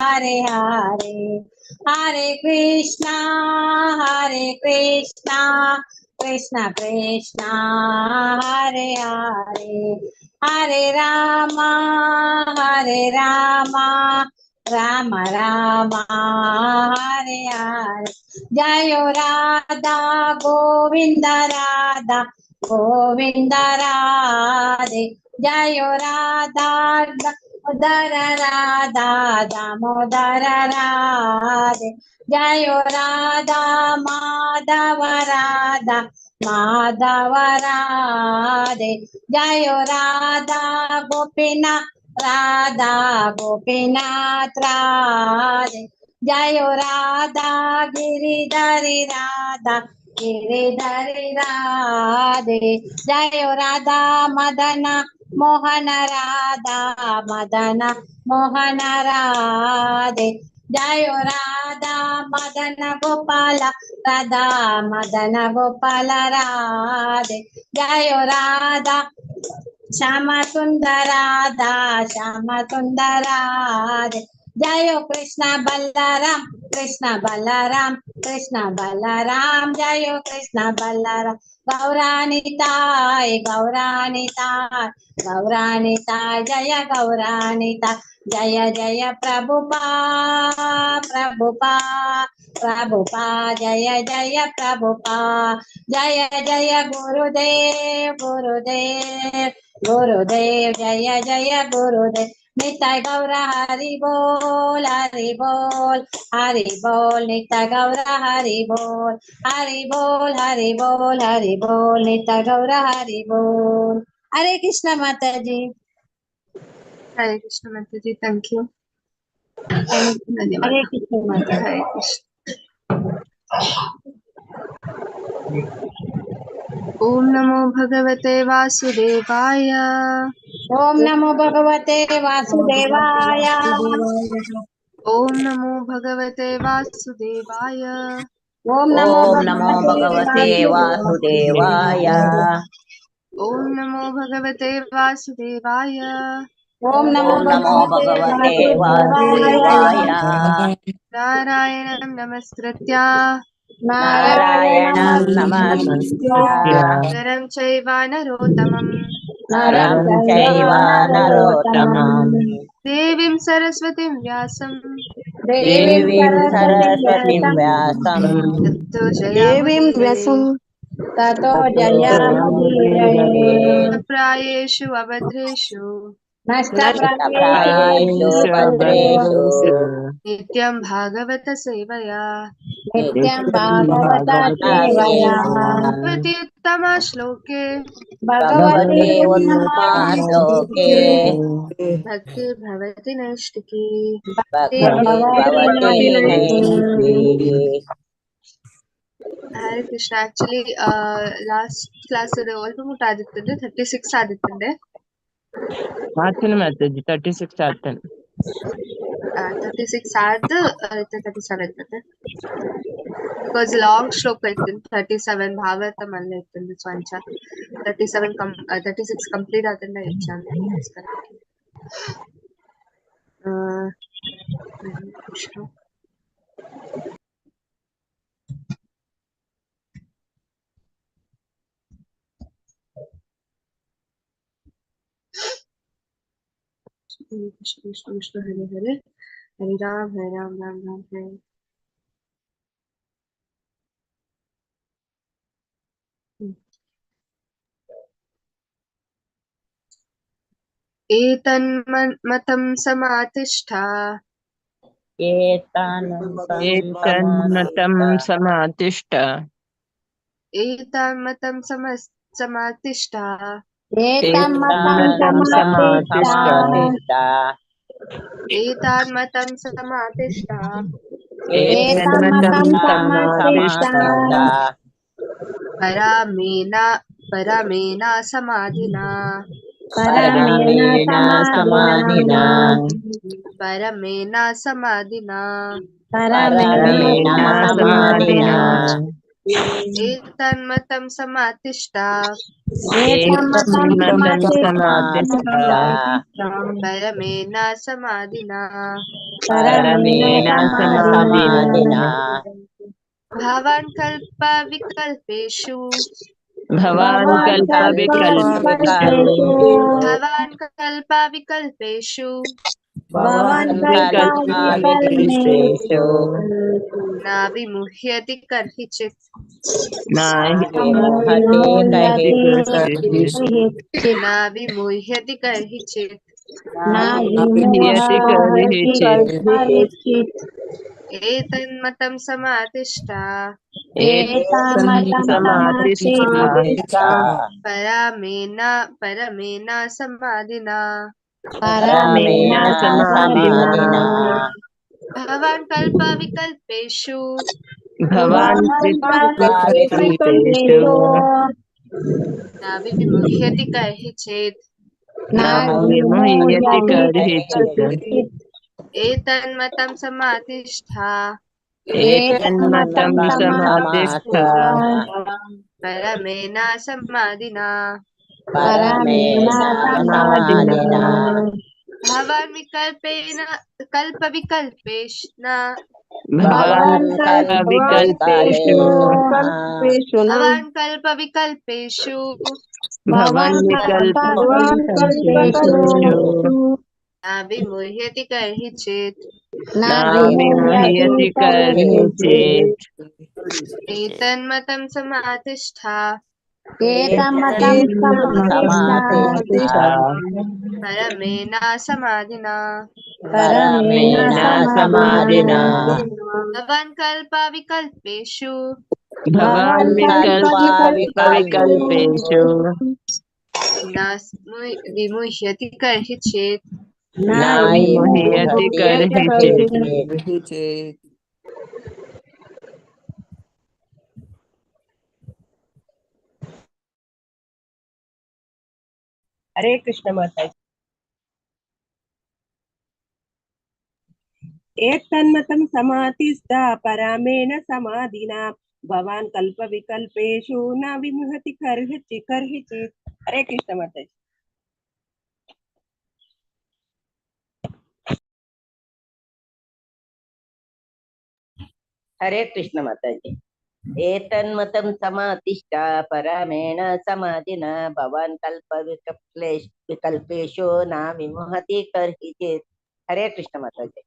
Hare Hare, Hare Krishna Hare Krishna Krishna Krishna Hare Hare, Hare Rama Hare Rama Rama Rama Hare Hare. Jaya Radha Govinda Radha Govinda Radhe, Jaya Radha Damodar Radha Damodar Radhe, Jaya Radha Madhav Radha Madhav Radhe, Jaya Radha Gopinath Radha Gopinath Radhe, Jaya Radha Giridhari Radha Giridhari Radhe, Jaya Radha Madan Mohan Radha Madan Mohan Radhe, Jaya Radha Madan Gopal Radha Madan Gopal Radhe, Jaya Radha Shyam सुंदर राधा श्याम सुंदर राधे, जय कृष्ण बलराम कृष्ण बलराम कृष्ण बलराम, जय कृष्ण बलराम। गौरानिताय गौरानिताय गौरानिताय जय गौरानिताय, जय जय प्रभुपा प्रभुपा प्रभुपा, जय जय प्रभुपा, जय जय गुरुदेव गुरुदेव गुरुदेव, जय जय गुरुदेव। निताय गौरा हरि बोल हरि बोल हरि बोल, निताय गौरा हरि बोल हरि बोल हरि बोल हरि बोल, निताय गौरा हरि बोल। हरे कृष्ण माता जी। हरे कृष्ण माता जी, thank you, धन्यवाद। हरे कृष्ण माता। हरे कृष्ण। ओम नमो भगवते वासुदेवाय। ओम नमो भगवते वासुदेवाय। ओम नमो भगवते वासुदेवाय। ओम नमो ओम नमो भगवते वासुदेवाय। ओम नमो भगवते वासुदेवाय। ओम नमो ओम नमो भगवते वासुदेवाय। नारायणं नमस्कृत्य नारायणं नमस्कृत्य नरं चैव नरोत्तमं नरं चैव नरोत्तमं देवीं सरस्वतीं व्यासं देवीं सरस्वतीं व्यासं ततो देवीं व्यासं ततो जयामुदीरये। प्रायेषु अभद्रेषु नष्टप्रायेषु भद्रेषु नित्यं भागवत सेवया नित्यं भागवत सेवया। भगवती उत्तम श्लोके भगवती उत्तमा श्लोके भक्तिर्भवति नैष्टिकी। भक्तिर्भवति नैष्टिकी। Hare Krishna. Actually last class ಅಲ್ಪ ಮುಟ್ಟ ಆದಿತ್ತಂಡೆ, 36 ಆದಿತ್ತಂಡೆ. ಆತನ ಮಾತಾಜಿ 36 ಆತನ. 36 ಆದ್ 37 ಮತ್ತೆ because long ಶ್ಲೋಕ ಇತ್ತು 37 ಭಾಗವತ ಮಲ್ಲ ಇತ್ತು, ಸೊ ಅಂಚ 37 36 ಕಂಪ್ಲೀಟ್ ಆತಂಡ ಹೆಚ್ಚ. ಕೃಷ್ಣ कृष्ण कृष्ण कृष्ण हरे हरे, हरे राम हरे राम राम राम हरे। एतन्मतं समातिष्ठा। एतन्मतं समातिष्ठ। एतन्मतं समातिष्ठा। एतन्मतं समातिष्ठा। एतन्मतं समातिष्ठा। एतन्मतं समातिष्ठा। परामेना परामेना समाधिना। परमेण समाधिना। परमेण समाधिना। परमेण समाधिना। एतन्मतं समातिष्ठा एतन्मतं समातिष्ठा परमेण समाधिना परमेण समाधिना भवान् कल्पविकल्पेषु भवान् कल्पविकल्पेषु भवान् कल्पविकल्पेषु भवान् कल्पविकल्पेषु न विमुह्यति कर्हिचित् न न विमुह्यति कर्हिचित् विमुह्यति कर्हिचित् एतन्मतं समातिष्ठा एतन्मतं समातिष्ठा परमेण परमेण समाधिना परमेण समाधिना भवान् कल्पविकल्पेषु भवान् कल्पविकल्पेषु न विमुह्यति कर्हिचित् न विमुह्यति कर्हिचित् एतन्मतं समातिष्ठा एतन्मतं समातिष्ठा परमेण समाधिना परमेण समाधिना भवान् विकल्पेन कल्पविकल्पेष न भवान् कल्पविकल्पेषु भवान् कल्पविकल्पेषु भवान् विकल्पेषु न विमुह्यति कर्हिचित् न विमुह्यति कर्हिचित् एतन्मतं समातिष्ठा एतन्मतं समातिष्ठा परमेण समाधिना परमेण समाधिना भवान् कल्पविकल्पेषु भवान् विकल्पविकल्पेषु न विमुह्यति कर्हिचित् न विमुह्यति कर्हिचित् हरे कृष्ण माता। एतन्मतं समातिष्ठा परामेण समाधिना भवान् कल्पविकल्पेषु न विमुहति कर्हिचित् कर्हिचित्। हरे कृष्ण माता। हरे कृष्ण माता जी। एतन्मतं समातिष्ठा परमेण समाधिना भवान् कल्पविकल्पेषु विकल्पेषु न विमुहति कर्हिचित्। हरे कृष्ण माता जी।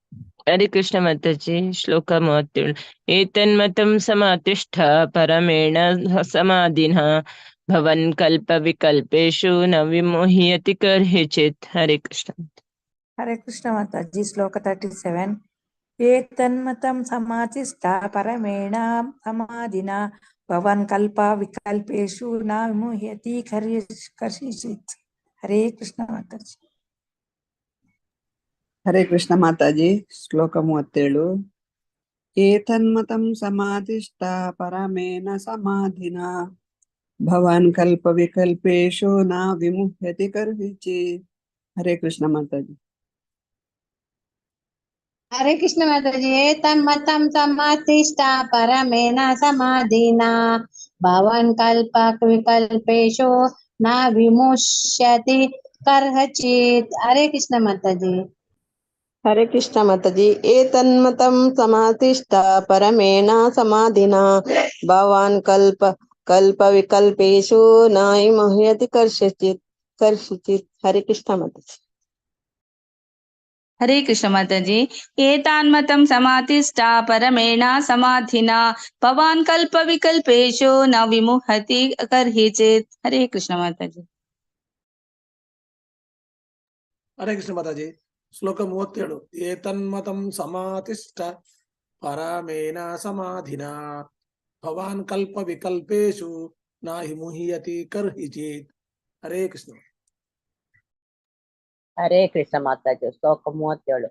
हरे कृष्ण माता जी। श्लोक 37. एतन्मतं समातिष्ठ परमेण समाधिना भवन् कल्पविकल्पेषु न विमुह्यति कर्हिचित्। हरे कृष्ण। हरे कृष्ण माता जी। श्लोक 37. एतन्मतं समातिष्ठ परमेण समाधिना भवान् कल्प विकल्पेषु न विमुह्यति कर्हिचित्। हरे कृष्ण माता जी। हरे कृष्ण माता जी। श्लोक 37. एतन्मतं समाधिष्ठा परमेण समाधिना भवान् कल्पविकल्पेषु न विमुह्यति कर्हिचित्। हरे कृष्ण माता जी। हरे कृष्ण माता जी। एतन्मतं समातिष्ठा परमेण समाधिना भवान् कल्प विकल्पेषु न विमुष्यति कर्हचित्। हरे कृष्ण माता जी। हरे कृष्ण माता जी। एतन्मतं समातिष्ठा परमेण समाधिना भवान् कल्प कल्प विकल्पेषु न विमुह्यति कर्हिचित् कर्हिचित्। हरे कृष्ण माता जी। हरे कृष्ण माता जी। एतान्मतं समातिष्ठा परमेण समाधिना भवान् कल्प विकल्पेषु न विमुहति कर्हिचित्। हरे कृष्ण माता जी। हरे कृष्ण माता जी। श्लोक 37. एतन्मतं समातिष्ठ परमेण समाधिना भवान् कल्प विकल्पेषु न विमुह्यति कर्हिचित्। हरे कृष्ण। हरे कृष्ण माता जी। श्लोक 37.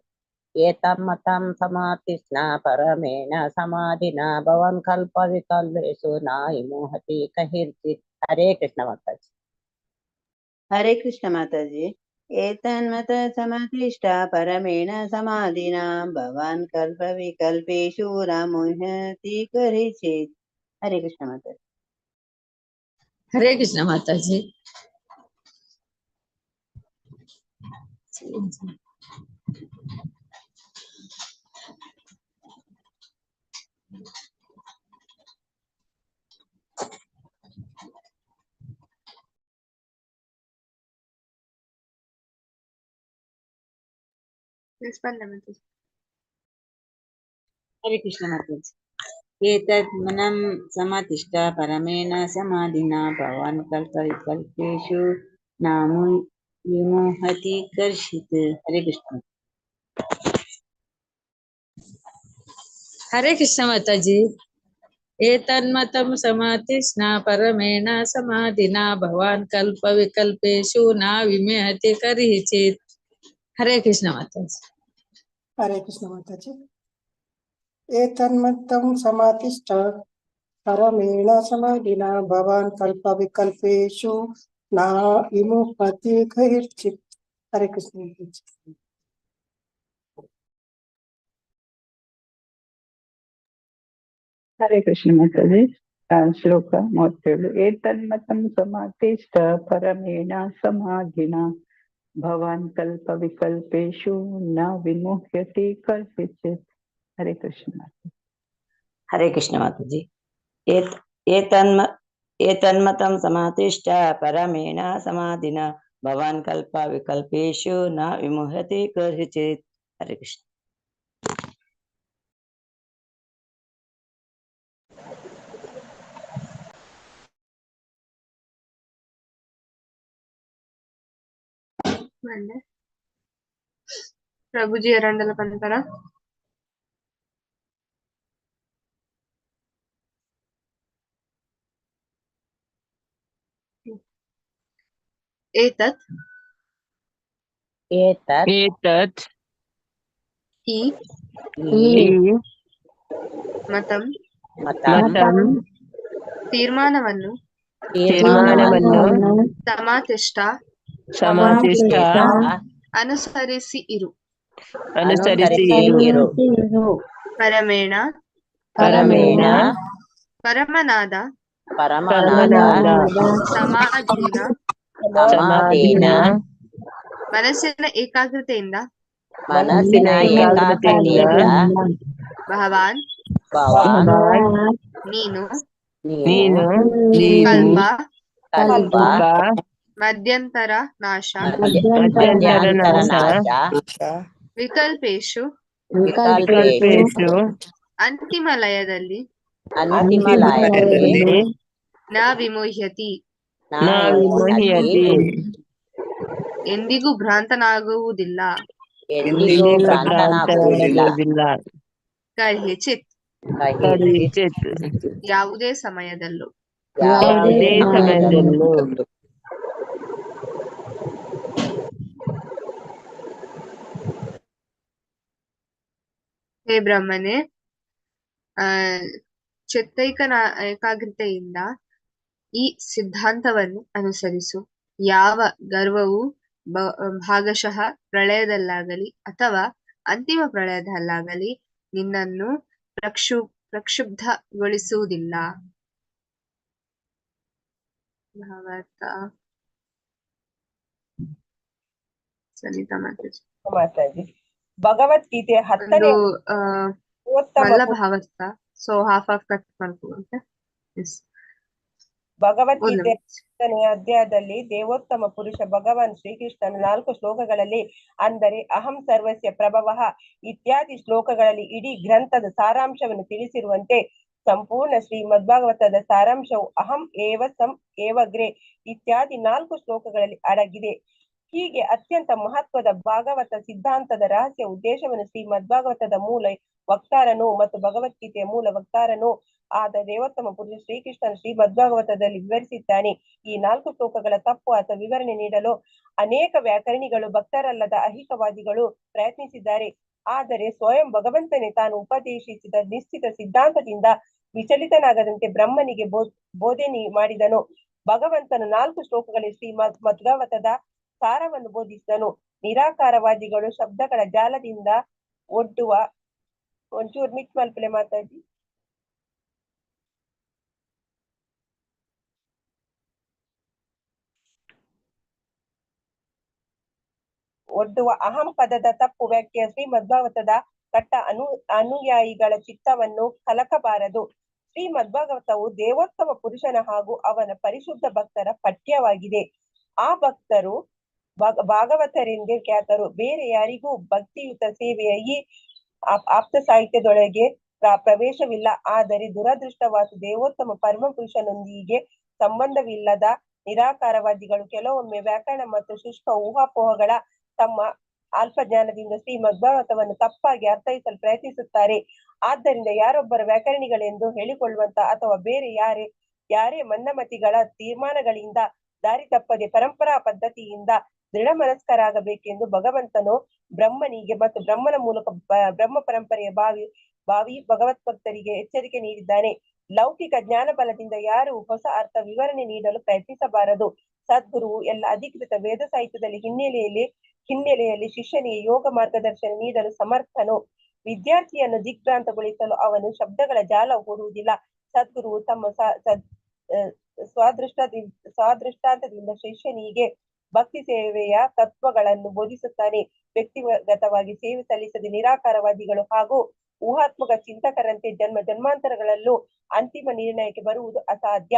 एतन्मतं समातिष्ठ परमेण समाधिना भवान् कल्प विकल्पेषु न विमुह्यति कर्हिचित्। हरे कृष्ण माता जी। हरे कृष्ण माता जी। एतन्मत समातिष्ठा परमेण समाधिना भवान् कल्प विकल्पेषु न मुह्यति कर्हिचित्। ಹರೇ ಕೃಷ್ಣ ಮಾತಾಜಿ. ಹರೇ ಕೃಷ್ಣ ಮಾತಾಜಿ. ಎಸ್ ಬಂದೆ ಮಾತಾಜಿ. ಹರೇ ಕೃಷ್ಣ ಮಾತಾಜಿ. ಏತದ್ ಮನಂ ಸಮತಿಷ್ಠ ಪರಮೇಣ ಸಮಾಧಿನ ಭವಾನ್ ಕಲ್ಪ ವಿಕಲ್ಪೇಶು ನಾಮು ವಿಮೋಹತಿ ಕರ್ಷಿತ್. ಹರೇ ಕೃಷ್ಣ. ಹರೇ ಕೃಷ್ಣ ಮಾತಾಜಿ. ಏತನ್ಮತಂ ಸಮಾತಿಷ್ಣ ಪರಮೇಣ ಸಮಾಧಿನ ಭವಾನ್ ಕಲ್ಪ ವಿಕಲ್ಪೇಶು ನ ವಿಮಹತಿ ಕರ್ಹಿಚಿತ್. ಹರೇ ಕೃಷ್ಣ ಮಾತಾಜಿ. ಹರೇ ಕೃಷ್ಣ ಮಾತಾಜಿ. ಏತನ್ಮತಂ ಸಮಾತಿಷ್ಠ ಪರಮೇಣ ಸಮಾಧಿನ ಭವಾನ್ ಕಲ್ಪ ವಿಕಲ್ಪೇಶು ನಾ ವಿಮುಹತಿ ಕೈರ್ಚಿತ್. ಹರೇ ಕೃಷ್ಣ ಮಾತಾಜಿ. ಹರೇ ಕೃಷ್ಣ ಮಾತಾಜಿ. ಶ್ಲೋಕ 37. ಏತನ್ಮತಂ ಸಮಾತಿಷ್ಠ ಪರಮೇಣ ಸಮಾಧಿನ ಭವಾನ್ ಕಲ್ಪ ವಿಕಲ್ಪೇಶು ನ ವಿಮುಹ್ಯತಿ ಕರ್ಹಿಚಿತ್. ಹರೇ ಕೃಷ್ಣ. ಹರೇ ಕೃಷ್ಣ ಮಾತಾಜಿ. ಏತನ್ಮತಂ ಸಮಾತಿಷ್ಠ ಪರಮೇಣ ಸಮಾಧಿನ ಭವಾನ್ ಕಲ್ಪ ವಿಕಲ್ಪೇಶು ನ ವಿಮುಹ್ಯತಿ ಕರ್ಹಿಚಿತ್. ಹರೇ ಕೃಷ್ಣ. ಬಂದೆ ಪ್ರಭುಜಿ ಎರಂಡಲ ಪಂತರ. ಏತತ್ ಏತತ್ ಏತತ್ ಈ ಈ ಮತಂ ಮತಂ ಮತಂ ತೀರ್ಮಾನವನ್ನು ತೀರ್ಮಾನವನ್ನು ಸಮಾತಿಷ್ಠ ಸಮಾತಿಷ್ಠ ಅನುಸರಿಸಿ ಇರು ಅನುಸರಿಸಿ ಇರು ಪರಮೇಣ ಪರಮೇಣ ಪರಮನಾದ ಪರಮನಾದ ಸಮಾಧೀನ ಸಮಾಧೀನ ಮನಸ್ಸಿನ ಏಕಾಗ್ರತೆಯಿಂದ ಮನಸ್ಸಿನ ಏಕಾಗ್ರತೆಯಿಂದ ಭವಾನ್ ಭವಾನ್ ನೀನು ನೀನು ಕಲ್ಪ ಕಲ್ಪ ಮಧ್ಯಂತರ ನಾಶ ಮಧ್ಯಂತರ ನಾಶ ವಿಕಲ್ಪೇಶು ವಿಕಲ್ಪೇಶು ಅಂತಿಮ ಲಯದಲ್ಲಿ ಅಂತಿಮ ಲಯದಲ್ಲಿ ನ ವಿಮುಹ್ಯತಿ ನ ವಿಮುಹ್ಯತಿ ಎಂದಿಗೂ ಭ್ರಾಂತನಾಗುವುದಿಲ್ಲ ಎಂದಿಗೂ ಭ್ರಾಂತನಾಗುವುದಿಲ್ಲ ಕರ್ಹಿಚಿತ್ ಕರ್ಹಿಚಿತ್ ಯಾವುದೇ ಸಮಯದಲ್ಲೂ ಯಾವುದೇ ಸಮಯದಲ್ಲೂ. ಹೇ ಬ್ರಹ್ಮನೇ, ಚಿತ್ತೈಕ ಏಕಾಗ್ರತೆಯಿಂದ ಈ ಸಿದ್ಧಾಂತವನ್ನು ಅನುಸರಿಸು. ಯಾವ ಗರ್ವವು ಭಾಗಶಃ ಪ್ರಳಯದಲ್ಲಾಗಲಿ ಅಥವಾ ಅಂತಿಮ ಪ್ರಳಯದಲ್ಲಾಗಲಿ ನಿನ್ನನ್ನು ಪ್ರಕ್ಷುಬ್ಧಗೊಳಿಸುವುದಿಲ್ಲ. ಭಾವಾರ್ಥ ಸನಿತಾ ಮಾತಾಜಿ. ಮಾತಾಜಿ, ಭಗವದ್ಗೀತೆ 10ನೇ ಮಲ್ಲ ಭಾವಾರ್ಥ, ಸೊ ಹಾಫ್ ಹಾಫ್ ಕಟ್ ಮಾಡ್ಕೊ. ಭಗವದ್ಗೀತೆ 10ನೇ ಅಧ್ಯಾಯದಲ್ಲಿ ದೇವೋತ್ತಮ ಪುರುಷ ಭಗವಾನ್ ಶ್ರೀಕೃಷ್ಣನ 4 ಶ್ಲೋಕಗಳಲ್ಲಿ, ಅಂದರೆ ಅಹಂ ಸರ್ವಸ್ಯ ಪ್ರಭವಃ ಇತ್ಯಾದಿ ಶ್ಲೋಕಗಳಲ್ಲಿ ಇಡೀ ಗ್ರಂಥದ ಸಾರಾಂಶವನ್ನು ತಿಳಿಸಿರುವಂತೆ ಸಂಪೂರ್ಣ ಶ್ರೀ ಮದ್ಭಾಗವತದ ಸಾರಾಂಶವು ಅಹಂ ಏವ ಸಂ ಏವಗ್ರೆ ಇತ್ಯಾದಿ 4 ಶ್ಲೋಕಗಳಲ್ಲಿ ಅಡಗಿದೆ. ಹೀಗೆ ಅತ್ಯಂತ ಮಹತ್ವದ ಭಾಗವತ ಸಿದ್ಧಾಂತದ ರಹಸ್ಯ ಉದ್ದೇಶವನ್ನು ಶ್ರೀ ಮದ್ಭಾಗವತದ ಮೂಲ ವಕ್ತಾರನು ಮತ್ತು ಭಗವದ್ಗೀತೆಯ ಮೂಲ ವಕ್ತಾರನು ಆದ ದೇವೋತ್ತಮ ಪುರುಷ ಶ್ರೀಕೃಷ್ಣನು ಶ್ರೀ ಮದ್ಭಾಗವತದಲ್ಲಿ ವಿವರಿಸಿದ್ದಾನೆ. ಈ 4 ಶ್ಲೋಕಗಳ ತಪ್ಪು ಅಥವಾ ವಿವರಣೆ ನೀಡಲು ಅನೇಕ ವ್ಯಾಕರಣಿಗಳು, ಭಕ್ತರಲ್ಲದ ಅಹಿಕವಾದಿಗಳು ಪ್ರಯತ್ನಿಸಿದ್ದಾರೆ. ಆದರೆ ಸ್ವಯಂ ಭಗವಂತನೇ ತಾನು ಉಪದೇಶಿಸಿದ ನಿಶ್ಚಿತ ಸಿದ್ಧಾಂತದಿಂದ ವಿಚಲಿತನಾಗದಂತೆ ಬ್ರಹ್ಮನಿಗೆ ಬೋಧನೆ ಮಾಡಿದನು. ಭಗವಂತನು 4 ಶ್ಲೋಕಗಳಲ್ಲಿ ಶ್ರೀ ಮದ್ಭಾಗವತದ ಸಾರವನ್ನು ಬೋಧಿಸಿದನು. ನಿರಾಕಾರವಾದಿಗಳು ಶಬ್ದಗಳ ಜಾಲದಿಂದ ಒಡ್ಡುವ ಒಂಚೂರು ಮಿಟ್ ಮಲ್ಪಲೆ ಮಾತಾಡಿ. ಒಡ್ಡುವ ಅಹಂ ಪದದ ತಪ್ಪು ವ್ಯಾಖ್ಯೆಯ ಶ್ರೀಮದ್ಭಾಗವತದ ಕಟ್ಟ ಅನುಯಾಯಿಗಳ ಚಿತ್ತವನ್ನು ಕಲಕಬಾರದು. ಶ್ರೀಮದ್ಭಾಗವತವು ದೇವೋತ್ತಮ ಪುರುಷನ ಹಾಗೂ ಅವನ ಪರಿಶುದ್ಧ ಭಕ್ತರ ಪಠ್ಯವಾಗಿದೆ. ಆ ಭಕ್ತರು ಭಾಗವತರೆಂದೇ ಖ್ಯಾತರು. ಬೇರೆ ಯಾರಿಗೂ ಭಕ್ತಿಯುತ ಸೇವೆಯ ಈ ಆಪ್ತ ಸಾಹಿತ್ಯದೊಳಗೆ ಪ್ರವೇಶವಿಲ್ಲ. ಆದರೆ ದುರದೃಷ್ಟವಾಸು ದೇವೋತ್ತಮ ಪರಮ ಪುರುಷನೊಂದಿಗೆ ಸಂಬಂಧವಿಲ್ಲದ ನಿರಾಕಾರವಾದಿಗಳು ಕೆಲವೊಮ್ಮೆ ವ್ಯಾಕರಣ ಮತ್ತು ಶುಷ್ಕ ಊಹಾಪೋಹಗಳ ತಮ್ಮ ಅಲ್ಪಜ್ಞಾನದಿಂದ ಶ್ರೀಮದ್ಭಾಗವತವನ್ನು ತಪ್ಪಾಗಿ ಅರ್ಥೈಸಲು ಪ್ರಯತ್ನಿಸುತ್ತಾರೆ. ಆದ್ದರಿಂದ ಯಾರೊಬ್ಬರ ವ್ಯಾಕರಣಿಗಳೆಂದು ಹೇಳಿಕೊಳ್ಳುವಂತ ಅಥವಾ ಬೇರೆ ಯಾರೇ ಯಾರೇ ಮಂದಮತಿಗಳ ತೀರ್ಮಾನಗಳಿಂದ ದಾರಿ ತಪ್ಪದೆ ಪರಂಪರಾ ಪದ್ಧತಿಯಿಂದ ದೃಢ ಮನಸ್ಕರಾಗಬೇಕೆಂದು ಭಗವಂತನು ಬ್ರಹ್ಮನಿಗೆ ಮತ್ತು ಬ್ರಹ್ಮನ ಮೂಲಕ ಬ್ರಹ್ಮ ಪರಂಪರೆಯ ಭಾವಿ ಭಾವಿ ಭಗವತ್ ಭಕ್ತರಿಗೆ ಎಚ್ಚರಿಕೆ ನೀಡಿದ್ದಾನೆ. ಲೌಕಿಕ ಜ್ಞಾನ ಬಲದಿಂದ ಯಾರು ಹೊಸ ಅರ್ಥ ವಿವರಣೆ ನೀಡಲು ಪ್ರಯತ್ನಿಸಬಾರದು. ಸದ್ಗುರುವು ಎಲ್ಲ ಅಧಿಕೃತ ವೇದ ಸಾಹಿತ್ಯದಲ್ಲಿ ಹಿನ್ನೆಲೆಯಲ್ಲಿ ಶಿಷ್ಯನಿಗೆ ಯೋಗ ಮಾರ್ಗದರ್ಶನ ನೀಡಲು ಸಮರ್ಥನು. ವಿದ್ಯಾರ್ಥಿಯನ್ನು ದಿಗ್ಭ್ರಾಂತಗೊಳಿಸಲು ಅವನು ಶಬ್ದಗಳ ಜಾಲ ಹೂಡುವುದಿಲ್ಲ. ಸದ್ಗುರುವು ತಮ್ಮ ಸ್ವಾದೃಷ್ಟಾಂತದಿಂದ ಶಿಷ್ಯನಿಗೆ ಭಕ್ತಿ ಸೇವೆಯ ತತ್ವಗಳನ್ನು ಬೋಧಿಸುತ್ತಾನೆ. ವ್ಯಕ್ತಿಗತವಾಗಿ ಸೇವೆ ಸಲ್ಲಿಸದೆ ನಿರಾಕಾರವಾದಿಗಳು ಹಾಗೂ ಊಹಾತ್ಮಕ ಚಿಂತಕರಂತೆ ಜನ್ಮ ಜನ್ಮಾಂತರಗಳಲ್ಲೂ ಅಂತಿಮ ನಿರ್ಣಯಕ್ಕೆ ಬರುವುದು ಅಸಾಧ್ಯ.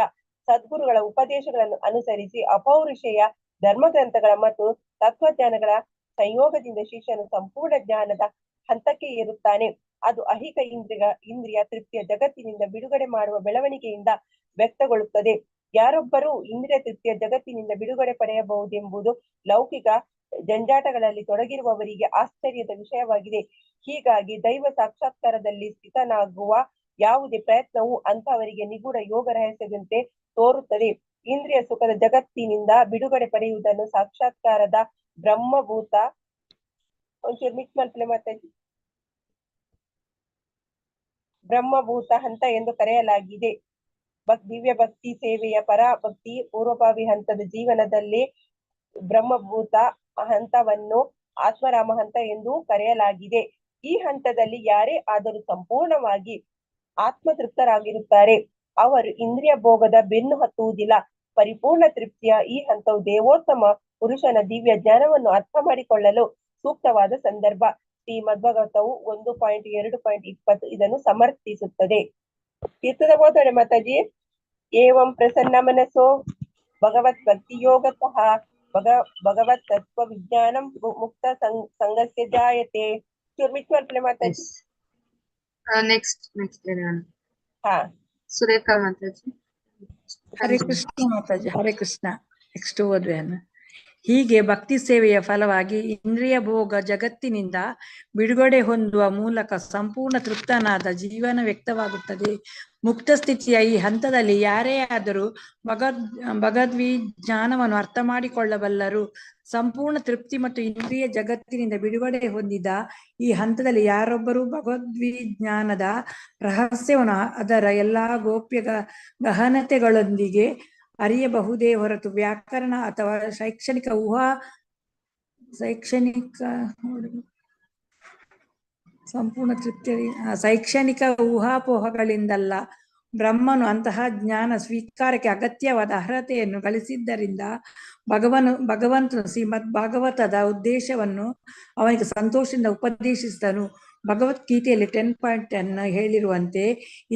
ಸದ್ಗುರುಗಳ ಉಪದೇಶಗಳನ್ನು ಅನುಸರಿಸಿ ಅಪೌರುಷೆಯ ಧರ್ಮಗ್ರಂಥಗಳ ಮತ್ತು ತತ್ವಜ್ಞಾನಗಳ ಸಂಯೋಗದಿಂದ ಶಿಷ್ಯನು ಸಂಪೂರ್ಣ ಜ್ಞಾನದ ಹಂತಕ್ಕೆ ಏರುತ್ತಾನೆ. ಅದು ಐಹಿಕ ಇಂದ್ರಿಯ ತೃಪ್ತಿಯ ಜಗತ್ತಿನಿಂದ ಬಿಡುಗಡೆ ಮಾಡುವ ಬೆಳವಣಿಗೆಯಿಂದ ವ್ಯಕ್ತಗೊಳ್ಳುತ್ತದೆ. ಯಾರೊಬ್ಬರೂ ಇಂದ್ರಿಯ ತೃಪ್ತಿಯ ಜಗತ್ತಿನಿಂದ ಬಿಡುಗಡೆ ಪಡೆಯಬಹುದೆಂಬುದು ಲೌಕಿಕ ಜಂಜಾಟಗಳಲ್ಲಿ ತೊಡಗಿರುವವರಿಗೆ ಆಶ್ಚರ್ಯದ ವಿಷಯವಾಗಿದೆ. ಹೀಗಾಗಿ ದೈವ ಸಾಕ್ಷಾತ್ಕಾರದಲ್ಲಿ ಸ್ಥಿತನಾಗುವ ಯಾವುದೇ ಪ್ರಯತ್ನವೂ ಅಂತಹವರಿಗೆ ನಿಗೂಢ ಯೋಗ ರಹಸ್ಯದಂತೆ ತೋರುತ್ತದೆ. ಇಂದ್ರಿಯ ಸುಖದ ಜಗತ್ತಿನಿಂದ ಬಿಡುಗಡೆ ಪಡೆಯುವುದನ್ನು ಸಾಕ್ಷಾತ್ಕಾರದ ಬ್ರಹ್ಮಭೂತ ಒಂಚೂರು ಮಿಕ್ಸ್ ಮಾಡ್ತಲೇ ಮಾತಾಡಿ ಬ್ರಹ್ಮಭೂತ ಹಂತ ಎಂದು ಕರೆಯಲಾಗಿದೆ. ದಿವ್ಯ ಭಕ್ತಿ ಸೇವೆಯ ಪರಾಭಕ್ತಿ ಪೂರ್ವಭಾವಿ ಹಂತದ ಜೀವನದಲ್ಲಿ ಬ್ರಹ್ಮಭೂತ ಹಂತವನ್ನು ಆತ್ಮರಾಮ ಹಂತ ಎಂದು ಕರೆಯಲಾಗಿದೆ. ಈ ಹಂತದಲ್ಲಿ ಯಾರೇ ಆದರೂ ಸಂಪೂರ್ಣವಾಗಿ ಆತ್ಮತೃಪ್ತರಾಗಿರುತ್ತಾರೆ. ಅವರು ಇಂದ್ರಿಯ ಭೋಗದ ಬೆನ್ನು ಹತ್ತುವುದಿಲ್ಲ. ಪರಿಪೂರ್ಣ ತೃಪ್ತಿಯ ಈ ಹಂತವು ದೇವೋತ್ತಮ ಪುರುಷನ ದಿವ್ಯ ಜ್ಞಾನವನ್ನು ಅರ್ಥ ಮಾಡಿಕೊಳ್ಳಲು ಸೂಕ್ತವಾದ ಸಂದರ್ಭ. ಶ್ರೀಮದ್ಭಾಗವತವು 1.2.20 ಇದನ್ನು ಸಮರ್ಥಿಸುತ್ತದೆ. ತೀರ್ಥದ ಬೋಧನೆ ಮಾತಾಜಿ. ಏವಂ ಪ್ರಸನ್ನ ಮನಸ್ಸೋ ಭಗವತ್ ಭಕ್ತಿ ಯೋಗತಃ ಭಗವತ್ ತತ್ವ ವಿಜ್ಞಾನಂ ಮುಕ್ತ ಸಂಗಸ್ಯ ಜಾಯತೆ. ಮಾತಾಜಿ. ನೆಕ್ಸ್ಟ್ ಹಾ ಸುರೇಖಾ ಮಾತಾಜಿ. ಹರೇ ಕೃಷ್ಣ ಮಾತಾಜಿ. ಹರೇ ಕೃಷ್ಣ. ನೆಕ್ಸ್ಟ್ ಓದ್ವೆ. ಹೀಗೆ ಭಕ್ತಿ ಸೇವೆಯ ಫಲವಾಗಿ ಇಂದ್ರಿಯ ಭೋಗ ಜಗತ್ತಿನಿಂದ ಬಿಡುಗಡೆ ಹೊಂದುವ ಮೂಲಕ ಸಂಪೂರ್ಣ ತೃಪ್ತನಾದ ಜೀವನ ವ್ಯಕ್ತವಾಗುತ್ತದೆ. ಮುಕ್ತ ಸ್ಥಿತಿಯ ಈ ಹಂತದಲ್ಲಿ ಯಾರೇ ಆದರೂ ಭಗವದ್ವಿಜ್ಞಾನವನ್ನು ಅರ್ಥ ಮಾಡಿಕೊಳ್ಳಬಲ್ಲರು. ಸಂಪೂರ್ಣ ತೃಪ್ತಿ ಮತ್ತು ಇಂದ್ರಿಯ ಜಗತ್ತಿನಿಂದ ಬಿಡುಗಡೆ ಹೊಂದಿದ ಈ ಹಂತದಲ್ಲಿ ಯಾರೊಬ್ಬರೂ ಭಗವದ್ವಿಜ್ಞಾನದ ರಹಸ್ಯವನ್ನು ಅದರ ಎಲ್ಲಾ ಗೋಪ್ಯ ಗಹನತೆಗಳೊಂದಿಗೆ ಅರಿಯಬಹುದೇ ಹೊರತು ವ್ಯಾಕರಣ ಅಥವಾ ಶೈಕ್ಷಣಿಕ ಸಂಪೂರ್ಣ ತೃಪ್ತಿ ಶೈಕ್ಷಣಿಕ ಊಹಾಪೋಹಗಳಿಂದಲ್ಲ. ಬ್ರಹ್ಮನು ಅಂತಹ ಜ್ಞಾನ ಸ್ವೀಕಾರಕ್ಕೆ ಅಗತ್ಯವಾದ ಅರ್ಹತೆಯನ್ನು ಗಳಿಸಿದ್ದರಿಂದ ಭಗವಂತನು ಶ್ರೀಮದ್ ಭಾಗವತದ ಉದ್ದೇಶವನ್ನು ಅವನಿಗೆ ಸಂತೋಷದಿಂದ ಉಪದೇಶಿಸಿದನು. ಭಗವದ್ಗೀತೆಯಲ್ಲಿ 10.10 ಹೇಳಿರುವಂತೆ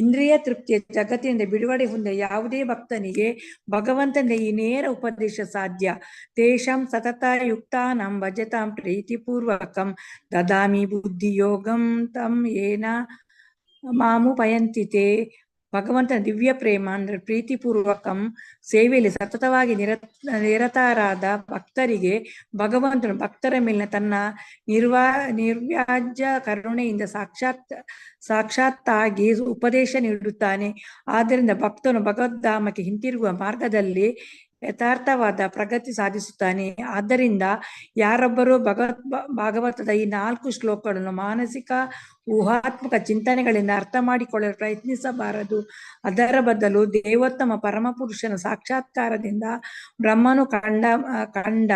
ಇಂದ್ರಿಯ ತೃಪ್ತಿಯ ಜಗತ್ತಿನಿಂದ ಬಿಡುಗಡೆ ಹೊಂದಿದ ಯಾವುದೇ ಭಕ್ತನಿಗೆ ಭಗವಂತನ ಈ ನೇರ ಉಪದೇಶ ಸಾಧ್ಯ. ತೇಷಾಂ ಸತತ ಯುಕ್ತಾನಾಂ ಭಜತಾಂ ಪ್ರೀತಿಪೂರ್ವಕಂ ದದಾಮಿ ಬುದ್ಧಿಯೋಗಂ ತಂ ಯೇನ ಮಾಮುಪಯಂತಿ ತೇ. ಭಗವಂತನ ದಿವ್ಯ ಪ್ರೇಮ ಅಂದ್ರೆ ಪ್ರೀತಿಪೂರ್ವಕಂ ಸೇವೆಯಲ್ಲಿ ಸತತವಾಗಿ ನಿರತರಾದ ಭಕ್ತರಿಗೆ ಭಗವಂತನು ಭಕ್ತರ ಮೇಲಿನ ತನ್ನ ನಿರ್ವ್ಯಾಜ್ಯ ಕರುಣೆಯಿಂದ ಸಾಕ್ಷಾತ್ತಾಗಿ ಉಪದೇಶ ನೀಡುತ್ತಾನೆ. ಆದ್ದರಿಂದ ಭಕ್ತನು ಭಗವದ್ಧಾಮಕ್ಕೆ ಹಿಂತಿರುಗುವ ಮಾರ್ಗದಲ್ಲಿ ಯಥಾರ್ಥವಾದ ಪ್ರಗತಿ ಸಾಧಿಸುತ್ತಾನೆ. ಆದ್ದರಿಂದ ಯಾರೊಬ್ಬರೂ ಭಾಗವತದ ಈ 4 ಶ್ಲೋಕಗಳನ್ನು ಮಾನಸಿಕ ಊಹಾತ್ಮಕ ಚಿಂತನೆಗಳಿಂದ ಅರ್ಥ ಮಾಡಿಕೊಳ್ಳಲು ಪ್ರಯತ್ನಿಸಬಾರದು. ಅದರ ಬದಲು ದೇವೋತ್ತಮ ಪರಮಪುರುಷನ ಸಾಕ್ಷಾತ್ಕಾರದಿಂದ ಬ್ರಹ್ಮನು ಕಂಡ ಕಂಡ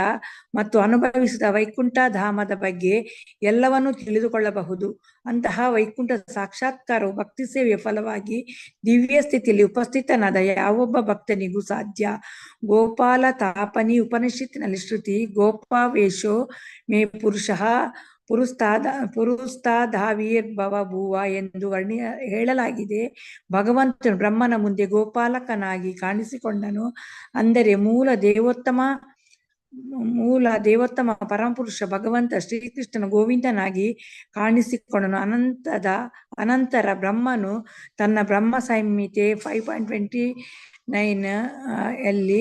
ಮತ್ತು ಅನುಭವಿಸಿದ ವೈಕುಂಠ ಧಾಮದ ಬಗ್ಗೆ ಎಲ್ಲವನ್ನೂ ತಿಳಿದುಕೊಳ್ಳಬಹುದು. ಅಂತಹ ವೈಕುಂಠ ಸಾಕ್ಷಾತ್ಕಾರವು ಭಕ್ತಿ ಸೇವೆಯ ಫಲವಾಗಿ ದಿವ್ಯ ಸ್ಥಿತಿಯಲ್ಲಿ ಉಪಸ್ಥಿತನಾದ ಯಾವೊಬ್ಬ ಭಕ್ತನಿಗೂ ಸಾಧ್ಯ. ಗೋಪಾಲ ತಾಪನಿ ಉಪನಿಷತ್ತಿನಲ್ಲಿ ಶ್ರುತಿ ಗೋಪಾವೇಶೋ ಮೇ ಪುರುಷಃ ಪುರುಸ್ತಾಧಾವೀರ್ಭವ ಭೂವ ಎಂದು ಹೇಳಲಾಗಿದೆ. ಭಗವಂತನು ಬ್ರಹ್ಮನ ಮುಂದೆ ಗೋಪಾಲಕನಾಗಿ ಕಾಣಿಸಿಕೊಂಡನು. ಅಂದರೆ ಮೂಲ ದೇವೋತ್ತಮ ಪರಮಪುರುಷ ಭಗವಂತ ಶ್ರೀಕೃಷ್ಣನ ಗೋವಿಂದನಾಗಿ ಕಾಣಿಸಿಕೊಂಡನು. ಅನಂತರ ಬ್ರಹ್ಮನು ತನ್ನ ಬ್ರಹ್ಮ ಸಂಹಿತೆ 5.29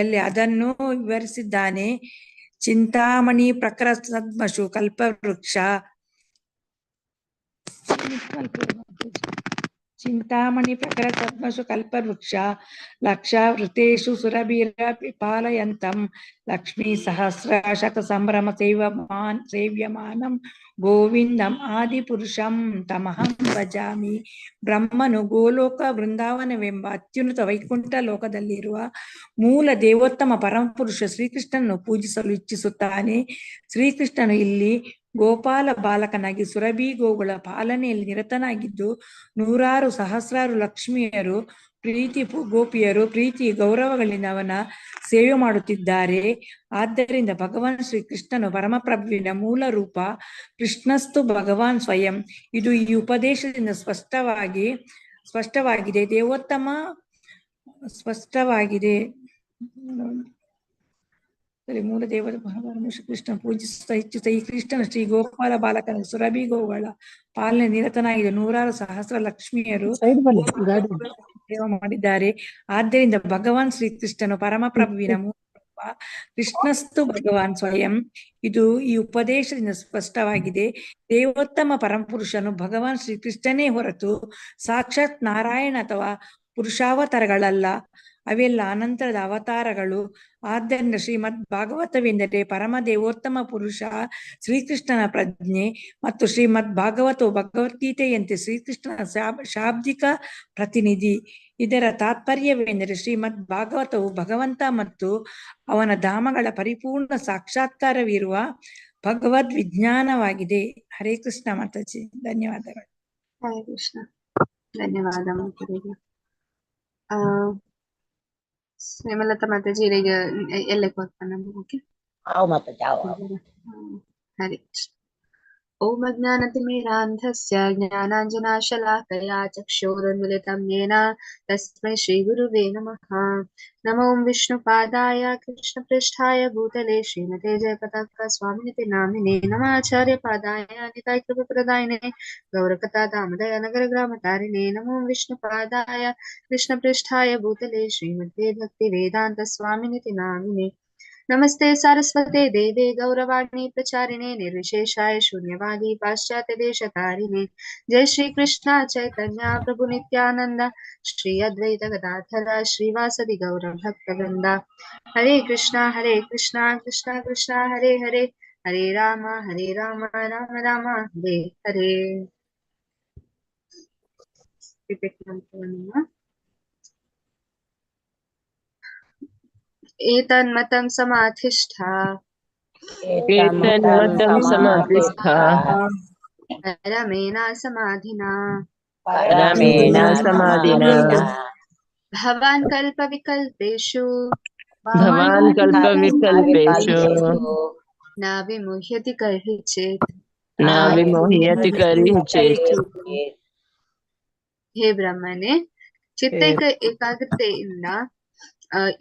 ಎಲ್ಲಿ ಅದನ್ನು ವಿವರಿಸಿದ್ದಾನೆ. ಚಿಂತಾಮಣಿ ಪ್ರಕರ ಸದ್ಮಶು ಕಲ್ಪವೃಕ್ಷ ಚಿಂತಾಮಣಿ ಪ್ರಕರ ಸದ್ಮಶು ಕಲ್ಪವೃಕ್ಷ ಲಕ್ಷಾವೃತೇಷು ಸುರಭೀರ ಪಾಲಯಂತಂ ಲಕ್ಷ್ಮೀ ಸಹಸ್ರ ಶತ ಸಂಭ್ರಮ ಸೇವ್ಯಮಾನಂ ಗೋವಿಂದಂ ಆದಿಪುರುಷಂ ತಮಹಂ ಭಜಾಮಿ. ಬ್ರಹ್ಮನು ಗೋಲೋಕ ವೃಂದಾವನವೆಂಬ ಅತ್ಯುನ್ನತ ವೈಕುಂಠ ಲೋಕದಲ್ಲಿರುವ ಮೂಲ ದೇವೋತ್ತಮ ಪರಮಪುರುಷ ಶ್ರೀಕೃಷ್ಣನನ್ನು ಪೂಜಿಸಲು ಇಚ್ಛಿಸುತ್ತಾನೆ. ಶ್ರೀಕೃಷ್ಣನು ಇಲ್ಲಿ ಗೋಪಾಲ ಬಾಲಕನಾಗಿ ಸುರಭಿ ಗೋಗಳ ಪಾಲನೆಯಲ್ಲಿ ನಿರತನಾಗಿದ್ದು ನೂರಾರು ಸಹಸ್ರಾರು ಲಕ್ಷ್ಮಿಯರು ಪ್ರೀತಿ ಗೋಪಿಯರು ಪ್ರೀತಿ ಗೌರವಗಳಿಂದ ಅವನ ಸೇವೆ ಮಾಡುತ್ತಿದ್ದಾರೆ. ಆದ್ದರಿಂದ ಭಗವಾನ್ ಶ್ರೀ ಕೃಷ್ಣನು ಪರಮಪ್ರಭುವಿನ ಮೂಲ ರೂಪ. ಕೃಷ್ಣಸ್ತು ಭಗವಾನ್ ಸ್ವಯಂ. ಇದು ಈ ಉಪದೇಶದಿಂದ ಸ್ಪಷ್ಟವಾಗಿದೆ. ದೇವೋತ್ತಮ ಸ್ಪಷ್ಟವಾಗಿದೆ. ಸರಿ, ಮೂಲ ದೇವರ ಭಗವಾನ್ ಶ್ರೀ ಕೃಷ್ಣ ಪೂಜಿಸುತ್ತಾ ಇಚ್ಛಿಸುತ್ತಾ ಈ ಕೃಷ್ಣನ ಶ್ರೀ ಗೋಪಾಲ ಬಾಲಕನ ಸುರಭಿ ಗೋಗಳ ಪಾಲನೆ ನಿರತನಾಗಿದೆ. ನೂರಾರು ಸಹಸ್ರ ಲಕ್ಷ್ಮಿಯರು ಸೇವೆ ಮಾಡಿದ್ದಾರೆ. ಆದ್ದರಿಂದ ಭಗವಾನ್ ಶ್ರೀಕೃಷ್ಣನು ಪರಮಪ್ರಭುವಿನ ಮೂಲ ರೂಪ. ಕೃಷ್ಣಸ್ತು ಭಗವಾನ್ ಸ್ವಯಂ. ಇದು ಈ ಉಪದೇಶದಿಂದ ಸ್ಪಷ್ಟವಾಗಿದೆ. ದೇವೋತ್ತಮ ಪರಮಪುರುಷನು ಭಗವಾನ್ ಶ್ರೀಕೃಷ್ಣನೇ ಹೊರತು ಸಾಕ್ಷಾತ್ ನಾರಾಯಣ ಅಥವಾ ಪುರುಷಾವತಾರಗಳಲ್ಲ. ಅವೆಲ್ಲ ಅನಂತರದ ಅವತಾರಗಳು. ಆದ್ದರಿಂದ ಶ್ರೀಮದ್ ಭಾಗವತವೆಂದರೆ ಪರಮ ದೇವೋತ್ತಮ ಪುರುಷ ಶ್ರೀಕೃಷ್ಣನ ಪ್ರಜ್ಞೆ ಮತ್ತು ಶ್ರೀಮದ್ ಭಾಗವತವು ಭಗವದ್ಗೀತೆಯಂತೆ ಶ್ರೀಕೃಷ್ಣನ ಶಾಬ್ದಿಕ ಪ್ರತಿನಿಧಿ. ಇದರ ತಾತ್ಪರ್ಯವೆಂದರೆ ಶ್ರೀಮದ್ ಭಾಗವತವು ಭಗವಂತ ಮತ್ತು ಅವನ ಧಾಮಗಳ ಪರಿಪೂರ್ಣ ಸಾಕ್ಷಾತ್ಕಾರವಿರುವ ಭಗವದ್ ವಿಜ್ಞಾನವಾಗಿದೆ. ಹರೇ ಕೃಷ್ಣ ಮಾತಾಜಿ, ಧನ್ಯವಾದಗಳು. ಹರೇ ಕೃಷ್ಣ, ಧನ್ಯವಾದ ಮಾತಾಜಿ. ಹೇಮಲತಾ ಮಾತಾಜಿ ಈಗ ಎಲ್ಲೇ ಕೊಡ್ತಾನೆ? ಓಕೆ, ಮಾತಾಜಿ. ಹರೇ ಕೃಷ್ಣ. ಓಂ ಅಜ್ಞಾನತಿಮಿರಾಂಧಸ್ಯ ಜ್ಞಾನಾಂಜನಾಶಲಾಕಯಾ ಚಕ್ಷುರುನ್ಮಿಲಿತಂ ಯೇನ ತಸ್ಮೈ ಶ್ರೀ ಗುರುವೇ ನಮಃ. ನಮೋ ವಿಷ್ಣುಪಾದಾಯ ಕೃಷ್ಣಪೃಷ್ಠಾಯ ಭೂತಲೆ ಶ್ರೀಮತೆ ಜಯಪತಾಕ ಸ್ವಾಮಿನಿತಿ ನಾಮಿನೆ. ನಮಾಚಾರ್ಯ ಪಾದಾಯ ನಿತಾಯ ಕೃಪಪ್ರದಾಯಿನೆ ಗೌರಕಥಾ ದಾಮೋದಯ ನಗರ ಗ್ರಾಮ ತಾರಿಣೆ. ನಮೋ ವಿಷ್ಣುಪಾದಾಯ ಕೃಷ್ಣಪೃಷ್ಠಾಯ ಭೂತಲೆ ಶ್ರೀಮತೆ ಭಕ್ತಿ ವೇದಾಂತ ಸ್ವಾಮಿನಿತಿ ನಾಮಿನೆ. ನಮಸ್ತೆ ಸಾರಸ್ವತೆ ದೇವೆ ಗೌರವಾಣಿ ಪ್ರಚಾರಿಣೆ ನಿರ್ವಿಶೇಷಾಯ ಶೂನ್ಯವಾದಿ ಪಾಶ್ಚಾತ್ಯ ದೇಶತಾರಿಣೆ. ಜಯ ಶ್ರೀ ಕೃಷ್ಣ ಚೈತನ್ಯ ಪ್ರಭು ನಿತ್ಯಾನಂದ ಶ್ರೀ ಅದ್ವೈತ ಗದಾಧರ ಶ್ರೀವಾಸದಿ ಗೌರ ಭಕ್ತ ವೃಂದ. ಹರೇ ಕೃಷ್ಣ ಹರೇ ಕೃಷ್ಣ ಕೃಷ್ಣ ಕೃಷ್ಣ ಹರೇ ಹರೇ, ಹರೇ ರಾಮ ಹರೇ ರಾಮ ರಾಮ ರಾಮ ಹರೇ ಹರೇ. ಏತನ್ಮತಂ ಸಮಾಧಿಷ್ಠಾ ಏತನ್ಮತಂ ಸಮಾಧಿಷ್ಠಾ ಪರಮೇಣ ಸಮಾಧಿನಾ ಪರಮೇಣ ಸಮಾಧಿನಾ ಭವಾನ್ ಕಲ್ಪ ವಿಕಲ್ಪೇಷು ಭವಾನ್ ಕಲ್ಪ ವಿಕಲ್ಪೇಷು ನ ವಿಮುಹ್ಯತಿ ಕರ್ಹಿಚೇತ್ ನ ವಿಮುಹ್ಯತಿ ಕರ್ಹಿಚೇತ್. ಹೇ ಬ್ರಹ್ಮನೇ, ಚಿತ್ತೈಕ ಏಕಾಗ್ರತೆಯಿಂದ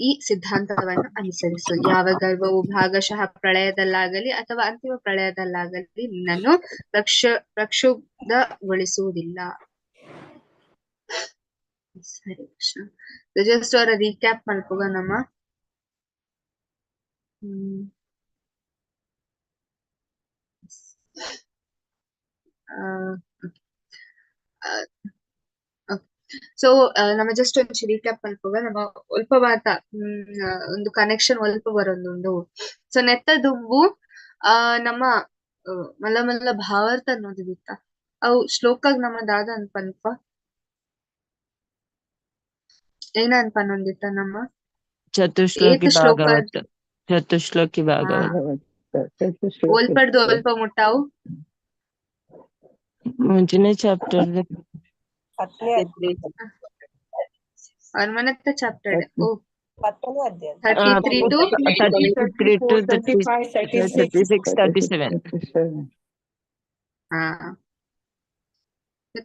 ಈ ಸಿದ್ಧಾಂತವನ್ನು ಅನುಸರಿಸು. ಯಾವ ಗರ್ವವು ಭಾಗಶಃ ಪ್ರಳಯದಲ್ಲಾಗಲಿ ಅಥವಾ ಅಂತಿಮ ಪ್ರಳಯದಲ್ಲಾಗಲಿ ನಿನ್ನನ್ನು ಪ್ರಕ್ಷುಬ್ಧಗೊಳಿಸುವುದಿಲ್ಲ. ಸರಿ ಕೃಷ್ಣ, ಜಸ್ಟ್ ಅವರ ರೀಕ್ಯಾಪ್ ಮಲ್ಪುಗ ನಮ್ಮ. ಸೊ ನಮ್ಮ ಜಸ್ಟ್ ಒಂಚೂರು ರೀಕ್ಯಾಪ್ ಮಲ್ಪುಗ ನಮ್ಮ ಒಲ್ಪ ಮಾತ ಒಂದು ಕನೆಕ್ಷನ್ ಒಲ್ಪ ಬರೊಂದುಂಡು. ಸೊ ನೆತ್ತ ದುಂಬು ನಮ್ಮ ಮಲ್ಲ ಮಲ್ಲ ಭಾವಾರ್ಥ ಅನ್ನೋದಿತ್ತ. ಅವು ಶ್ಲೋಕಾಗ್ ನಮ್ಮ ದಾದ ಅನ್ಪನ್ಪ ಏನ ಅನ್ಪನ್ನೊಂದಿತ್ತ ನಮ್ಮ ಚತುಶ್ಲೋಕಿ ಏತ್ ಶ್ಲೋಕ ಭಾಗವತ, ಚತುಶ್ಲೋಕಿ ಭಾಗವತ. ಒಲ್ಪಡ್ದು ಒಲ್ಪ ಮುಟ್ಟಾವು ಮುಂಚಿನ ಚಾಪ್ಟರ್. ಹತ್ತನೇ ಅವ್ರ ಚಾಪ್ಟರ್ ಓ 10ನೇ ಅಧ್ಯಾಯ. 33 to 33 to 35, 36. 36, 37. ಹಾ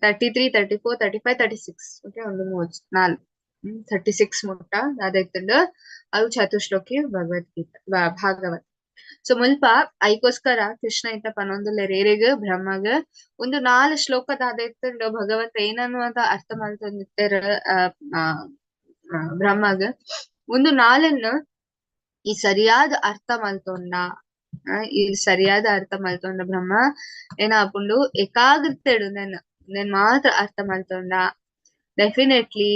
33, 34, 35, 36. ಓಕೆ, ಒಂದು 34 36 ಮುಟ್ಟ ಅದಾಯ್ತಂಡ ಅದು ಚತುಶ್ಲೋಕಿ ಭಗವದ್ಗೀತಾ ಭಾಗವತ್. ಸೊ ಮುಲ್ಪ ಐಕೋಸ್ಕರ ಕೃಷ್ಣ ಇತ್ತ ಪನೊಂದುಲ್ಲ ರೇರೆಗ್ ಬ್ರಹ್ಮಗ ಒಂದು 4 ಶ್ಲೋಕದ ಅದಾಯ್ತಂಡ ಭಗವಂತ ಏನನ್ನುವಂತ ಅರ್ಥ ಮಾಡ್ತಂದಿತ್ತಾರ ಬ್ರಹ್ಮಗ ಒಂದು 4 ಈ ಸರಿಯಾದ ಅರ್ಥ ಮಲ್ತೊಂಡ, ಈ ಸರಿಯಾದ ಅರ್ಥ ಮಲ್ತೊಂಡ ಬ್ರಹ್ಮ ಏನಾಪುಂಡು ಏಕಾಗ್ರತೆಡು ನನ್ ಮಾತ್ರ ಅರ್ಥ ಮಲ್ತೊಂಡ ಡೆಫಿನೆಟ್ಲಿ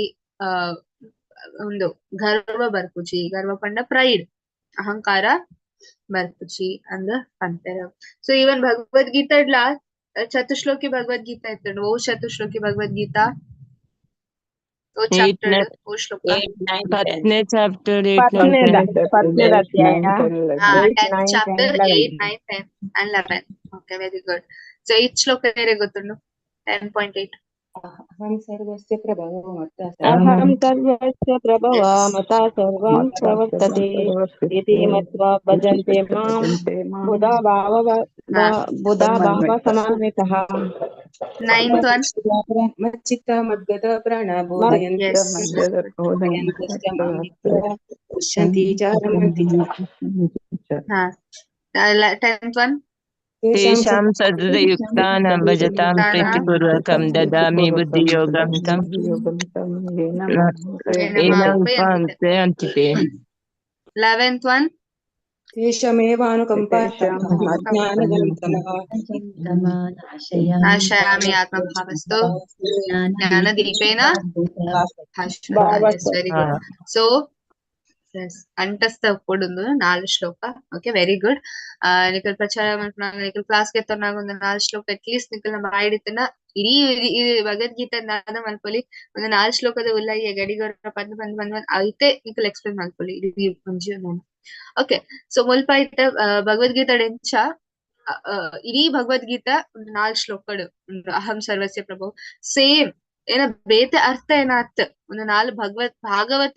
ಒಂದು ಗರ್ವ ಬರ್ಪುಜಿ, ಗರ್ವ ಪಂಡ ಪ್ರೈಡ್, ಅಹಂಕಾರ ಬರ್ಪುಜಿ ಅಂದ ಅಂತಾರ. ಸೊ ಈವನ್ ಭಗವದ್ಗೀತಾ ಚತುಶ್ಲೋಕಿ ಭಗವದ್ಗೀತಾ ಇತ್ತು. ಓ ಚತುಶ್ಲೋಕಿ ಭಗವದ್ಗೀತಾ ಓ ಚಾಪ್ಟರ್ ಓ ಶ್ಲೋಕ 10ನೇ chapter 8 9 10th chapter 8 9 10 and 11. Okay, very good. So 8 ಶ್ಲೋಕ ಬೇರೆ ಗೊತ್ತುಂಡು 10.8. ಅಹಂ ಸರ್ವಸ್ಯ ಪ್ರಭವೋ ಮತ್ತಃ ಅಹಂ ಸರ್ವಸ್ಯ ಪ್ರಭವ ಮತಃ ಸರ್ವಂ ಪ್ರವರ್ತತೆ ಇತಿ ಮತ್ವಾ ಭಜಂತೆ ಮಾಂ ಬುಧಾ ಭಾವ ಬುಧಾ ಭಾವ ಸಮನ್ವಿತಃ. 9th one. ಮಚ್ಚಿತ್ತ ಮದ್ಗತ ಪ್ರಾಣ ಬೋಧಯಂತ ಪಶ್ಯಂತಿ ಚ ರಮಂತಿ ಚ. ಹಾ, 10th one. तेषां सदृयुक्तानां भजतां प्रीतिपूर्वकं ददामि बुद्धियोगं तं येन ते. 11th one. तेषामेवानुकम्पार्थं अज्ञानगं तमः नाशयामि आत्मभावस्तु ज्ञानदीपेन भास्वता. Very good. So ಅಂಟಸ್ತ ಕೊಡುಂದು 4 ಶ್ಲೋಕ. Okay, very good. ನಿಖಲ್ ಪ್ರಚಾರ ಮಲ್ಪುನಾಗ ನಿಖಲ್ ಕ್ಲಾಸ್ ಗೆ ಎತ್ತೊನ್ನಾಗ ಒಂದು 4 ಶ್ಲೋಕ ಅಟ್ಲೀಸ್ಟ್ ನಿಖಲ್ನ ಬಾಯಿಡಿತ್ತನ ಇಡೀ ಭಗವದ್ಗೀತೆ ದಾದ ಮಲ್ಪೊಲಿ ಒಂದು 4 ಶ್ಲೋಕದ ಉಲ್ಲಯ್ಯ ಗಡಿಗೊರ ಬಂದ್ ಬಂದ್ ಬಂದ್ ಬಂದ್ ಐತೆ ನಿಖಲ್ ಎಕ್ಸ್ಪ್ಲೇನ್ ಮಲ್ಪೊಲಿ ಇಡೀ ಒಂಜಿ. ಓಕೆ, ಸೊ ಮುಲ್ಪ ಐತ ಭಗವದ್ಗೀತಾ ಎಂಚ ಇಡೀ ಭಗವದ್ಗೀತಾ ಒಂದು 4 ಶ್ಲೋಕಡು ಅಹಂ ಸರ್ವಸ್ಯ ಪ್ರಭು ಸೇಮ್ ಏನ ಬೇತೆ ಅರ್ಥ ಏನಾತ್ ಒಂದು 4 ಭಾಗವತ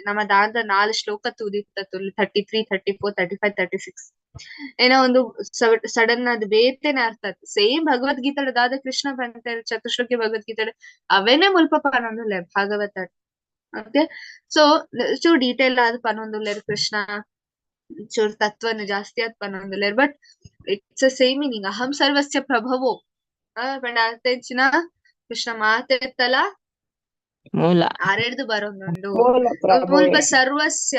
ನಮ್ಮ ದಾದ 4 ಶ್ಲೋಕ ತೂದಿತ್ತ 33, 34, 35, 36 ಏನೋ ಒಂದು ಸಡನ್ ಅದು ಬೇತೆನೆ ಅರ್ಥ ಆತ್. ಸೇಮ್ ಭಗವದ್ಗೀತಾ ದಾದ ಕೃಷ್ಣ ಬಂತಾರೆ ಚತುಶ್ಲೋಕಿ ಭಗವದ್ಗೀತಾ ಅವೇನೆ ಮುಲ್ಪ ಪನೊಂದುಲ್ಲೆ ಭಾಗವತ. ಓಕೆ, ಸೊ ಚೂರ್ ಡೀಟೇಲ್ ಆದ್ ಪನೊಂದುಲ್ಲೆರ್ ಕೃಷ್ಣ ಚೂರ್ ತತ್ವನು ಜಾಸ್ತಿ ಆದ್ ಪನೊಂದುಲ್ಲೆರ್, but it's a same meaning. ಅಹಂ ಸರ್ವಸ್ಯ ಪ್ರಭವೋ ಪಂಡ ಅರ್ಥೆಂಚಿನ ಕೃಷ್ಣ ಮಾತೆತ್ತಲ ಮೂಲ ಆರೆಡ್ದು ಬರೋದುಂಡು ಮುಲ್ಪ ಸರ್ವಸ್ಯ.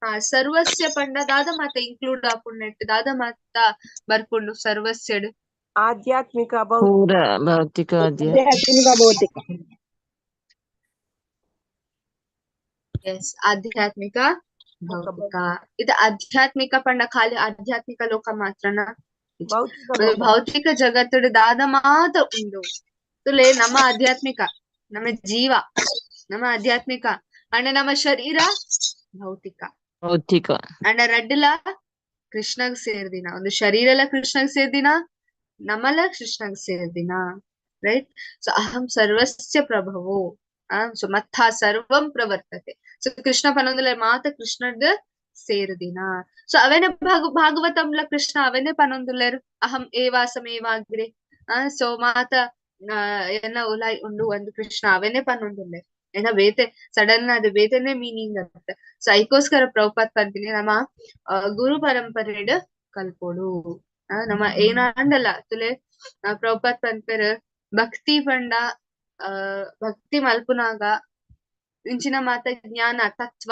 ಹಾ, ಸರ್ವಸ್ಯ ಪಂಡ ದಾದ ಮಾತ ಇನ್ಕ್ಲೂಡ್ ಆಪುಂಡು ದಾದ ಮಾತ ಬರ್ಪುಂಡು ಸರ್ವಸ್ಯಡ್ ಆಧ್ಯಾತ್ಮಿಕ ಪೂರ ಭೌತಿಕ ಆಧ್ಯಾತ್ಮಿಕ ಭೌತಿಕ. ಎಸ್, ಆಧ್ಯಾತ್ಮಿಕ ಭೌತಿಕ. ಇದು ಆಧ್ಯಾತ್ಮಿಕ ಪಂಡ ಖಾಲಿ ಆಧ್ಯಾತ್ಮಿಕ ಲೋಕ ಮಾತ್ರನ, ಭೌತಿಕ ಜಗತ್ತುಡು ದಾದ ಮಾತ ಉಂಡು. ತುಲೆ ನಮ್ಮ ಆಧ್ಯಾತ್ಮಿಕ, ನಮ್ಮ ಜೀವ ನಮ್ಮ ಆಧ್ಯಾತ್ಮಿಕ, ಅಂಡ ನಮ್ಮ ಶರೀರ ಭೌತಿಕ ಭೌತಿಕ. ಅಂಡ ರಡ್ಡಲ ಕೃಷ್ಣಗ್ ಸೇರ್ದಿನ, ಒಂದು ಶರೀರ ಎಲ್ಲ ಕೃಷ್ಣಗ್ ಸೇರ್ದಿನ, ನಮ್ಮಲ್ಲ ಕೃಷ್ಣಗ್ ಸೇರ್ದಿನ, ರೈಟ್? ಸೊ ಅಹಂ ಸರ್ವಸ್ಯ ಪ್ರಭವೋ ಸೊ ಮತ್ತ ಸರ್ವಂ ಪ್ರವರ್ತತೆ. ಸೊ ಕೃಷ್ಣ ಪನೊಂದುಲ ಮಾತ ಕೃಷ್ಣದ್ ಸೇರುದಿನ. ಸೊ ಅವೇನೆ ಭಾಗವತಂಲ ಕೃಷ್ಣ ಅವೇನೆ ಪನೊಂದುಲ್ಲೆರ್ ಅಹಂ ಏವಾಸಮೇವಾಗ್ರೆ. ಸೊ ಮಾತ ಎನ್ನ ಉಲಾಯ್ ಉಂಡು ಒಂದು ಕೃಷ್ಣ ಅವೇನೆ ಪನೊಂದುಲ್ಲೆರ್ ಏನ ಬೇತೆ ಸಡನ್ ಅದು ಬೇತೆನೆ ಮೀನಿಂಗ್ ಅಂತ. ಸೊ ಐಕೋಸ್ಕರ ಪ್ರಭುಪಾದ್ ಪಂತೀನಿ ನಮ್ಮ ಗುರು ಪರಂಪರೆಡ್ ಕಲ್ಪೋಡು. ನಮ್ಮ ಏನಾಂಡಲ್ಲ ತುಲೆ ಪ್ರಭುಪಾದ್ ಪಂಪೆರ್ ಭಕ್ತಿ ಪಂಡ ಭಕ್ತಿ ಮಲ್ಪುನಾಗ ಇಂಚಿನ ಮಾತ ಜ್ಞಾನ ತತ್ವ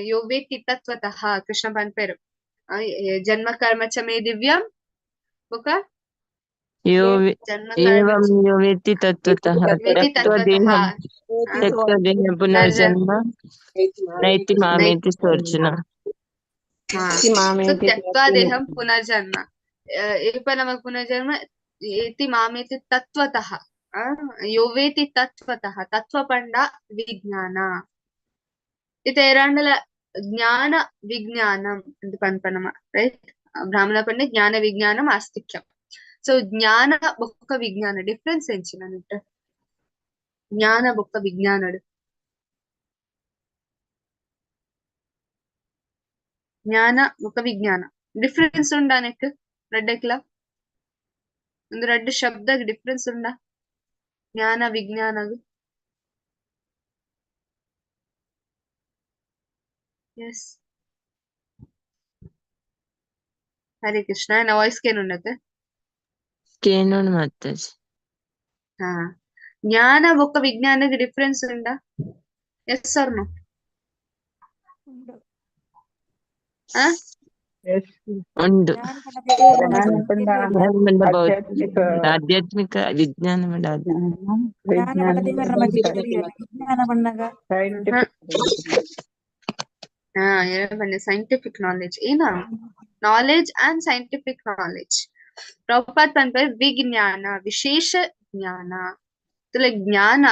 ಯೋ ವೇತ್ತಿ ತತ್ವತಃ ಕೃಷ್ಣ ಪನ್ಪೆರ್ ಜನ್ಮ ಕರ್ಮ ಚ ಮೇ ದಿವ್ಯಂ ಬೊಕ ಜನ್ಮ ಏವಂ ಯೋ ವೇತ್ತಿ ತತ್ವತಃ ವೇತ್ತಿ ತ್ಯಕ್ತ್ವಾ ದೇಹಂ ತತ್ವತಃ ತ್ಯಕ್ತ್ವಾ ದೇಹಂ ಪುನರ್ಜನ್ಮ ನೈತಿ ಮಾಮೇತಿ ಸೋರ್ಜುನ. ಸೊ ತ್ಯಕ್ತ್ವಾ ದೇಹಂ ಪುನರ್ಜನ್ಮ. ಏಪ ನಮಕ್ ಪುನರ್ಜನ್ಮ ಏತಿ ಮಾಮೇತಿ ತತ್ವತಃ ಯೋವೇತಿ ತತ್ವತಃ ತತ್ವ ಪಂಡ ವಿಜ್ಞಾನ ಇತ್ತೆ ಏರಾಂಡಲ ಜ್ಞಾನ ವಿಜ್ಞಾನಂ ಅಂತ ಪನ್ಪ ನಮ ರೈಟ್ ಬ್ರಾಹ್ಮಣ ಪಂಡ ಜ್ಞಾನ ವಿಜ್ಞಾನಂ ಆಸ್ತಿಕ್ಯಂ ಸೊ ಜ್ಞಾನ ಬೊಕ್ಕ ವಿಜ್ಞಾನ ಡಿಫ್ರೆನ್ಸ್ ಎಂಚಿನ ನೆಟ್ ಜ್ಞಾನ ಬೊಕ್ಕ ವಿಜ್ಞಾನಡ್ ಜ್ಞಾನ ಬೊಕ್ಕ ವಿಜ್ಞಾನ ಡಿಫ್ರೆನ್ಸ್ ಉಂಡಾ ನೆಕ್ ರಡ್ಡೆಕ್ಲ ಒಂದು ರಡ್ಡ್ ಶಬ್ದ ಡಿಫ್ರೆನ್ಸ್ ಉಂಡಾ ಜ್ಞಾನ ವಿಜ್ಞಾನಗ್ ಎಸ್ ಹರೇ ಕೃಷ್ಣ ಎನ್ನ ವಾಯ್ಸ್ ಕೇನುಂಡತೆ ಕೇನೋಣ ಮಾತಾಜಿ. ಹಾ ಜ್ಞಾನ ಬೊಕ್ಕ ವಿಜ್ಞಾನಗ್ ಡಿಫ್ರೆನ್ಸ್ ಉಂಡಾ ಎಸ್ ಆರ್ ನೋ ಆ ಉಂಡು. ಜ್ಞಾನ ಪಂಡ ಜ್ಞಾನ ಪಂಡ ಆಧ್ಯಾತ್ಮಿಕ ಆಧ್ಯಾತ್ಮಿಕ ವಿಜ್ಞಾನ ಪಂಡ ವಿಜ್ಞಾನ ವಿಜ್ಞಾನ ಪಣ್ಣಗ ಸೈಂಟಿಫಿಕ್ ಹಾ ಬನ್ನಿ ಸೈಂಟಿಫಿಕ್ ನಾಲೆಜ್ ಏನ ನಾಲೆಜ್ ಅಂಡ್ ಸೈಂಟಿಫಿಕ್ ನಾಲೆಜ್ ಪ್ರಭುಪಾದ್ ಪನ್ಪೆರ್ ವಿಜ್ಞಾನ ವಿಶೇಷ ಜ್ಞಾನ ಲೈಕ್ ಜ್ಞಾನ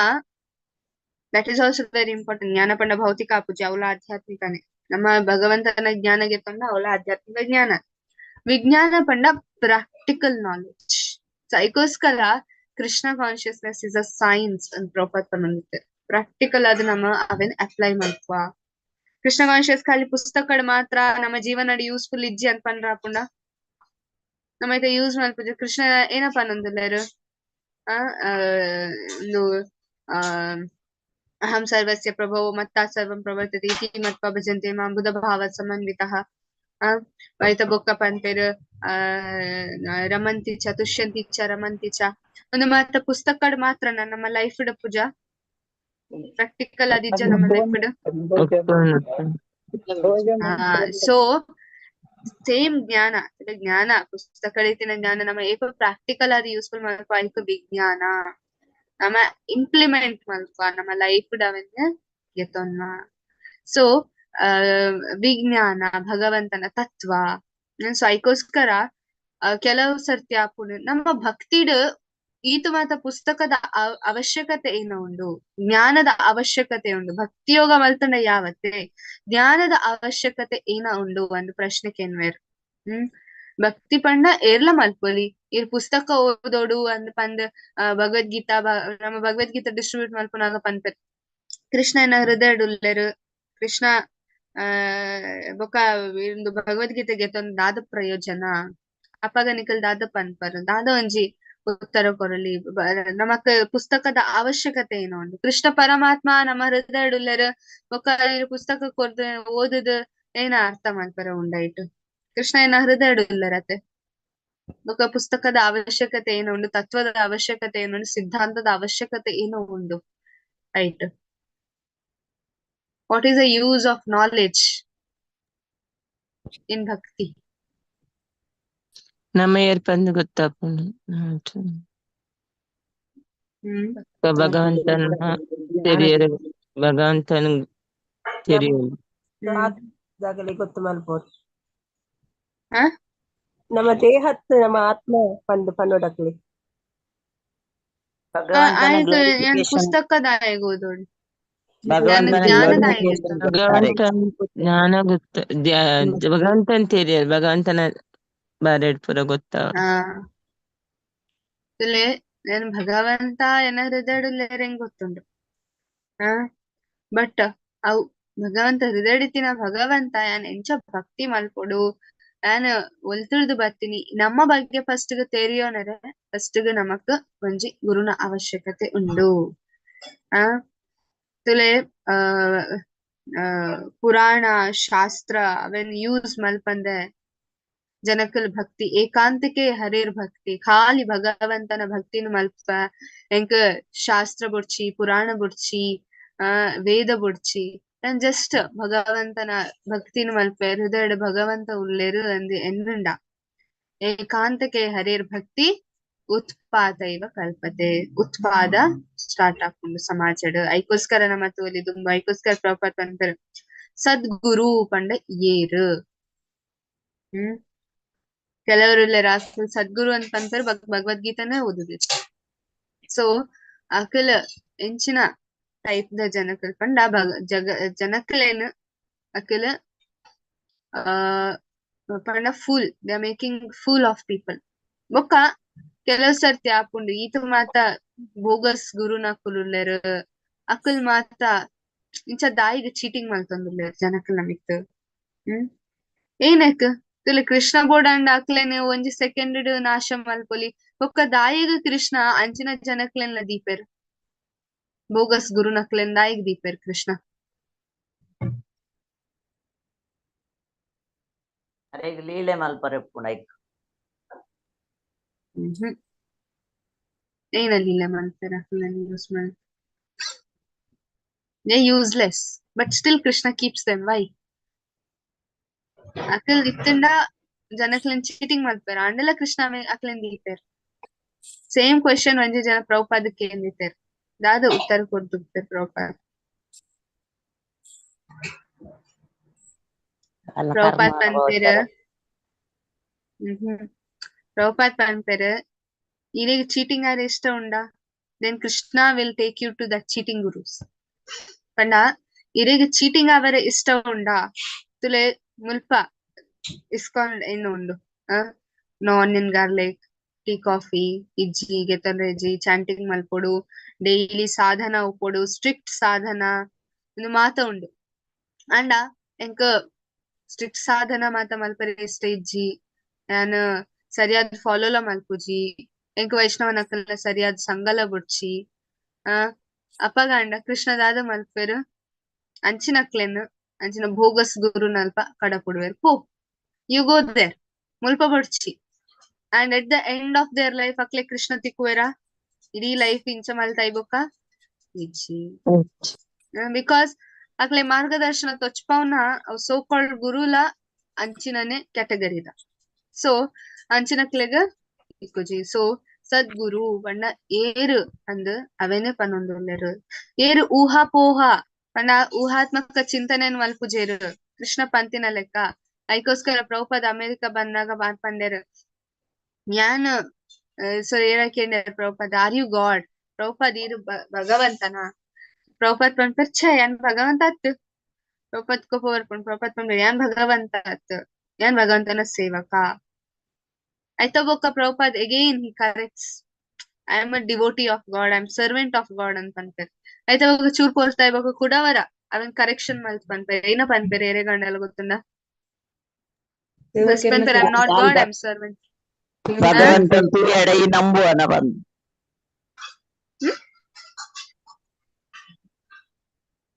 that is also very important ಜ್ಞಾನ ಪಂಡ ಭೌತಿಕ ಪೂಜೆ ಅವಲ ಆಧ್ಯಾತ್ಮಿಕನೇ ನಮ್ಮ ಭಗವಂತನ ಜ್ಞಾನ ಗೆತ್ತೊಂಡ ಅವಲ ಆಧ್ಯಾತ್ಮಿಕ ಜ್ಞಾನ ವಿಜ್ಞಾನ ಪಂಡ ಪ್ರಾಕ್ಟಿಕಲ್ ನಾಲೆಜ್ ಸೊ ಅದಕ್ಕೋಸ್ಕರ Krishna consciousness is a science ಅಂತ ಪ್ರಭುಪಾದ್ ಪನ್ನೊಂದಿತ್ತೆ ಪ್ರಾಕ್ಟಿಕಲ್ ಅದು ನಮ್ಮ ಅವೇನ್ ಅಪ್ಲೈ ಮಲ್ಪುವ ಕೃಷ್ಣ ಕಾನ್ಶಿಯಸ್ ಖಾಲಿ ಪುಸ್ತಕಡ್ ಮಾತ್ರ ನಮ್ಮ ಜೀವನಡ್ ಯೂಸ್ಫುಲ್ ಇಜ್ಜಿ ಅಂತ ಪಂಡ್ರ ಆಪುಂಡ ನಮ್ಮ ಐತೆ ಯೂಸ್ ಮಲ್ಪುಜಿ ಕೃಷ್ಣ ಏನಪ್ಪ ಅನ್ನೊಂದುಲ್ಲೆರ್ ಆ ಒಂದು ಆ ಅಹಂ ಸರ್ವಸ್ಯ ಪ್ರಭವೋ ಮತ್ತ ಸರ್ವಂ ಪ್ರವರ್ತತೆ ಇತಿ ಮತ್ವಾ ಭಜಂತೆ ಮಾಂ ಬುಧ ಭಾವ ಸಮನ್ವಿತಃ ಆ ಐತ ಬೊಕ್ಕ ಪನ್ಪೆರ್ ಆ ರಮಂತಿ ಚ ತುಷ್ಯಂತಿ ಚ ರಮಂತಿ ಚ ಒಂದು ಮಾತ್ರ ಪುಸ್ತಕಡ್ ಮಾತ್ರ ನಮ್ಮ ಲೈಫ್ ಡ್ ಪೂಜಾ ಪ್ರಾಕ್ಟಿಕಲ್ ಅದಿಜ್ಜ ನಮ್ಮ ಲೈಫ್ ಡ್ ಸೊ ಸೇಮ್ ಜ್ಞಾನ ಜ್ಞಾನ ಪುಸ್ತಕ ರೀತಿನ ಜ್ಞಾನ ನಮ್ಮ ಏಪ ಪ್ರಾಕ್ಟಿಕಲ್ ಆದ್ ಯೂಸ್ಫುಲ್ ಮಲ್ಪ ಐಕ್ ವಿಜ್ಞಾನ ನಮ್ಮ ಇಂಪ್ಲಿಮೆಂಟ್ ಮಲ್ಪ ನಮ್ಮ ಲೈಫ್ ಡ್ ಅವೆನ್ ಗೆತೊನ್ನ ಸೊ ವಿಜ್ಞಾನ ಭಗವಂತನ ತತ್ವ ಸೊ ಐಕೋಸ್ಕರ ಕೆಲವು ಸರ್ತಿ ಆಪುಂಡು ನಮ್ಮ ಭಕ್ತಿಡ್ ಈತು ಮಾತ ಪುಸ್ತಕದ ಅವಶ್ಯಕತೆ ಏನ ಉಂಡು ಜ್ಞಾನದ ಅವಶ್ಯಕತೆ ಉಂಡು ಭಕ್ತಿಯೋಗ ಮಲ್ತಂಡ ಯಾವತ್ತೆ ಜ್ಞಾನದ ಅವಶ್ಯಕತೆ ಏನ ಉಂಡು ಒಂದು ಪ್ರಶ್ನೆ ಕೇನ್ವೇರ್ ಭಕ್ತಿ ಪಂಡ ಏರ್ಲ ಮಲ್ಪೊಲಿ ಇರ್ ಪುಸ್ತಕ ಓದೋಡು ಅಂದ್ ಪಂದ್ ಭಗವದ್ಗೀತಾ ನಮ್ಮ ಭಗವದ್ಗೀತಾ ಡಿಸ್ಟ್ರಿಬ್ಯೂಟ್ ಮಲ್ಪುನಾಗ ಪನ್ಪೆರ್ ಕೃಷ್ಣನ ಹೃದಯಡುಲ್ಲೆರ್ ಕೃಷ್ಣ ಬೊಕ ಇಂದು ಭಗವದ್ಗೀತೆ ಗೆತೊಂದು ದಾದ ಪ್ರಯೋಜನ ಅಪಗ ನಿಕಲ್ ದಾದ ಪನ್ಪರ್ ದಾದ ಒಂಜಿ ಉತ್ತರ ಕೊರಲಿ ನಮಕ್ ಪುಸ್ತಕದ ಅವಶ್ಯಕತೆ ಏನೋ ಉಂಡು ಕೃಷ್ಣ ಪರಮಾತ್ಮ ನಮ್ಮ ಹೃದಯಡುಲ್ಲೆರ್ ಬೊಕ ಪುಸ್ತಕ ಕೊರ್ದು ಓದುದು ಏನ ಅರ್ಥ ಮಲ್ಪರೆ ಉಂಡಾಯ್ತು ಕೃಷ್ಣ ಏನ ಹೃದಯಡುಲ್ಲರತೆ ಬೊಕ ಪುಸ್ತಕದ ಅವಶ್ಯಕತೆ ಏನೋ ಉಂಡು ತತ್ವದ ಅವಶ್ಯಕತೆ ಏನೋ ಉಂಡು ಸಿದ್ಧಾಂತದ ಅವಶ್ಯಕತೆ ಏನೋ ಉಂಡು right what is the use of knowledge in bhakti ನಮ್ಮ ಏರ್ಪಂದು ಗೊತ್ತಾಪುಂಡು ಭಗವಂತನ ತೆರಿಯರು ಭಗವಂತನ ತೆರಿಯಲು ಆಗಲಿ ಗೊತ್ತು ಮಲ್ಬೋದು ನಮ್ಮ ದೇಹತ್ ನಮ್ಮ ಆತ್ಮ ಪಂದು ಪನ್ನೊಡಕ್ಲಿ ಪುಸ್ತಕದ ಓದೋಡು ಭಗವಂತನ ಜ್ಞಾನ ಗೊತ್ತ ಭಗವಂತನ ತೆರಿಯರು ಭಗವಂತನ ಬಾರೆಡ್ ಪೂರ ಗೊತ್ತ ನಾನು ಭಗವಂತ ಎನ್ನ ಹೃದಯಡುಲ್ಲೇರ್ ಹೆಂಗ್ ಗೊತ್ತುಂಡು ಬಟ್ ಅವು ಭಗವಂತ ಹೃದಯಡಿತಿನ ಭಗವಂತ ಯಾನ್ ಎಂಚ ಭಕ್ತಿ ಮಲ್ಪೊಡು ಯಾನ್ ಒಲ್ತುಳ್ದು ಬರ್ತೀನಿ ನಮ್ಮ ಬಗ್ಗೆ ಫಸ್ಟ್ ಗ್ ತೆರಿಯೋನರೆ ಫಸ್ಟ್ ಗ್ ನಮಕ್ ಒಂಜಿ ಗುರುನ ಅವಶ್ಯಕತೆ ಉಂಡು ಆ ತುಲೆ ಆ ಪುರಾಣ ಶಾಸ್ತ್ರ ಅವೆನ್ ಯೂಸ್ ಮಲ್ಪಂದೆ ಜನಕಲ್ ಭಕ್ತಿ ಏಕಾಂತಿಕೆ ಹರಿರ್ ಭಕ್ತಿ ಖಾಲಿ ಭಗವಂತನ ಭಕ್ತಿನ ಮಲ್ಪ ಎಂಕ್ ಶಾಸ್ತ್ರ ಬುಡ್ಚಿ ಪುರಾಣ ಬುಡ್ಚಿ ವೇದ ಬುಡ್ಚಿ ನಾನ್ ಜಸ್ಟ್ ಭಗವಂತನ ಭಕ್ತಿನ ಮಲ್ಪೆ ಹೃದಯಡ್ ಭಗವಂತ ಉಲ್ಲೇರು ಅಂದ್ ಎನ್ನುಂಡ ಏಕಾಂತಕ್ಕೆ ಹರಿರ್ ಭಕ್ತಿ ಉತ್ಪಾದ ಇವ ಕಲ್ಪತೆ ಉತ್ಪಾದ ಸ್ಟಾರ್ಟ್ ಆಪುಂಡು ಸಮಾಜಡ್ ಐಕೋಸ್ಕರ ನಮ್ಮ ತೋಲಿ ದುಂಬ ಐಕೋಸ್ಕರ ಪ್ರಭುಪಾದ್ ಪನ್ಪೆರ್ ಸದ್ಗುರು ಪಂಡ ಏರು ಕೆಲವರು ಉಲ್ಲೆರ್ ಅಕುಲು ಸದ್ಗುರು ಅಂತ ಪನ್ಪೆರ್ ಭಗವದ್ಗೀತೆನೇ ಓದುದಿರ್. ಸೊ ಅಕುಲು ಎಂಚಿನ ಟೈಪ್ ದ ಜನಕುಲು ಪಂಡ ಜಗ ಜನಕುಲೆನ್ ಅಕುಲು ಪಂಡ fool, they are making fool of people. ಬೊಕ್ಕ ಕೆಲವು ಸರ್ತಿ ಆಪುಂಡು ಈತ ಮಾತ ಬೋಗಸ್ ಗುರುನಕುಲು ಉಲ್ಲೆರ್, ಅಕುಲ್ ಮಾತ ಇಂಚ ದಾಯಿಗ್ ಚೀಟಿಂಗ್ ಮಲ್ತೊಂದುಲ್ಲೆರ್ ಜನಕುಲ್ನ ಮಿತ್ತ್. ಏನಕ್ ತುಲೆ ಕೃಷ್ಣ ಬೋಡಾಂಡ ಅಕ್ಲೆನ್ ಒಂಜಿ ಸೆಕೆಂಡ್ ಡ್ ನಾಶ ಮಲ್ಪೊಲಿ. ಬೊಕ್ಕ ದಾಯಿಗ್ ಕೃಷ್ಣ ಅಂಚಿನ ಜನಕ್ಲೆನ್ಲ ದೀಪೆರ್, ಬೋಗಸ್ ಗುರುನಕ್ಲೆನ್ ದಾಯಿಗ್ ದೀಪೆರ್ ಕೃಷ್ಣ. ಅರೆಗ್ ಲೀಲೆ ಮಲ್ಪರೆ ಉಪ್ಪುಂಡು ಐಕ್. ಏನ ಲೀಲೆ ಮಲ್ಪೆರ್ ಅಕ್ಲೆನ್ use Mal, they useless, but still Krishna keeps them. Why? ಅಕಲ್ ಇತ್ತಂಡ ಜನಕ್ಲೆನ್ ಚೀಟಿಂಗ್ ಮಲ್ಪೆರ್, ಆಂಡಲ ಕೃಷ್ಣ ಅಕ್ಲೆನ್ ದೀಪೆರ್. ಸೇಮ್ ಕ್ವೆಶನ್ ಒಂಜಿ ಜನ ಪ್ರಭುಪಾದ ಕೇಂದಿತ್ತೆರ್, ದಾದ ಉತ್ತರ ಕೊರ್ದುತ್ತೆರ್ ಪ್ರಭುಪಾದ? ಅಲ್ಲ ಪ್ರಭುಪಾದ್ ಕರ್ಮ ಪನ್ಪೆರ್, ಅನುಭವಿಸ್ತಾರೆ. ಪ್ರಭುಪಾದ್ ಪನ್ಪೆರ್ ಇರೆಗ್ ಚೀಟಿಂಗ್ ಆರೆ ಇಷ್ಟ ಉಂಡಾ, then Krishna will take you to that cheating gurus. ಪಂಡ ಇರೆಗ್ ಚೀಟಿಂಗ್ ಆವರೆ ಇಷ್ಟ ಉಂಡಾ, ತುಲೆ ಮುಲ್ಪ ಇಸ್ಕಾನ್ ಏನು ಉಂಡು, no onion garlic, tea coffee ಇಜ್ಜಿ, ಗೆತೊನ್ರೆ ಇಜ್ಜಿ, ಚಾಂಟಿಂಗ್ ಮಲ್ಪೊಡು, ಡೈಲಿ ಸಾಧನ ಉಪ್ಪೊಡು, ಸ್ಟ್ರಿಕ್ಟ್ ಸಾಧನ ಉಂದು ಮಾತ ಉಂಡು. ಆಂಡ ಎಂಕ್ ಸ್ಟ್ರಿಕ್ಟ್ ಸಾಧನ ಮಾತ ಮಲ್ಪರೆ ಇಷ್ಟ ಇಜ್ಜಿ, ಯಾನ್ ಸರಿಯಾದ ಫಾಲೋಲ ಮಲ್ಪುಜಿ, ಎಂಕ್ ವೈಷ್ಣವನಕಲ್ನ ಸರಿಯಾದ ಸಂಗಲ ಬುಡ್ಚಿ, ಅಪಗಾಂಡ ಕೃಷ್ಣ ದಾದ ಮಲ್ಪೆರ್ ಅಂಚಿನಕ್ಲೆನ್ ಅಂಚಿನ ಭೋಗಸ್ ಗುರುನಲ್ಪ ಕಡಪುಡುವೆರ್, ಪೋ you go there, ಮುಲ್ಪ ಬೊಡ್ಚಿ. And at the end of their life ಅಕ್ಲೆ Krishna ತಿಕ್ಕುವೆರಾ? ಇಡೀ ಲೈಫ್ ಇಂಚ ಮಲ್ತಾಯಿ ಬೊಕ್ಕ ಇಜ್ಜಿ. Because ಅಕ್ಲೆ ಮಾರ್ಗದರ್ಶನ ತೊಚ್ಪವ್ನ ಸೋ ಕಾಲ್ಡ್ ಗುರುಲ ಅಂಚಿನನೆ ಕ್ಯಾಟಗರಿದ. ಸೊ ಅಂಚಿನಕ್ಲೆಗ್ ಇಕ್ಕುಜಿ. ಸೊ ಸದ್ಗುರು ಪಂಡ ಏರು ಅಂದ್ ಅವೇನೆ ಪನೊಂದುಲ್ಲೆರ್. ಏರು ಊಹಾಪೋಹ ಪಂಡ ಊಹಾತ್ಮಕ ಚಿಂತನೆನ್ ಮಲ್ಪುಜೆರ್ ಕೃಷ್ಣ ಪಂತಿನ ಲೆಕ್ಕ. ಐಕೋಸ್ಕರ ಪ್ರಭುಪಾದ ಅಮೆರಿಕ ಬಂದಾಗ ಪಂಡೆರ್, ಯಾನ್ ಸೊ ಏರ ಕೇಂಡೆರ್ Prabhupada, are you god? Prabhupada ಈರು ಭಗವಂತನ? ಪ್ರಭುಪಾದ್ ಪನ್ಪೆರ್, ಛೇ ಯಾನ್ ಭಗವಂತ ಅತ್. ಪ್ರಭುಪಾದ್ ಕೋಪ ಬರ್ಪುಂಡು. ಪ್ರಭುಪಾದ್ ಪನ್ಪೆರ್ ಯಾನ್ ಭಗವಂತ ಅತ್, ಯಾನ್ ಭಗವಂತನ ಸೇವಕ. ಆಯ್ತಾ ಬೊಕ್ಕ Prabhupad again he corrects, I am a devotee of God, I am servant of God ಅಂತ ಪನ್ಪೆರ್. ಆಯ್ತಾ ಬೊಕ್ಕ ಚೂರ್ ಪೋರ್ತಾ ಬೊಕ್ಕ ಕುಡವರ ಅವನ್ ಕರೆಕ್ಷನ್ ಮಲ್ತ್ ಪನ್ಪೆರ್. ಏನ ಪನ್ಪೆರ್ ಏರೆಗಂಡಲ ಗೊತ್ತುಂಡ? ಫಸ್ಟ್ ಸೇವಕೆರ್ನ ಪನ್ಪೆರ್ I am not God, I am servant. ಭಗವಂತನ ತುರಿಯಡ ಈ ನಂಬುವನ ಬಂದು.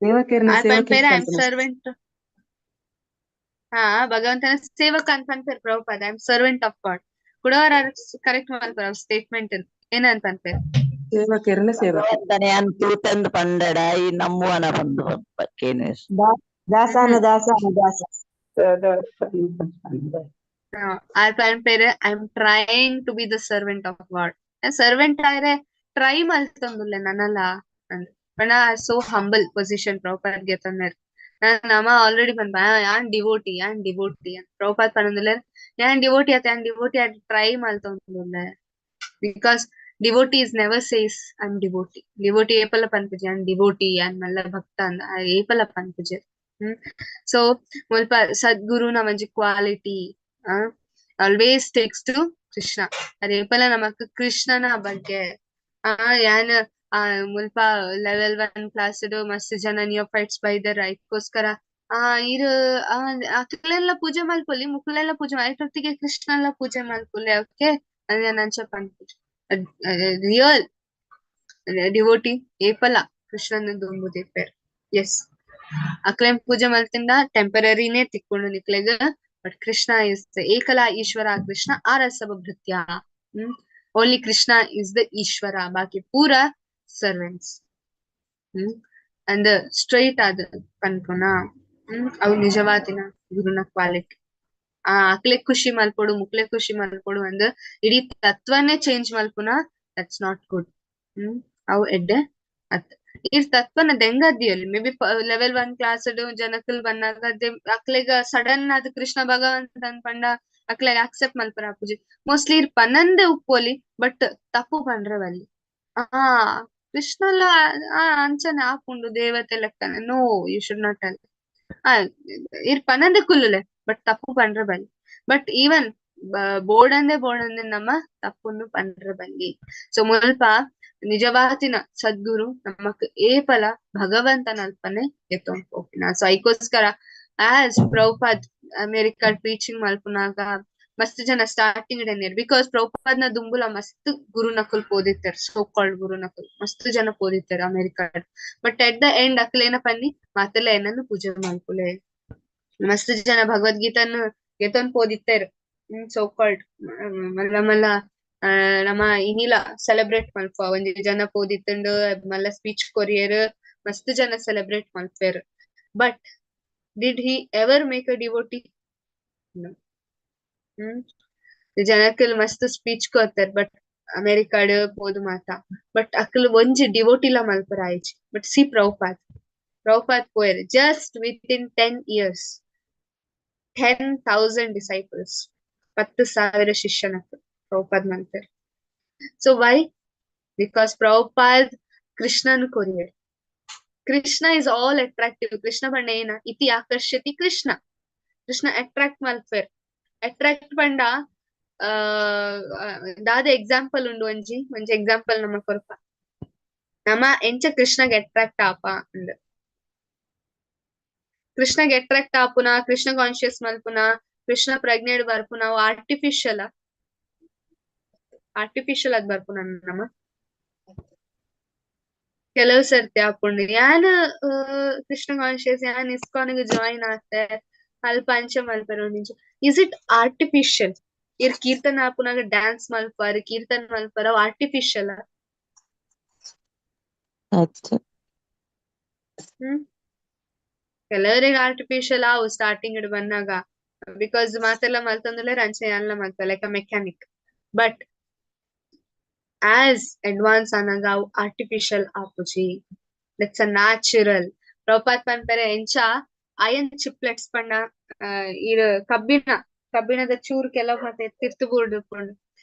ಸೇವಕೆರ್ನ ಆರ್ ಸೇವಕೆರ್ ಪನ್ಪೆರ್ I am ಪನ್ಪುನ. ಸರ್ವೆಂಟ್. ಹಾ, ಭಗವಂತನ ಸೇವಕ ಅಂತ ಪನ್ಪೆರ್ Prabhupada, I am servant of God. ಕುಡವರ correct ಮಲ್ಪೆರ್ ಅವ್ರ ಸ್ಟೇಟ್ಮೆಂಟ್ ಏನಂತ ಪನ್ಪೆರ್? ಸೇವಕೆರ್ನ ಸೇವಕ. ಭಗವಂತನೇ ಯಾನ್ ತೂತಂದು ಪಂಡಡ ಈ ನಂಬುವನ ಬಂದು ಕೇನು. ದಾಸಾನು ದಾಸಾನು ದಾಸ. ಆರ್ ಪನ್ಪೆರ್ I am trying to be the servant of God. Servant ಆದ್ರೆ ಟ್ರೈ ಮಲ್ತೊಂದುಲ್ಲೆ ನನಲ ಅಂದ್. ಪಂಡ ಸೋ ಹಂಬಲ್ ಪೊಸಿಷನ್ ಪ್ರಭುಪಾದ್ ಗೆತೊನ್ನೆರ್. ನಮ ಆಲ್ರೆಡಿ ಪನ್ಪ ಯಾನ್ ಡಿವೋಟಿ, ಯಾನ್ ಡಿವೋಟಿ ಅಂತ. ಪ್ರಭುಪಾದ್ ಪನೊಂದುಲ್ಲೆರ್ ಯಾನ್ ಡಿವೋಟಿ ಅತ್ತ, ಯಾನ್ ಡಿವೋಟಿ ಆದ್ try ಮಲ್ತೊಂದುಲ್ಲೆ. Because devotee is never says I am devotee. Devotee ಏಪಲ ಪನ್ಪುಜಿ ಯಾನ್ ಡಿವೋಟಿ, ಯಾನ್ ಮಲ್ಲ ಭಕ್ತ ಅಂದ್ ಏಪಲ ಪನ್ಪುಜೆರ್. ಸೊ ಮುಲ್ಪ ಸದ್ಗುರುನ ಒಂಜಿ ಕ್ವಾಲಿಟಿ ಆಲ್ವೇಸ್ ಟೇಕ್ಸ್ ಟು ಕೃಷ್ಣ. ಅದ್ ಏಪಲ ನಮಕ್ ಕೃಷ್ಣನ ಬಗ್ಗೆ ಯಾನ್ ಮುಲ್ಪ ಲೆವೆಲ್ 1 ಕ್ಲಾಸ್ ಮಸ್ತ್ ಜನ ನಿಯೋಫೈಟ್ಸ್ ಬೈದರ್, ಐಕ್ಕೋಸ್ಕರ ಇರು ಅಕ್ಲೆಲ್ಲ ಪೂಜೆ ಮಲ್ಪೊಲಿ, ಮುಕುಲೆಲ್ಲ ಪೂಜೆ ಐಟೊಟ್ಟಿಗೆ ಕೃಷ್ಣಲ್ಲ ಪೂಜೆ ಮಲ್ಪೊಲಿ, ಓಕೆ ಅದ್ ಅಂಚ ಪನ್ಪುಜಿ. ರಿಯಲ್ ಡಿವೋಟಿ ಏಪಲ ಕೃಷ್ಣನ ದುಂಬು ದೀಪೆರ್. ಎಸ್, ಅಕ್ಲೆನ್ ಪೂಜೆ ಮಲ್ತಿಂದ ಟೆಂಪರರಿನೇ ತಿಕ್ಕೊಂಡು ನಿಕ್ಲೆಗ್, ಬಟ್ ಕೃಷ್ಣ is ಏಕಲಾ ಈಶ್ವರ Krishna ಆರಸವ ಭೃತ್ಯ. Only Krishna is the Ishwara, ಬಾಕಿ ಪೂರ ಸರ್ವೆಂಟ್ಸ್. ಅಂದ್ ಸ್ಟ್ರೈಟ್ ಆದ್ ಪನ್ಪುನ ಅವು ನಿಜವಾದಿನ ಗುರುನ ಕ್ವಾಲಿಟಿ. ಅಕ್ಲೆ ಖುಷಿ ಮಲ್ಪೊಡು, ಮುಕ್ಲೆ ಖುಷಿ ಮಲ್ಪೊಡು ಅಂದ್ ಇಡೀ ತತ್ವನೇ ಚೇಂಜ್ ಮಲ್ಪುನ, that's not good. ಅವು ಎಡ್ಡೆ ಅತ್. ಈ ತತ್ವನ ದೆಂಗದಿಯಲ್ಲಿ ಮೇ ಬಿ ಲೆವೆಲ್ 1 ಕ್ಲಾಸ್ ಜನಕುಲ್ ಬನ್ನಾಗ ಅಕ್ಲೆಗ ಸಡನ್ ಆದ್ ಕೃಷ್ಣ ಭಗವಂತ ಪಂಡ ಅಕ್ಲೆಗ್ ಅಕ್ಸೆಪ್ಟ್ ಮಲ್ಪರ ಆಪುಜಿ. ಮೋಸ್ಟ್ಲಿ ಇರ್ ಪನಂದೆ ಉಪ್ಪೊಲಿ ಬಟ್ ತಪ್ಪು ಪಂಡ್ರೆ ಬಲ್ಲಿ. ಆ ಕೃಷ್ಣಲ ಆ ಅಂಚನೆ ಆಪುಂಡು ದೇವತೆ ಲೆಕ್ಕನೆ. No, you should not tell. ಆ ಇರ್ ಪನಂದೆ ಕುಲ್ಲುಲೆ ಬಟ್ ತಪ್ಪು ಪಂಡ್ರೆ ಬಲ್ಲಿ. ಬಟ್ ಈವನ್ ಬೋಡಂದೆ ಬೋಡಂದೆ ನಮ್ಮ ತಪ್ಪುನ್ನು ಪಂಡ್ರೆ ಬಲ್ಲಿ. ಸೊ ಮುಲ್ಪ ನಿಜವಾತಿನ ಸದ್ಗುರು ನಮಕ್ ಏಪಲ ಭಗವಂತನ ಅಲ್ಪನೆ ಎತ್ತೊಂದು ಪೋಪಿನ. ಸೊ ಐಕೋಸ್ಕರ ಆಸ್ ಪ್ರಭುಪಾದ್ ಅಮೆರಿಕ ಪ್ರೀಚಿಂಗ್ ಮಲ್ಪುನಾಗ ಮಸ್ತ್ ಜನ ಸ್ಟಾರ್ಟಿಂಗ್ ಇಡೇನಿರ್, because ಪ್ರಭುಪಾದ್ನ ದುಂಬುಲ ಮಸ್ತ್ ಗುರು ನಕುಲ್ ಪೋದಿತ್ತೆರ್, ಸೋ ಕಾಲ್ಡ್ ಗುರು ನಕುಲ್ ಮಸ್ತ್ ಜನ ಪೋದಿತ್ತೆರ್ America. But at the end ಅಕ್ಲೇನ ಪನ್ನಿ ಮಾತೆಲ್ಲ ಏನನ್ನು ಪೂಜೆ ಮಲ್ಪುಲೆ. ಮಸ್ತ್ ಜನ ಭಗವದ್ಗೀತನ್ ಗೆತೊಂದ್ ಪೋದಿತ್ತೆರ್, ಸೋ ಕಾಲ್ಡ್ ಮಲ್ಲ ಮಲ್ಲ ನಮ್ಮ ಇನಿಲ ಸೆಲೆಬ್ರೇಟ್ ಮಲ್ಪ ಒಂಜಿ ಜನ ಪೋದಿತ್ತುಂಡು ಮಲ್ಲ ಸ್ಪೀಚ್ ಕೊರಿಯರ್ ಮಸ್ತ್ ಜನ ಸೆಲೆಬ್ರೇಟ್ ಮಲ್ಪೆರ್. But did he ever make a devotee? No. ಜನಕ್ಕಲ್ ಮಸ್ತ್ ಸ್ಪೀಚ್ ಕೊರ್ತೆರ್ ಬಟ್ ಅಮೆರಿಕಾಡ್ ಪೋದು ಮಾತ, ಬಟ್ ಅಕ್ಲ್ ಒಂಜಿ ಡಿವೋಟಿಲ ಮಲ್ಪರ ಆಯ್ಚಿ. ಬಟ್ ಸಿ ಪ್ರಭುಪಾದ್, ಪ್ರಭುಪಾದ್ ಪೋಯೆರ್ just within 10 years 10,000 disciples, 10,000 ಶಿಷ್ಯನಕ್ Prabhupad ಮಲ್ಪೆರ್. So why? Because Prabhupad ಕೃಷ್ಣನ್ courier. Krishna is all attractive. Krishna ಪಂಡ ಏನ ಇತಿ ಆಕರ್ಷತಿ ಕೃಷ್ಣ, ಕೃಷ್ಣ ಅಟ್ರಾಕ್ಟ್ ಮಲ್ಪೆರ್. ಅಟ್ರಾಕ್ಟ್ ಪಂಡ ದಾದ ಎಕ್ಸಾಂಪಲ್ ಉಂಡು, ಒಂಜಿ ಒಂಜಿ ಎಕ್ಸಾಂಪಲ್ ನಮ್ಮ ಕೊರ್ಪ. ನಮ ಎಂಚ ಕೃಷ್ಣಗೆ ಅಟ್ರಾಕ್ಟ್ ಆಪ ಅಂದ್, ಕೃಷ್ಣಗೆ ಅಟ್ರಾಕ್ಟ್ ಆಪುನ, ಕೃಷ್ಣ ಕಾನ್ಶಿಯಸ್ ಮಲ್ಪುನ, ಕೃಷ್ಣ ಪ್ರಜ್ಞೆಡ್ ಬರ್ಪುನ ಆರ್ಟಿಫಿಷಿಯಲ್ ಆರ್ಟಿಫಿಷಿಯಲ್ ಆದ್ ಬರ್ಪುನ ನಮ. ಕೆಲವು ಸರ್ತಿ ಆಪುಂಡು ಯಾನ್ ಕೃಷ್ಣ ಕಾನ್ಶಿಯಸ್, ಯಾನ್ ಇಸ್ಕಾನ್ ಜಾಯಿನ್ ಆತೆ ಅಲ್ಪ ಅಂಚ ಮಲ್ಪೆರ್ ಒಂದಿಂಚ. Is it artificial? ಇರ್ ಕೀರ್ತನ ಆಪುನಾಗ ಡ್ಯಾನ್ಸ್ ಮಲ್ಪಾರ್, ಕೀರ್ತನ ಮಲ್ಪಾರ, ಆರ್ಟಿಫಿಷಿಯಲ್? ಕೆಲವರಿಗೆ ಆರ್ಟಿಫಿಷಿಯಲ್ ಆವು ಸ್ಟಾರ್ಟಿಂಗ್ ಇಡ್ ಬಂದಾಗ, because ಮಾತೆಲ್ಲ ಮಲ್ತೊಂದುಲ್ಲೆರ್ ಅಂಚೆ ಯಾನ್ಲ ಮಲ್ತ like a mechanic. But as advance ಆನಾಗ ಅವು ಆರ್ಟಿಫಿಷಿಯಲ್ ಆಪುಜಿ, that's a natural. Prabhupad ಪನ್ಪೆರೆ ಎಂಚ ಅಯನ್ ಚಿಪ್ಲೆಟ್ಸ್ ಪಂಡ ಇರ್ ಕಬ್ಬಿಣ ಕಬ್ಬಿಣದ ಚೂರು ಕೆಲವು ಮತ್ತೆ ತಿರ್ತು ಬೂರ್ದು ಉಪ್ಪುಂಡು,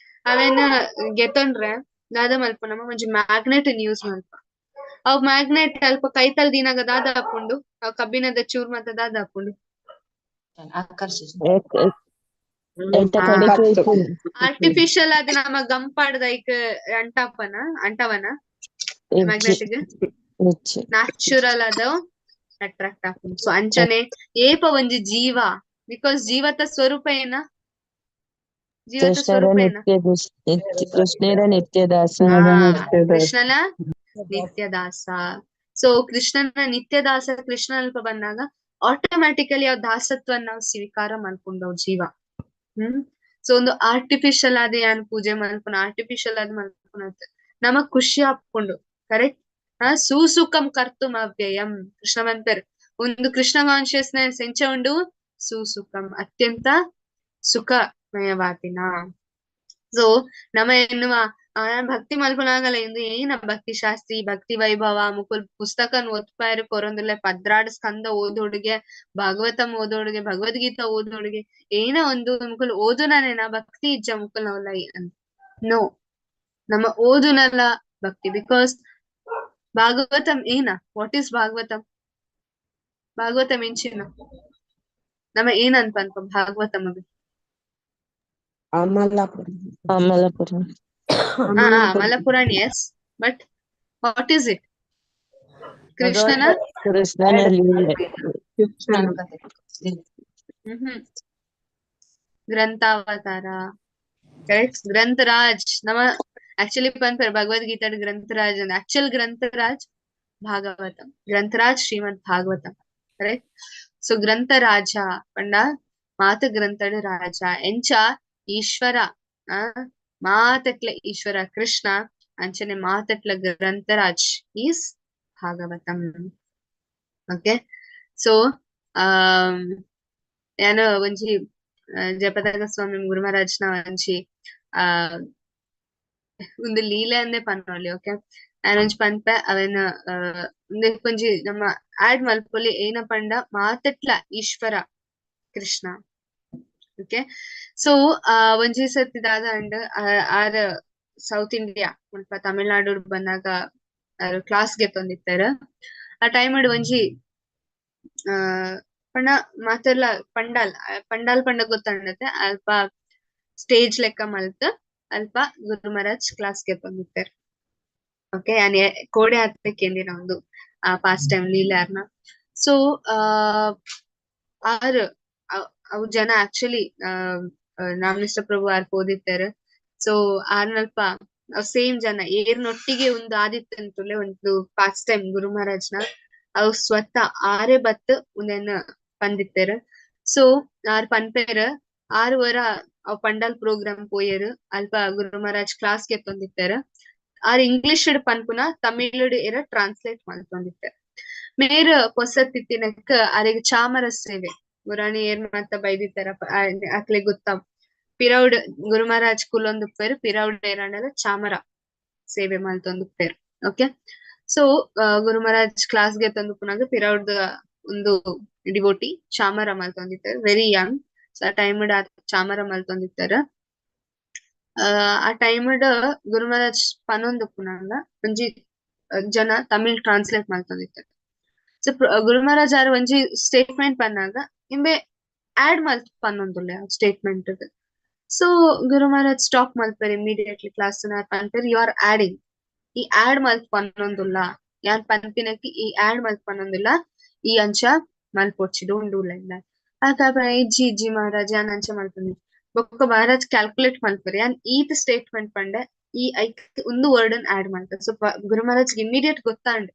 ಅವೆನ್ ಗೆತೊಂಡ್ರೆ ದಾದ ಮಲ್ಪ ನಮ ಒಂಜಿ ಮ್ಯಾಗ್ನೆಟ್ ಯೂಸ್ ಮಲ್ಪ. ಅವು ಮ್ಯಾಗ್ನೆಟ್ ಅಲ್ಪ ಕೈತಲ್ ದೀನಾಗ ದಾದ ಆಪುಂಡು, ಅವು ಕಬ್ಬಿಣದ ಚೂರು ಮತ್ತೆ ದಾದ ಆಪುಂಡು ಆರ್ಟಿಫಿಷಿಯಲ್ ಆದ ನಮ್ಮ ಗಂಪಾಡ್ದ ಐಕ್ ಅಂಟಾಪನ ಅಂಟವನ ಮ್ಯಾಗ್ನೆಟ್ ನ್ಯಾಚುರಲ್ ಆದ ಅಟ್ರಾಕ್ಟ್ ಆಪುಂಡು. ಸೊ ಅಂಚನೆ ಏಪ ಒಂಜಿ ಜೀವ, because ಜೀವತ ಸ್ವರೂಪ ಏನ, ಜೀವತ ಸ್ವರೂಪ ಏನ, ಕೃಷ್ಣರ ನಿತ್ಯದಾಸ, ಕೃಷ್ಣನ ನಿತ್ಯದಾಸ. ಸೊ ಕೃಷ್ಣನ ನಿತ್ಯದಾಸ ಕೃಷ್ಣ ಅಲ್ಪ ಬಂದಾಗ ಆಟೋಮ್ಯಾಟಿಕಲಿ ಆ ದಾಸತ್ವನ್ನ ನಾವು ಸ್ವೀಕಾರ ಮಾಡ್ಕೊಂಡವ್ ಜೀವ. ಸೊ ಒಂದು ಆರ್ಟಿಫಿಷಿಯಲ್ ಆದ ಯಾನ್ ಪೂಜೆ ಮಲ್ಪುನ, ಆರ್ಟಿಫಿಷಿಯಲ್ ಆದ ಮಲ್ಪುನ ನಮಗ್ ಖುಷಿ ಆಪುಂಡು, ಕರೆಕ್ಟ್? ಆ ಸುಸುಖಂ ಕರ್ತುಂ ಅವ್ಯಯಂ ಕೃಷ್ಣ ಪನ್ಪೆರ್. ಒಂದು ಕೃಷ್ಣ ಕಾನ್ಶಿಯಸ್ನೆಸ್ ಎಂಚ ಉಂಡು, ಸುಸುಖಂ, ಅತ್ಯಂತ ಸುಖಮಯವಾದಿನ. ಸೊ ನಮ ಎನ್ನುವ ಭಕ್ತಿ ಮಲ್ಪುನಾಗಲ ಇಂದು ಏನ ಭಕ್ತಿ ಶಾಸ್ತ್ರಿ ಭಕ್ತಿ ವೈಭವ ಮುಕುಲ್ ಪುಸ್ತಕನ್ ಓದ್ಪಾಯರು ಕೊರೊಂದುಲ್ಲೆ, 12 ಸ್ಕಂದ ಓದೋಡುಗೆ, ಭಾಗವತಂ ಓದೋಡುಗೆ, ಭಗವದ್ಗೀತಾ ಓದೋಡುಗೆ, ಏನ ಒಂದು ಮುಕುಲ್ ಓದುನೇನ ಭಕ್ತಿ ಇಜ್ಜ ಮುಕುಲ್ ನವಲ್ಲ ಅಂತ. ನೋ, ನಮ್ಮ ಓದುನಲ್ಲ ಭಕ್ತಿ. Because Bhagavatam ಏನ, what is Bhagavatam? Bhagavatam ಎಂಚಿನ ನಮ್ಮ ಏನನ್ಪ ಅನ್ಪ ಭಾಗವತಂ ಅದು ಅಮಲಪುರ. Amalapurana, yes, but what is it? ಕೃಷ್ಣನ ಕೃಷ್ಣನ ಲೀಲೆ. ಗ್ರಂಥಾವತಾರ, ಕರೆಕ್ಟ್? ಗ್ರಂಥರಾಜ್ ನಮ್ಮ ಆಕ್ಚುಲಿ ಪನ್ಪೆರ್ ಭಗವದ್ಗೀತಾ ಗ್ರಂಥರಾಜ್ ಅಂದ್. ಆಕ್ಚುಲ್ ಗ್ರಂಥರಾಜ್ ಭಾಗವತಂ, ಗ್ರಂಥರಾಜ್ ಶ್ರೀಮದ್ ಭಾಗವತಂ, ಕರೆಕ್ಟ್? ಸೊ ಗ್ರಂಥರಾಜ ಪಂಡ ಮಾತ ಗ್ರಂಥಡ ರಾಜ ಎಂಚ ಈಶ್ವರ, ಆ ಮಾತಟ್ಲ ಈಶ್ವರ ಕೃಷ್ಣ ಅಂಚನೆ ಮಾತಟ್ಲ ಗ್ರಂಥರಾಜ್ is Bhagavatam. Okay, so ಯಾನ ಒಂಜಿ ಜಯಪತಾಕ ಸ್ವಾಮಿ ಗುರು ಮಹಾರಾಜ್ನ ಒಂಜಿ ಆ ಒಂದು ಲೀಲೆ ಅಂದೇ ಪನ್ನೊಲಿ. ಓಕೆ, ಯಾನ್ ಒಂಜಿ ಪನ್ಪೆ ಅವೆನ್ ಉಂದೆಕ್ ಒಂಜಿ ನಮ್ಮ ಆಡ್ ಮಲ್ಪೊಲಿ. ಏನ ಪಂಡ ಮಾತಟ್ಲ ಈಶ್ವರ ಕೃಷ್ಣ, Okay, so ಒಂಜಿ ಸರ್ತಿ ದಾದ and R south India ಮುಲ್ಪ ತಮಿಳ್ನಾಡು ಬಂದಾಗ ಆರ್ ಕ್ಲಾಸ್ ಗೆತ್ತೊಂದಿತ್ತೆರ್. ಆ ಟೈಮ್ ಒಂಜಿ ಆ ಪಂಡ ಮಾತೆರ್ಲ ಪಂಡಾಲ್ ಪಂಡಾಲ್ ಪಂಡ ಗೊತ್ತಂಡತೆ ಅಲ್ಪ ಸ್ಟೇಜ್ ಲೆಕ್ಕ ಮಲ್ತ್ ಅಲ್ಪ ಗುರು ಮಹಾರಾಜ್ ಕ್ಲಾಸ್ ಗೆತ್ತೊಂದಿತ್ತೆರ್. ಓಕೆ, ಯಾನ್ ಕೋಡೆ ಆತ್ ಕೇಂದಿನ ಒಂದು ಆ ಪಾಸ್ಟ್ ಟೈಮ್ ಲೀಲಾರ್ನ. ಸೊ ಆರ್ ಅವು ಜನ ಆಕ್ಚುಲಿ ನಾಮನಿಷ್ಠ ಪ್ರಭು ಆರ್ ಪೋದಿತ್ತೆರ್. ಸೊ ಆರ್ನಲ್ಪ ಸೇಮ್ ಜನ ಏರ್ನೊಟ್ಟಿಗೆ ಒಂದು ಆದಿತ್ತಂತುಲೆ ಒಂದು ಪಾಸ್ಟ್ ಟೈಮ್ ಗುರು ಮಹಾರಾಜ್ನ ಅವು ಸ್ವತಃ ಆರೇ ಬತ್ ಉಂದೆನ್ ಪಂದಿತ್ತೆರ್. ಸೊ ಆರ್ ಪನ್ಪೆರ್ ಆರ್ ವರ ಅವ್ ಪಂಡಾಲ್ ಪ್ರೋಗ್ರಾಮ್ ಪೋಯೆರ್, ಅಲ್ಪ ಗುರು ಮಹಾರಾಜ್ ಕ್ಲಾಸ್ ಗೆತ್ತೊಂದಿತ್ತೆರ್. ಆರ್ ಇಂಗ್ಲಿಷ್ ಪನ್ಪುನ ತಮಿಳ್ ಏರ ಟ್ರಾನ್ಸ್ಲೇಟ್ ಮಲ್ತೊಂದಿತ್ತೆರ್. ಮೇರ್ ಪೊಸತ್ತಿತ್ತಿನಕ್ ಅರೆಗ್ ಚಾಮರ ಸೇವೆ ಗುರಾಣಿ ಏರ್ ಮಾತ ಬೈದಿತ್ತಾರ ಅಕ್ಲೆ ಗೊತ್ತ ಪಿರೌಡ್ ಗುರು ಮಹಾರಾಜ್ ಕುಲೊಂದುಪ್ಪೆರ್, ಪಿರೌಡ್ ಏರಾಂಡಲ ಚಾಮರ ಸೇವೆ ಮಲ್ತೊಂದುಪ್ಪೆರ್. ಓಕೆ, ಸೊ ಗುರು ಮಹಾರಾಜ್ ಕ್ಲಾಸ್ ಗೆತ್ತೊಂದುಪ್ಪುನಾಗ ಪಿರೌಡ್ ಒಂದು ಡಿವೋಟಿ ಚಾಮರ ಮಲ್ತೊಂದಿತ್ತೆರ್, very Young. So ಆ ಟೈಮ್ ಚಾಮರ ಮಲ್ತೊಂದಿತ್ತೆರ್. ಆ ಟೈಮ್ ಗುರು ಮಹಾರಾಜ್ ಪನೊಂದುಪ್ಪುನಾಗ ಒಂಜಿ ಜನ ತಮಿಳ್ ಟ್ರಾನ್ಸ್ಲೇಟ್ ಮಲ್ತೊಂದಿತ್ತೆರ್. ಸೊ ಗುರು ಮಹಾರಾಜ್ ಆರ್ ಒಂಜಿ ಸ್ಟೇಟ್ಮೆಂಟ್ ಪನ್ನಾಗ ಇಂಬೆ ಆಡ್ ಮಲ್ತ್ ಪನ್ನೊಂದುಲ್ಲೆ ಸ್ಟೇಟ್ಮೆಂಟ್. ಸೊ ಗುರು ಮಹಾರಾಜ್ ಸ್ಟಾಪ್ ಮಲ್ಪೆರ್ ಇಮಿಡಿಯೇಟ್ಲಿ ಕ್ಲಾಸ್ ಪನ್ಪೆರ್, you are adding, ಈ ಆಡ್ ಮಲ್ತ್ ಪನ್ನೊಂದುಲ್ಲ, ಯಾನ್ ಪನ್ಪಿನಕ್ಕೆ ಈ ಆಡ್ ಮಲ್ತ್ ಪನ್ನೊಂದುಲ್ಲ, ಈ ಅಂಚ ಮಲ್ಪೊಡ್ಚಿ, don't do like that. ಆತ ಇಜ್ಜಿ ಇಜ್ಜಿ ಮಹಾರಾಜ್ ಯಾನ್ ಅಂಚ ಮಲ್ಪೊಂದು. ಬೊಕ್ಕ ಮಹಾರಾಜ್ ಕ್ಯಾಲ್ಕುಲೇಟ್ ಮಲ್ಪೆರ್, ಯಾನ್ ಈತ್ ಸ್ಟೇಟ್ಮೆಂಟ್ ಪಂಡೆ ಈ ಐಕ್ ಒಂದು ವರ್ಡ್ ಅನ್ ಆಡ್ ಮಲ್ತ. ಸೊ ಗುರು ಮಹಾರಾಜ್ ಇಮಿಡಿಯೇಟ್ ಗೊತ್ತಾಂಡ್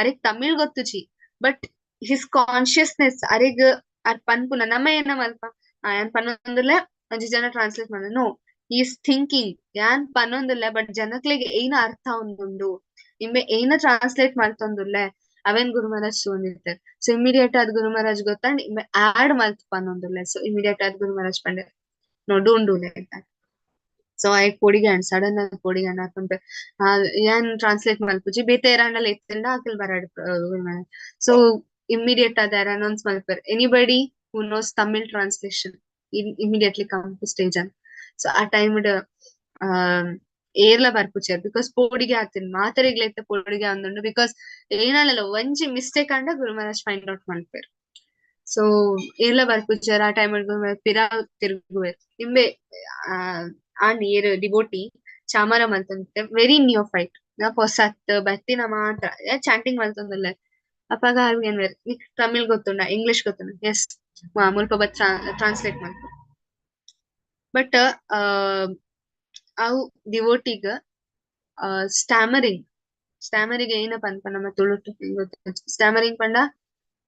ಅರೆಗ್ ತಮಿಳ್ ಗೊತ್ತುಜಿ, but his consciousness ಅರೆಗ್ ಅರ್ ಪನ್ಪುನ ನಮ್ಮ ಏನ ಮಲ್ಪ ಯಾನ್ ಪನ್ನೊಂದುಲ್ಲ ಒಂಜಿ ಜನ ಟ್ರಾನ್ಸ್ಲೇಟ್ ಮಾಡ, no is thinking ಯಾನ್ ಪನ್ನೊಂದುಲ್ಲ ಬಟ್ ಜನಕ್ಲೆಗ್ ಏನ ಅರ್ಥ ಒಂದುಂಡು, ಇಂಬೆ ಏನ ಟ್ರಾನ್ಸ್ಲೇಟ್ ಮಲ್ತೊಂದುಲ್ಲೆ ಅವೇನ್ ಗುರು ಮಹಾರಾಜ್ ತೂವೊಂದಿತ್ತೆರ್. ಸೊ ಇಮಿಡಿಯೇಟ್ ಆದ್ ಗುರು ಮಹಾರಾಜ್ ಗೊತ್ತಾಂಡ್ ಇಂಬೆ ಆಡ್ ಮಲ್ತ್ ಪನ್ನೊಂದುಲ್ಲೆ. ಸೊ ಇಮಿಡಿಯೇಟ್ ಆದ್ ಗುರು ಮಹಾರಾಜ್ ಪಂಡೆ no don't do like that. So I ಪೊಡಿಗೆ and sudden ಆಗಿ ಪೊಡಿಗೆ ಅಂಡ್ ಹಾಕೊಂಡೆ ಯಾನ್ ಟ್ರಾನ್ಸ್ಲೇಟ್ ಮಲ್ಪುಜಿ ಬೇತೆ ಏರಾಂಡಲ ಇತ್ತಿಂಡ ಅಕಲ್ ಬರಾಡ್ ಗುರು ಮಹಾರಾಜ್. ಸೊ ಇಮಿಡಿಯೇಟ್ ಆದ್ announce ಮಲ್ಪೆರ್, anybody who knows Tamil translation immediately come to stage ಅಂತ. ಸೊ ಆ ಟೈಮ್ ಏರ್ಲ ಬರ್ಪುಚೆರ್ because ಪೋಡಿಗೆ ಆತಿನ್ ಮಾತರಿಗ್ಲೈತೆ ಪೋಡಿಗೆ ಅಂದುಂಡು, because ಏನಲ್ಲ ಒಂಜಿ ಮಿಸ್ಟೇಕ್ ಅಂಡ ಗುರು ಮಹಾರಾಜ್ ಫೈಂಡ್ ಔಟ್ ಮಲ್ಪೆರ್. ಸೊ ಏರ್ಲ ಬರ್ಪುಚೆರ್ ಆ ಟೈಮ್ ಗುರು ಮಹಾರಾಜ್ ಪಿರಾ ತಿರುಗುವೆರ್. ಇಂಬೆ ಆ ನೀರ್ ಡಿವೋಟಿ ಚಾಮರ ಮಲ್ತೊಂದಿತ್ತೆ, ವೆರಿ ನಿಯೋಫೈಟ್ ಪೊಸತ್ ಬತ್ತಿನ ಮಾತ್ರ ಚಾಂಟಿಂಗ್ ಮಲ್ತೊಂದುಲ್ಲೆ. ಅಪಗ ಏನ್ ತಮಿಳ್ ಗೊತ್ತುಂಡ ಇಂಗ್ಲಿಷ್ ಗೊತ್ತುಂಡ, ಎಸ್ ಮುಲ್ಪ ಬತ್ ಟ್ರಾನ್ಸ್ಲೇಟ್ ಮಲ್ಪ. ಬಟ್ ಅವು ಡಿವೋಟಿಗ್ ಸ್ಟ್ಯಾಮರಿಂಗ್, ಸ್ಟ್ಯಾಮರಿಂಗ್ ಏನ ಪನ್ಪ ನಮ್ಮ ತುಳುಟು ಸ್ಟ್ಯಾಮರಿಂಗ್ ಪಂಡ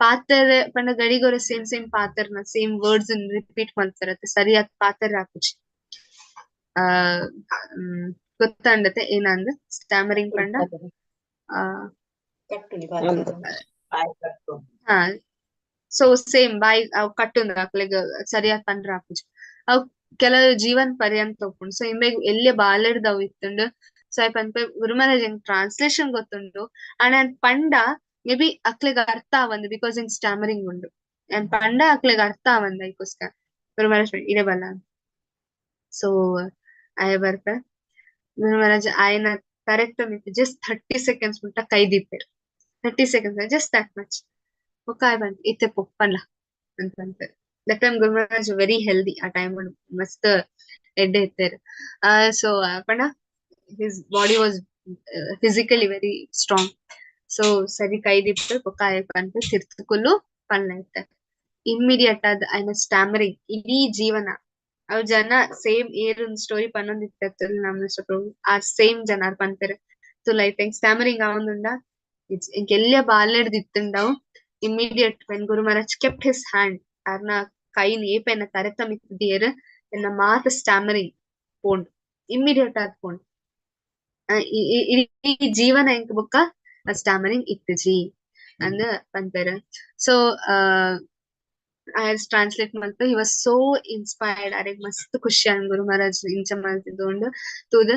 ಪಾತೆರ್ ಪಂಡ ಗಡಿಗೊರ ಸೇಮ್ ಸೇಮ್ ಪಾತೆರ್ನ same words repeat ಮಲ್ತಾರತ್ತೆ, ಸರಿಯಾದ ಪಾತೆರ್ ಆಪುಜಿ. ಗೊತ್ತಂಡತೆ ಏನಂದ್ ಸ್ಟ್ಯಾಮರಿಂಗ್ ಪಂಡ ಹಾ ಸೊ ಸೇಮ್ ಬಾಯ್ ಅವ್ ಕಟ್ಟುಂದ್ರ ಅಕ್ಲೆಗ್ ಸರಿಯಾದ ಪಂಡ್ರ ಆಪುಜಿ. ಅವ್ ಕೆಲವು ಜೀವನ್ ಪರ್ಯಂತ ಉಪ್ಪುಂಡು. ಸೊ ಇಂಬೆಗ್ ಎಲ್ಲಿ ಬಾಲೆಡ್ದವು ಇತ್ತುಂಡು. ಸೊ I ಪನ್ಪೆ ಗುರು ಮಹಾರಾಜ್ ಎಂಕ್ ಟ್ರಾನ್ಸ್ಲೇಷನ್ ಗೊತ್ತುಂಡು ಅಂಡ್ ಯಾನ್ ಪಂಡ ಮೇ ಬಿ ಅಕ್ಲೆಗ್ ಅರ್ಥ ಆವಂದು because ಎಂಕ್ ಸ್ಟ್ಯಾಮರಿಂಗ್ ಉಂಡು, ಯಾನ್ ಪಂಡ ಅಕ್ಲೆಗ್ ಅರ್ಥ ಆವಂದು ಐಕೋಸ್ಕರ ಗುರು ಮಹಾರಾಜ್ ಇಡೆ ಬಲ್ಲ. ಸೊ ಆಯ ಬರ್ಪೆ ಗುರು ಮಹಾರಾಜ್ ಆಯನ correct just 30 seconds ಮುಟ್ಟ ಕೈ ದೀಪೆರ್, 30 seconds just that much. ಬೊಕ್ಕ ಆಯ್ ಬಂತ್ ಇತ್ತೆ ಪೊಪ್ಪನ್ಲ ಅಂತ ಪನ್ಪೆರ್. That time Guru Maharaj very healthy, ಆ ಟೈಮ್ ಮಸ್ತ್ ಎಡ್ಡೆ ಇತ್ತೆರ್. ಸೊ ಪಂಡ his body was physically very strong. So ಸರಿ ಕೈ ದೀಪೆರ್ ಬೊಕ್ಕ ಆಯ್ ಪನ್ಪೆ ತಿರ್ತುಕುಲು ಪನ್ಲ ಇತ್ತೆ. ಇಮ್ಮಿಡಿಯೇಟ್ ಆದ್ ಆಯ್ನ ಸ್ಟ್ಯಾಮರಿಂಗ್ ಇಡೀ ಜೀವನ ಅವ್ ಜನ ಸೇಮ್ ಏರ್ ಒಂದ್ ಸ್ಟೋರಿ ಪನ್ನೊಂದಿತ್ತ ನಮ್ಮ ಪ್ರಭು ಆ ಸೇಮ್ ಜನ ಆರ್ ಪನ್ಪೆರ್ ತುಲೈತೆ ಸ್ಟ್ಯಾಮರಿಂಗ್ ಆವೊಂದುಂಡ ಎಂಕ್ ಎಲ್ಲಿಯ ಬಾಲೆಡ್ದ್ ಇತ್ತುಂಡವು. Immediate when Guru Maharaj kept his hand ಅರ್ನ ಕೈನ್ ಏಪೆನ ತರೆತ ಮಿತ್ತ್ ಎನ್ನ ಮಾತ ಸ್ಟ್ಯಾಮರಿಂಗ್ ಪೋಂಡು ಇಮ್ಮಿಡಿಯೇಟ್ ಆದ್ ಪೋಂಡು. ಈ ಜೀವನ ಎಂಕ್ ಬೊಕ್ಕ ಸ್ಟ್ಯಾಮರಿಂಗ್ ಇತ್ತುಜಿ ಅಂದ್ ಪನ್ಪೆರ್. ಸೊ translate ಮಲ್ತ he was so inspired, ಅರೆಗ್ ಮಸ್ತ್ ಖುಷಿ ಆಂಡ್ ಗುರು ಮಹಾರಾಜ್ ಇಂಚ ಮಲ್ತಿದ್ದು ತೂದ್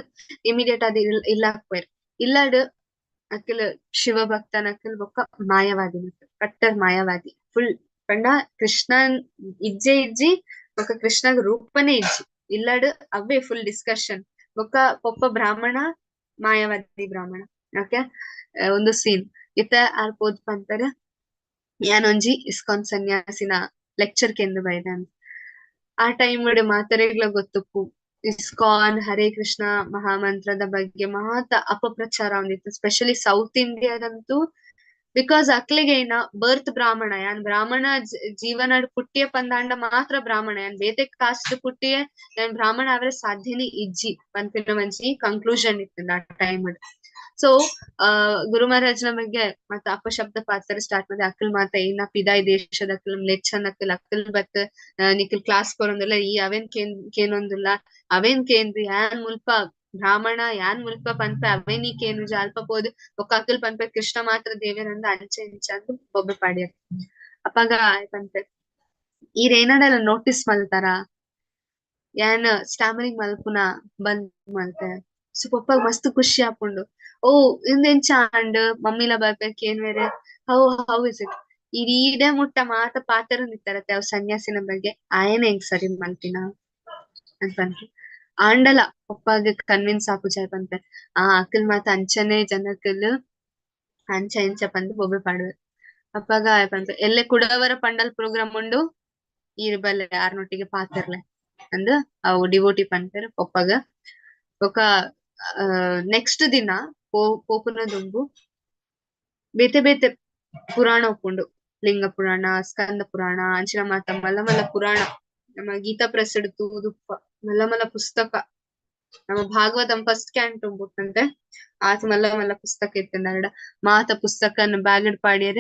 ಇಮಿಡಿಯೇಟ್ ಆದ್ ಇಲ್ಲಾಕ್ಪೆರ್. ಇಲ್ಲಡ್ ಅಕಿಲ್ ಶಿವ ಭಕ್ತನ ಅಕಿಲ್ ಬೊಕ್ಕ ಮಾಯವಾದಿ, ಕಟ್ಟರ್ ಮಾಯವಾದಿ ಫುಲ್ ಪಂಡ ಕೃಷ್ಣನ್ ಇಜ್ಜೆ ಇಜ್ಜಿ ಬೊಕ್ಕ ಕೃಷ್ಣಗ್ ರೂಪನೇ ಇಜ್ಜಿ ಇಲ್ಲಡ್ ಅವೇ ಫುಲ್ ಡಿಸ್ಕಷನ್. ಬೊಕ್ಕ ಪೊಪ್ಪ ಬ್ರಾಹ್ಮಣ ಮಾಯಾವಾದಿ ಬ್ರಾಹ್ಮಣ. ಓಕೆ, ಒಂದು ಸೀನ್ ಇತ್ತ ಆರ್ ಪೋದ್ ಪಂತರ ಯಾನೊಂಜಿ ಇಸ್ಕಾನ್ ಸನ್ಯಾಸಿನ ಲೆಕ್ಚರ್ ಕೆಂದು ಬೈದ. ಆ ಟೈಮ್ ಮಾತರೆಗ್ಲ ಗೊತ್ತುಪ್ಪು ಇಸ್ಕಾನ್ ಹರೇ ಕೃಷ್ಣ ಮಹಾಮಂತ್ರದ ಬಗ್ಗೆ ಮಾತ ಅಪಪ್ರಚಾರ ಒಂದಿತ್ತು, ಸ್ಪೆಷಲಿ ಸೌತ್ ಇಂಡಿಯಾದಂತೂ. Because ಅಕ್ಲಿಗೆ ಏನ ಬರ್ತ್ ಬ್ರಾಹ್ಮಣ, ಯಾನ್ ಬ್ರಾಹ್ಮಣ ಜೀವನ ಪುಟ್ಟಿಯ ಪಂದಾಂಡ ಮಾತ್ರ ಬ್ರಾಹ್ಮಣ, ಯಾನ್ ಬೇತೆ ಕಾಸ್ಟ್ ಪುಟ್ಟಿಯ ಯಾನ್ ಬ್ರಾಹ್ಮಣ ಅವರ ಸಾಧ್ಯನೇ ಇಜ್ಜಿ ಪನ್ಪಿನ ಒಂಜಿ ಕನ್ಕ್ಲೂಷನ್ ಇತ್ತು ಆ ಟೈಮ್. ಸೊ ಗುರು ಮಹಾರಾಜ್ನ ಬಗ್ಗೆ ಮತ್ತ ಅಪಶಬ್ದ ಪಾತ್ರ ಸ್ಟಾರ್ಟ್ ಮಾಡಿ ಅಕ್ಕಲ್ ಮಾತ ಏನ ಪಿದಾಯ್ ದೇಶದ ಅಕ್ಕಲ್ ಮ್ಲೇಚ್ಛನ್ ಅಕ್ಕಲ್ ಅಕ್ಕಲ್ ಬತ್ ನಿಖಲ್ ಕ್ಲಾಸ್ ಕೊರೊಂದಿಲ್ಲ, ಈ ಅವೇನ್ ಕೇನೊಂದಿಲ್ಲ, ಅವೇನ್ ಕೇಂದ್ರ ಯಾನ್ ಮುಲ್ಪ ಬ್ರಾಹ್ಮಣ ಯಾನ್ ಮುಲ್ಪ ಪನ್ಪೆ ಅವೇನಿ ಕೇನು ಅಲ್ಪ ಪೋದು ಒಕ್ಕ ಅಕ್ಕಲ್ ಪನ್ಪೆ ಕೃಷ್ಣ ಮಾತ್ರ ದೇವರಂದ ಅಂಚೆ ಇಂಚ ಅಂತ ಬೊಬ್ಬೆ ಪಾಡ್ಯಾರ. ಅಪ್ಪಾಗ ಪನ್ಪೆ ಈರೇನಾಡಲ್ಲ ನೋಟಿಸ್ ಮಲ್ತಾರ ಯಾನ್ ಸ್ಟಾಮರಿಂಗ್ ಮಲ್ಪುನ ಬಂದ್ ಮಲ್ತೆ. ಸೊ ಪಪ್ಪಾಗ ಮಸ್ತ್ ಖುಷಿ ಆಪುಂಡು, ಓ ಇಂದೆಂಚ ಅಂಡ್ ಮಮ್ಮಿಲ ಬರ್ಬೇಕು ಏನ್ ಬೇರೆ, how how is it ಈಡೇ ಮುಟ್ಟ ಮಾತ ಪಾತ್ರ ನಿತ್ತಾರತ್ತೆ ಅವ್ ಸನ್ಯಾಸಿನ ಬಗ್ಗೆ ಆಯನ ಹೆಂಗ್ ಸರಿ ಮಲ್ತಿನ ಅಂತ ಪನ್ಪೆ. ಆಂಡಲ ಪಪ್ಪಾಗ ಕನ್ವಿನ್ಸ್ ಆಪುಜಾಯ್ ಪನ್ಪೆ ಆ ಅಕ್ಕಲ್ ಮಾತ ಅಂಚನೆ ಜನಕ್ಕಲ್ ಅಂಚ ಇಂಚ ಪಂದ್ ಬೊಬ್ಬೆ ಪಾಡುವೆ. ಅಪ್ಪಾಗ ಪನ್ಪೆ ಎಲ್ಲೆ ಕುಡವರ ಪಂಡಲ್ ಪ್ರೋಗ್ರಾಮ್ ಉಂಡು ಈರ್ ಬಲ್ಲೆ ಆರ್ನೊಟ್ಟಿಗೆ ಪಾತಿರ್ಲೆ ಅಂದ್ ಅವು ಡಿವೋಟಿ ಪನ್ಪೆರ್ ಪಪ್ಪಾಗ. ಬೊಕ ನೆಕ್ಸ್ಟ್ ದಿನ ಪೋಪುನ ದುಂಬು ಬೇತೆ ಬೇತೆ ಪುರಾಣ ಉಪ್ಪುಂಡು, ಲಿಂಗ ಪುರಾಣ, ಸ್ಕಂದ ಪುರಾಣ, ಅಂಚಿನ ಮಾತ ಮಲ್ಲ ಮಲ್ಲ ಪುರಾಣ, ನಮ್ಮ ಗೀತಾ ಪ್ರೆಸ್ ತೂದುಪ್ಪ ಮಲ್ಲ ಮಲ್ಲ ಪುಸ್ತಕ, ನಮ್ಮ ಭಾಗವತಂ ಫಸ್ಟ್ ಕ್ಯಾಂಟ್ ಉಂಬುಟ್ಟಂತೆ ಆತ ಮಲ್ಲ ಮಲ್ಲ ಪುಸ್ತಕ ಇತ್ತಂದ ಮಾತ ಪುಸ್ತಕನ ಬ್ಯಾಗಡ್ ಪಾಡ್ಯರ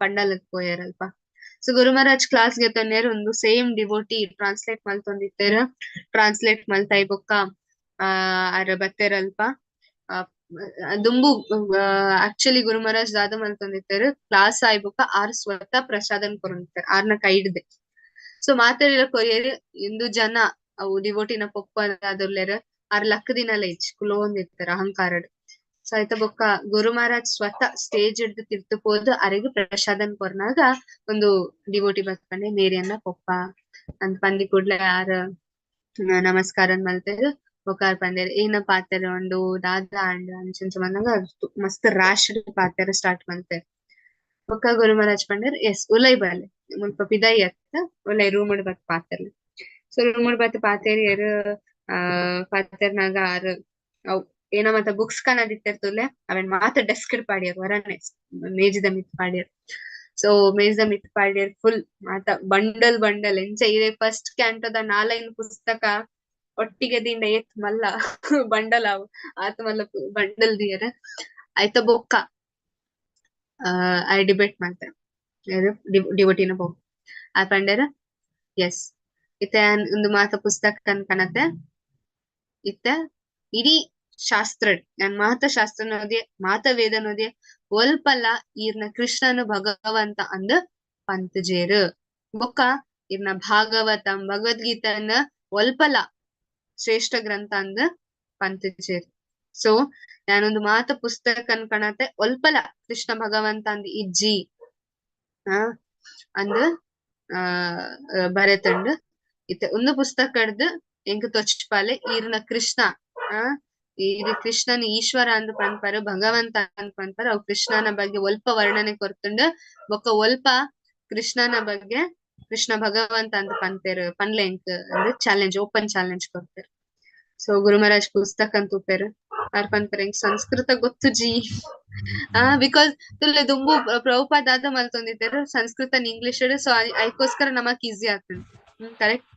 ಪಂಡಲಕ್ ಪೋಯರಲ್ಪ. ಸೊ ಗುರು ಮಹಾರಾಜ್ ಕ್ಲಾಸ್ ಗೆ ತೊನ್ನೇರು ಒಂದು ಸೇಮ್ ಡಿವೋಟಿ ಟ್ರಾನ್ಸ್ಲೇಟ್ ಮಲ್ತೊಂದಿತ್ತೇರ, ಟ್ರಾನ್ಸ್ಲೇಟ್ ಮಲ್ತಾಯಿ ಬೊಕ್ಕ ಅರ ಬತ್ತೇರಲ್ಪ. ದುಂಬು ಆಕ್ಚುಲಿ ಗುರು ಮಹಾರಾಜ್ ದಾದ ಮಲ್ತೊಂದಿತ್ತೇರು ಕ್ಲಾಸ್ ಆಯ್ ಬೊಕ್ಕ ಆರ್ ಸ್ವತಃ ಪ್ರಸಾದನ್ ಕೊರೊಂದಿತ್ತೆರ್ ಆರ್ನ ಕೈಡ್ದೆ. ಸೊ ಮಾತೆರೆಲ ಕೊರಿಯರ್ ಇಂದು ಜನ ಅವು ಡಿವೋಟಿನ ಪೊಪ್ಪ ಆದುಲ್ಲೆರ್ ಆರ್ ಲಕ್ಕ ದಿನಲ ಇಚ್ ಕುಲೋಂದಿತ್ತೆರ್ ಅಹಂಕಾರಡ್. ಸೊ ಆಯ್ತ ಬೊಕ್ಕ ಗುರು ಮಹಾರಾಜ್ ಸ್ವತಃ ಸ್ಟೇಜ್ ಹಿಡ್ದು ತಿರ್ತು ಪೋದು ಅರೆಗ್ ಪ್ರಸಾದನ್ ಕೊರ್ನಾಗ ಒಂದು ಡಿವೋಟಿ ಬತ್ಕಂಡೆ ಮೇರಿಯನ್ನ ಪೊಪ್ಪ ಅಂತ ಪಂದಿ ಕೂಡ್ಲೆ ಆರ್ ನಮಸ್ಕಾರ ಮಲ್ತೆರ್. ಬೊಕ್ಕ ಆರ್ ಪಂದೇರ್ ಏನ ಪಾತೆರ ಉಂಡು ದಾದ ಅಂಡ್ ಅಂಚಿನ ಬಂದಾಗ ಮಸ್ತ್ ರಾಶ್ ಪಾತೆರ ಸ್ಟಾರ್ಟ್ ಮಲ್ತೆರ್. ಬೊಕ್ಕ ಗುರು ಮಹಾರಾಜ್ ಪಂಡೇರ್ ಎಸ್ ಉಲೈ ಬಲೆ ಮುಲ್ಪ ಪಿದೈ ಅತ್ತ ಉಲೈ ರೂಮ್ ಬತ್ ಪಾತೆರ್ಲೆ. ಸೊ ರೂಮ್ ಬತ್ ಪಾತೆರಿಯರ್ ಪಾತೆರ್ನಾಗ ಆರ್ ಅವ್ ಏನ ಮತ್ತ ಬುಕ್ಸ್ ಕನದಿತ್ತಿರ್ತುಲೆ ಅವೆನ್ ಮಾತ ಡೆಸ್ಕ್ ಪಾಡ್ಯರ್ ವರನೆ ಮೇಜಿದ ಮಿತ್ ಪಾಡ್ಯರ್. ಸೊ ಮೇಜಿದ ಮಿತ್ ಪಾಡ್ಯರ್ ಫುಲ್ ಮಾತ ಬಂಡಲ್ ಬಂಡಲ್ ಎಂಚ ಇರೆ ಫಸ್ಟ್ ಕ್ಯಾಂಟೋದ ನಾಲೈನ್ ಪುಸ್ತಕ ಒಟ್ಟಿಗೆ ದಿಂಡ ಏತ್ ಮಲ್ಲ ಬಂಡಲ್ ಅವು ಆತ ಮಲ್ಲ ಬಂಡಲ್ ದಿಯರ್. ಆಯ್ತ ಬೊಕ್ಕ I debate ಮಾಡ್ತಾರೆ ಡಿವೋಟಿನ ಬೊಕ್ಕ ಆ ಪಂಡೇರ ಎಸ್ ಇತ್ತೆ ಒಂದು ಮಾತ ಪುಸ್ತಕ ಕನತೆ ಇತ್ತ ಇಡೀ ಶಾಸ್ತ್ರ ನನ್ ಮಾತ ಶಾಸ್ತ್ರ ನೋದಿ ಮಾತ ವೇದ ನೋದಿ ಒಲ್ಪಲ್ಲ ಈರ್ನ ಕೃಷ್ಣನು ಭಗವಂತ ಅಂದ ಪಂತಜೇರು. ಬೊಕ್ಕ ಇರ್ನ ಭಾಗವತಂ ಭಗವದ್ಗೀತನ ಒಲ್ಪಲ ಶ್ರೇಷ್ಠ ಗ್ರಂಥ ಅಂದ ಪಂತಜೇರು. ಸೊ ನಾನೊಂದು ಮಾತ ಪುಸ್ತಕ ಕಣತೆ ಒಲ್ಪಲ ಕೃಷ್ಣ ಭಗವಂತ ಅಂದ್ ಇಜ್ಜಿ ಅಂದ್ ಬರೆತಂಡು ಇತ್ತೆ ಒಂದು ಪುಸ್ತಕಡ್ದು ಎಂಕ್ ತೊಚ್ಪಾಲೆ ಈರ್ನ ಕೃಷ್ಣ ಈರ್ ಕೃಷ್ಣನ ಈಶ್ವರ ಅಂದ್ ಪನ್ಪರ ಭಗವಂತ ಅಂದ್ ಪನ್ಪರ ಅವ್ ಕೃಷ್ಣನ ಬಗ್ಗೆ ಒಲ್ಪ ವರ್ಣನೆ ಕೊರ್ತುಂಡು ಬೊಕ್ಕ ಒಲ್ಪ ಕೃಷ್ಣನ ಬಗ್ಗೆ ಕೃಷ್ಣ ಭಗವಂತ ಅಂತ ಪನ್ಪೇರು ಪನ್ಲೆ ಎಂಕ್ ಅಂದ್ ಚಾಲೆಂಜ್ ಓಪನ್ ಚಾಲೆಂಜ್ ಕೊಡ್ತೇರು. ಸೊ ಗುರು ಮಹಾರಾಜ್ ಪುಸ್ತಕ ಅಂತ ಉಪ್ಪೇರು ಆರ್ ಪನ್ಪೇರು ಎಂಕ್ ಸಂಸ್ಕೃತ ಗೊತ್ತು ಜಿ because ತುಲ್ಲೆ ದುಂಬು ಪ್ರಭುಪಾದ ದಾದ ಮಲ್ತೊಂದಿತ್ತೇರು ಸಂಸ್ಕೃತ ಇಂಗ್ಲಿಷ್. ಸೊ ಐಕೋಸ್ಕರ ನಮಕ್ ಈಸಿ ಆಗ್ತದೆ ಕರೆಕ್ಟ್.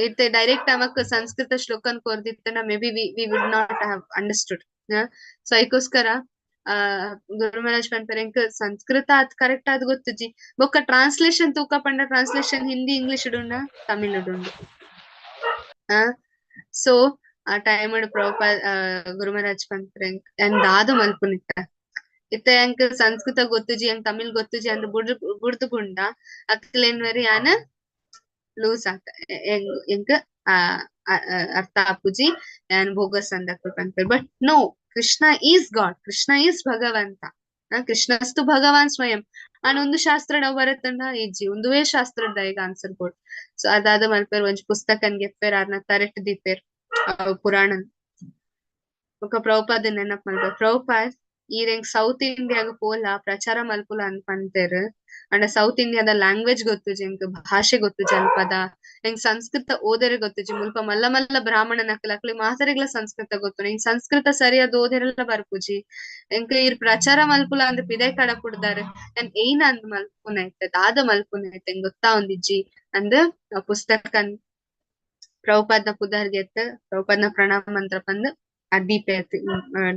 ಇತ್ತೆ ಡೈರೆಕ್ಟ್ ನಮಕ್ ಸಂಸ್ಕೃತ ಶ್ಲೋಕನ್ ಕೊರ್ದಿತ್ತನ maybe we would not have understood. So ಐಕೋಸ್ಕರ ಗುರು ಮಹಾರಾಜ್ ಪನ್ಪೇರು ಎಂಕ್ ಸಂಸ್ಕೃತ ಅದ್ ಕರೆಕ್ಟ್ ಆದ್ ಗೊತ್ತು ಜಿ. ಬೊಕ್ಕ ಟ್ರಾನ್ಸ್ಲೇಷನ್ ತೂಕ ಪಂಡ ಟ್ರಾನ್ಸ್ಲೇಷನ್ ಹಿಂದಿ ಇಂಗ್ಲಿಷ್ ಉಂಡ ತಮಿಳ್ ಉಂಡು. ಸೊ ಆ ಟೈಮ್ ಪ್ರಭುಪಾದ ಗುರು ಮಹಾರಾಜ್ ಪನ್ಪೇರು ಎಂಕ್ ದಾದ ಮಲ್ಪುನಿತ್ತ ಇತ್ತ ಎಂಕ್ ಸಂಸ್ಕೃತ ಗೊತ್ತುಜಿ ಎಂಕ್ ತಮಿಳ್ ಗೊತ್ತುಜಿ ಅಂದ್ ಬುಡ್ದು ಬುಂಡ ಅಕ್ಲೇನ್ವರಿ ಯಾನ್ ಲೂಸ್ ಆತ ಎಂಕ್ ಅರ್ಥ ಆಪುಜಿ ಯಾನ್ ಬೋಗಸ್ ಅಂದ ಪನ್ಪೇರು. But no, Krishna is God, Krishna is ಭಗವಂತ, ಕೃಷ್ಣಸ್ತು ಭಗವಾನ್ ಸ್ವಯಂ. ಆನ್ ಒಂದು ಶಾಸ್ತ್ರ ಬರತ್ತಂಡ ಇಜ್ಜಿ ಒಂದುವೇ ಶಾಸ್ತ್ರದ ಈಗ ಆನ್ಸರ್ ಕೊಡ್. ಸೊ ಅದಾದ ಮಲ್ಪೆರ್ ಒಂಜಿ ಪುಸ್ತಕನ್ ಗೆಪ್ಪೆರ್ ಆರ್ನ ತರೆಟ್ ದೀಪೆರ್ ಪುರಾಣನ್. ಬೊಕ ಪ್ರಭುಪಾದ ನೆನಪ್ ಮಲ್ಪೆರ್. ಪ್ರಭುಪಾದ್ ಈರೆಂಗ್ ಸೌತ್ ಇಂಡಿಯಾಗ್ ಪೋಲ ಪ್ರಚಾರ ಮಲ್ಪುಲ ಅಂದ್ ಪನ್ತೆರ್. ಅಂಡ ಸೌತ್ ಇಂಡಿಯಾದ ಲ್ಯಾಂಗ್ವೇಜ್ ಗೊತ್ತುಜಿ ಎಂಕ್, ಭಾಷೆ ಗೊತ್ತುಜಿ ಅಲ್ಪದ, ಎಂಕ್ ಸಂಸ್ಕೃತ ಓದೆರೆ ಗೊತ್ತುಜಿ. ಮುಲ್ಪ ಮಲ್ಲ ಮಲ್ಲ ಬ್ರಾಹ್ಮಣನಕುಲು ಅಕ್ಲೆ ಮಾತೆರೆಗ್ಲ ಸಂಸ್ಕೃತ ಗೊತ್ತುಂಡು, ಎಂಕ್ ಸಂಸ್ಕೃತ ಸರಿಯಾದ್ ಓದೆರೆಲ್ಲ ಬರ್ಪುಜಿ, ಎಂಕ್ ಈರ್ ಪ್ರಚಾರ ಮಲ್ಪುಲ ಅಂದ್ ಪಿದಯ್ ಕಡಪುಡ್ದಾರ್, ಯಾನ್ ಏನ್ ಅಂದ್ ಮಲ್ಪುನೈತೆ ದಾದ ಮಲ್ಪುನೈತೆ ಎಂಕ್ ಗೊತ್ತಾವೊಂದಿಜ್ಜಿ ಅಂದ್ ಆ ಪುಸ್ತಕನ್ ಪ್ರಭುಪಾದ್ನ ಪುದರ್ಗೆತ್ ಪ್ರಭುಪಾದ್ನ ಪ್ರಣಾಮ ಮಂತ್ರ ಪಂದ್ ಆ ದೀಪೆ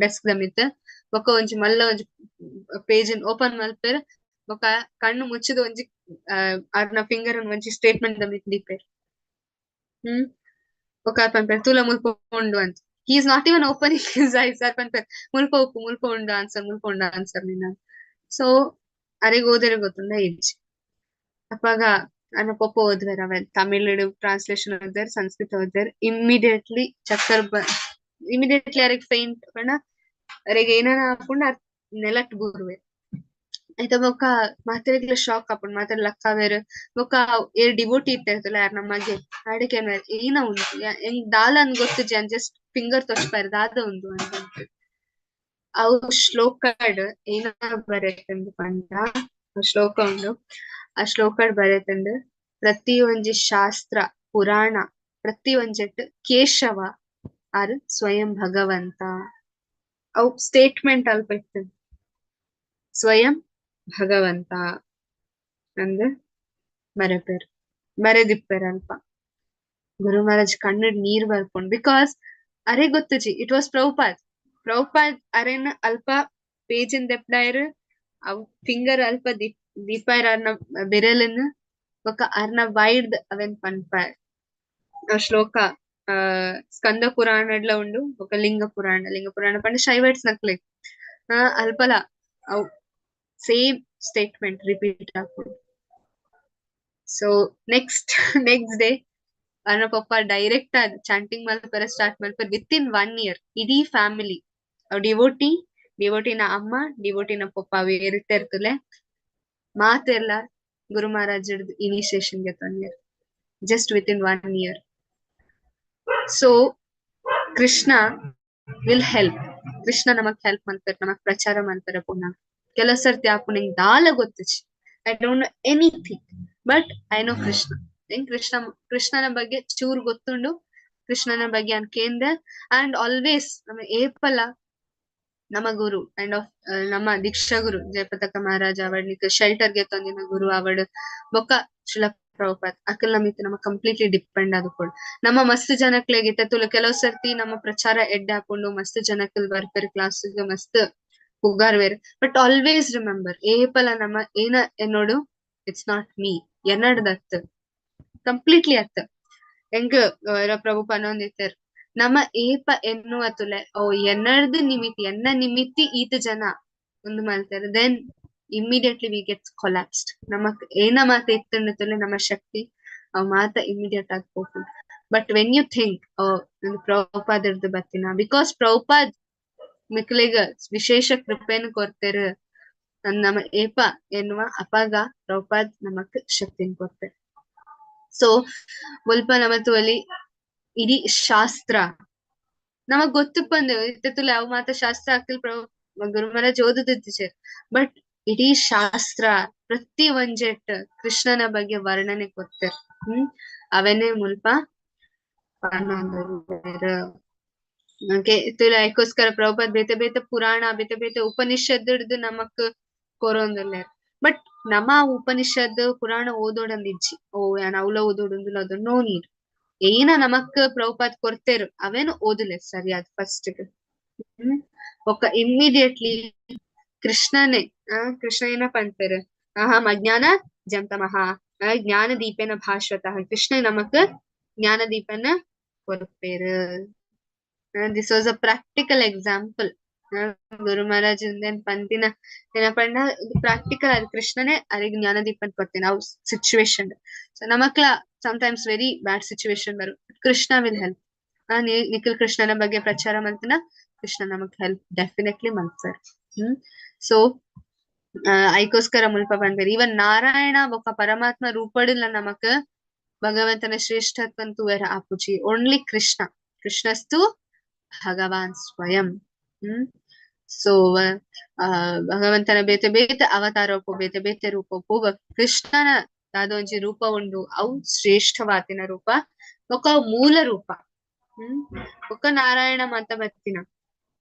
ಡೆಸ್ಕ್ ದ ಮಿತ್ತ್. ಬೊಕ ಒಂಜಿ ಮಲ್ಲ ಒಂಜಿ ಪೇಜ್ ಓಪನ್ ಮಲ್ಪೆರ್. ಬೊಕ ಕಣ್ಣು ಮುಚ್ಚಿದ ಒಂಜಿ ಆರ್ನ ಫಿಂಗರ್ ಒಂಜಿ ಸ್ಟೇಟ್ಮೆಂಟ್ ದ ಮಿತ್ತ್ ದೀಪೆರ್. ಬೊಕ ಆರ್ ಪನ್ಪೆರ್ ತೂಲ ಮುಲ್ಪ ಉಂಡು ಅಂತ. He is not even opening his eyes. R ಪನ್ಪೆರ್ ಮುಲ್ಪ ಉಪ್ಪು, ಮುಲ್ಪ ಉಂಡು ಆನ್ಸರ್, ಮುಲ್ಪ ಉಂಡು ಆನ್ಸರ್ ನಿನ್ನ. ಸೊ ಅರೆಗ್ ಓದೆರೆ ಗೊತ್ತುಂಡ ಇಜ್ಜಿ. ಅಪಗ ಅನ್ನ ಪೊಪ್ಪ ಓದುವೆರ್ ಅವೆನ್ ತಮಿಳ್ ಟ್ರಾನ್ಸ್ಲೇಷನ್ ಓದ್ವೆರ್, ಸಂಸ್ಕೃತ ಓದ್ವೆರ್. ಇಮ್ಮಿಡಿಯೇಟ್ಲಿ ಚಕ್ಕರ್ ಇಮಿಡಿಯೇಟ್ಲಿ ಅರೆಗ್ ಫೈಂಟ್ ಪಂಡ ಅರೆಗ್ ಏನಾನ ಆಪುಂಡು, ಅರ್ ನೆಲಟ್ ಬೂರುವೆರ್. ಐತ ಬೊಕ್ಕ ಮಾತೆರೆಗ್ಲ ಶಾಕ್ ಆಪುಂಡು, ಮಾತೆರ್ ಲಕ್ಕಾವೆರ್. ಬೊಕ್ಕ ಏರ್ ಡಿವೋಟಿ ಇತ್ತೆರ್ತಲ್ಲ ಯಾರ್ ನಮ್ಮ ಮಗೆ ಆಡೆ ಕೇನ್ವೆರ್ ಏನ ಉಂಡು ಎಂಕ್ ದಾಲ ಅಂದ್ ಗೊತ್ತುಜಿ ಅಂದ್ ಜಸ್ಟ್ ಫಿಂಗರ್ ತೊಚ್ಪಾರೆ ದಾದ ಉಂದು ಅಂತ. ಅವು ಶ್ಲೋಕಡ್ ಏನ ಬರೆತಂದು ಪಂಡ ಶ್ಲೋಕ ಉಂಡು, ಆ ಶ್ಲೋಕಡ್ ಬರೆತಂದು ಪ್ರತಿ ಒಂಜಿ ಶಾಸ್ತ್ರ ಪುರಾಣ ಪ್ರತಿ ಒಂಜೆಟ್ ಕೇಶವ ಆರ್ ಸ್ವಯಂ ಭಗವಂತ. ಅವು ಸ್ಟೇಟ್ಮೆಂಟ್ ಅಲ್ಪ ಇತ್ತು, ಸ್ವಯಂ ಭಗವಂತ ಅಂದ್ ಬರೆಪೆರ್, ಬರೆದಿಪ್ಪೆರ್ ಅಲ್ಪ. ಗುರು ಮಹಾರಾಜ್ ಕಣ್ಣಡ್ ನೀರ್ ಬರ್ಪುಂಡು, because ಅರೆ ಗೊತ್ತುಜಿ it was Prabhupad. Prabhupad Aron ಅಲ್ಪ ಪೇಜ್ ದೆಪ್ಡಾಯರ್, ಅವು ಫಿಂಗರ್ ಅಲ್ಪ ದೀಪಾಯರ್ ಅರ್ನ ಬಿರಲನ್, ಬೊಕ ಅರ್ನ ವೈಡ್ ಅವೆನ್ ಪನ್ಪಾಯರ್. ಆ ಶ್ಲೋಕ ಸ್ಕಂದ ಪುರಾಣಡ್ಲ ಉಂಡು, ಬೊಕ ಲಿಂಗ ಪುರಾಣ. ಲಿಂಗ ಪುರಾಣ ಪಂಡ ಶೈವೈಟ್ಸ್ ನಕ್ಲೆಗ್ ಅಲ್ಪಲ ಅವು ಸೇಮ್ ಸ್ಟೇಟ್ಮೆಂಟ್ ರಿಪೀಟ್ ಆಪುಂಡು. ಸೊ ನೆಕ್ಸ್ಟ್ ನೆಕ್ಸ್ಟ್ ಡೇ ಅರ್ನ ಪಪ್ಪ ಡೈರೆಕ್ಟ್ ಆದ್ ಚಾಂಟಿಂಗ್ ಮಲ್ಪೆರೆ ಸ್ಟಾರ್ಟ್ ಮಲ್ಪೆರೆ. ವಿತ್ ಇನ್ 1 ಇಯರ್ ಇಡೀ ಫ್ಯಾಮಿಲಿ ಡಿವೋಟಿ, ಡಿವೋಟಿನ ಅಮ್ಮ, ಡಿವೋಟಿನ ಪಪ್ಪ ಅವು ಏರಿತೆರ್ತುಲೆ ಮಾತೆರ್ಲ ಗುರು ಮಹಾರಾಜ್ ಇನಿಷಿಯೇಷನ್ ಗೆತೊನ್ಯೆರ್ just within 1 year. So Krishna will help. Krishna ನಮಕ್ ಹೆಲ್ಪ್ ಮಲ್ಪೆರ್, ನಮಕ್ ಪ್ರಚಾರ ಮಲ್ಪೆರೆ ಪುನಃ. ಕೆಲವು ಸರ್ತಿ ಆಪುನ ಎಂಕ್ ದಾಲ ಗೊತ್ತುಜಿ, I don't know anything but I know Krishna. ಎಂಕ್ ಕೃಷ್ಣನ ಬಗ್ಗೆ ಚೂರ್ ಗೊತ್ತುಂಡು, ಕೃಷ್ಣನ ಬಗ್ಗೆ ಅನ್ ಕೇಂದೆ. ಅಂಡ್ ಆಲ್ವೇಸ್ ನಮ್ಮ ಏಪಲ ನಮ್ಮ ಗುರು ಅಂಡ್ ಆಫ್ ನಮ್ಮ ದೀಕ್ಷಾ ಗುರು ಜಯಪತಾಕ ಮಹಾರಾಜ ಅವಡ್, ನಿಕ್ ಶೆಲ್ಟರ್ ಗೆತೊಂದಿನ ಗುರು ಅವಡ್, ಬೊಕ್ಕ ಶ್ರೀಲ ಪ್ರಭುಪಾದ್ ಅಕಲ್ ನಮಿತ್ ನಮ್ಮ ಕಂಪ್ಲೀಟ್ಲಿ ಡಿಪೆಂಡ್ ಆದುಕೊಡು. ನಮ್ಮ ಮಸ್ತ್ ಜನಕ್ಲೆಗ್ ಇತ್ತೆ ತುಲು ಕೆಲವು ಸರ್ತಿ ನಮ್ಮ ಪ್ರಚಾರ ಎಡ್ಡೆ ಆಪುಂಡು, ಮಸ್ತ್ ಜನಕ್ಲ್ ಬರ್ಪೆರ್ ಕ್ಲಾಸ್ ಮಸ್ತ್ ಪುಗಾರ್ವೆರ್. ಬಟ್ ಆಲ್ವೇಸ್ ರಿಮೆಂಬರ್ ಏಪಲ ನಮ್ಮ ಏನ ಎನ್ನೋಡು it's not me, ಎನ್ನಡ್ದತ್ ಕಂಪ್ಲೀಟ್ಲಿ ಅತ್. ಎಂಕ್ ಪ್ರಭು ಪನೊಂದಿತ್ತೆರ್ ನಮ್ಮ ಏಪ ಎನ್ನುವ ತುಲೆ ಓ ಎನ್ನಡ್ದು ನಿಮಿತಿ ಎನ್ನ ನಿಮಿತಿ ಈತ ಜನ ಒಂದು ಮಲ್ತೆರ್, then immediately we get collapsed. ನಮಕ್ ಏನ ಮಾತ ಇತ್ತಂಡ ತುಲೆ ನಮ್ಮ ಶಕ್ತಿ ಅವ್ ಮಾತ ಇಮಿಡಿಯೇಟ್ ಆಗಿ ಹೋಗ್ತದೆ. ಬಟ್ when you think ಓ ಪ್ರಭುಪಾದರ್ದು ಬತ್ತಿನ, because Prabhupad ಮಿಕ್ಲೆಗ್ ವಿಶೇಷ ಕೃಪೆಯನ್ನು ಕೊರ್ತೆರ್ ನಮ್ಮ ಏಪ ಎನ್ನುವ ಅಪಾಗ ಪ್ರಭುಪಾದ್ ನಮಕ್ ಶಕ್ತಿನ ಕೊರ್ತೆರ್. ಸೊ ಮುಲ್ಪ ನಮ ತೂವೊಲಿ ಇಡೀ ಶಾಸ್ತ್ರ ನಮಗ್ ಗೊತ್ತುಪ್ಪಂದು ಇತ್ತೆ ತುಲೆ ಅವು ಮಾತ ಶಾಸ್ತ್ರ ಅಕ್ಲ್ ಗುರು ಮಹಾರಾಜ್ ಓದುದಿತ್ತಿಜೆರ್, ಬಟ್ ಇಡೀ ಶಾಸ್ತ್ರ ಪ್ರತಿ ಒಂಜೆಟ್ ಕೃಷ್ಣನ ಬಗ್ಗೆ ವರ್ಣನೆ ಕೊರ್ತೆರ್. ಅವೆನೇ ಮುಲ್ಪ ಪನೊಂದುಲ್ಲೆರ್. ಓಕೆ, ತುಲೆ ಐಕೋಸ್ಕರ ಪ್ರಭುಪಾದ್ ಬೇತೆ ಬೇತೆ ಪುರಾಣ ಬೇತೆ ಬೇತೆ ಉಪನಿಷದ್ ನಮಕ್ ಕೊರೊಂದುಲ್ಲೆರ್. ಬಟ್ ನಮ್ಮ ಉಪನಿಷದ್ ಪುರಾಣ ಓದೋಡಂದ್ ಇಜ್ಜಿ, ಓ ಯಾನ್ ಅವ್ಲ ಓದೋಡುಂದುಲ ಅದು ನೋ ನೀಡ್. ಏನ ನಮಕ್ ಪ್ರಭುಪಾದ್ ಕೊರ್ತೆರ್ ಅವೇನು ಓದುಲೆ ಸರಿಯಾದ ಫಸ್ಟ್. ಬೊಕ್ಕ ಇಮ್ಮಿಡಿಯೇಟ್ಲಿ ಕೃಷ್ಣನೇ ಕೃಷ್ಣ ಏನ ಪನ್ಪೆರ್, ಅಹಂ ಅಜ್ಞಾನ ಜಂತಮಃ ಜ್ಞಾನ ದೀಪೇನ ಭಾಶ್ವತಃ. ಕೃಷ್ಣ ನಮಕ್ ಜ್ಞಾನ ದೀಪನ ಕೊರ್ಪೆರ್. This was a practical example. Guru Maharaj ಪಂತಿನ ಏನಪಂಡ ಪ್ರಾಕ್ಟಿಕಲ್ ಅದು ಕೃಷ್ಣನೇ ಅರೆಗ್ ಜ್ಞಾನ ದೀಪನ್ ಕೊರ್ತೀನಿ ಅವು ಸಿಚುವೇಶನ್. ಸೊ ನಮಕ್ಲ ಸಮ್ಟೈಮ್ಸ್ ವೆರಿ ಬ್ಯಾಡ್ ಸಿಚುವೇಶನ್ ಬರು, ಕೃಷ್ಣ will help. Nikhil ಕೃಷ್ಣನ ಬಗ್ಗೆ ಪ್ರಚಾರ ಮಲ್ತಿನ ಕೃಷ್ಣ ನಮಕ್ ಹೆಲ್ಪ್ ಡೆಫಿನೆಟ್ಲಿ ಮಲ್ಪೆರ್. ಸೊ ಐಕೋಸ್ಕರ ಮುಲ್ಪ ಬಂದೇರ್. ಈವನ್ ನಾರಾಯಣ ಬೊಕ್ಕ ಪರಮಾತ್ಮ ರೂಪಡಿಲ್ಲ ನಮಕ್ ಭಗವಂತನ ಶ್ರೇಷ್ಠತ್ವನ್ ತೂವೆರ ಆಪುಜಿ. ಓನ್ಲಿ ಕೃಷ್ಣ, ಕೃಷ್ಣಸ್ತು ಭಗವಾನ್ ಸ್ವಯಂ. ಸೊ ಭಗವಂತನ ಬೇತೆ ಬೇತೆ ಅವತಾರ ಉಪ್ಪು, ಬೇತೆ ಬೇತೆ ರೂಪ ಉಪ್ಪು, ಕೃಷ್ಣನ ದಾದೊಂಜಿ ರೂಪ ಉಂಡು, ಅವು ಶ್ರೇಷ್ಠವಾತಿನ ರೂಪ, ಬೊಕ್ಕ ಅವು ಮೂಲ ರೂಪ. ಬೊಕ್ಕ ನಾರಾಯಣ ಮಾತ ಬತ್ತಿನ.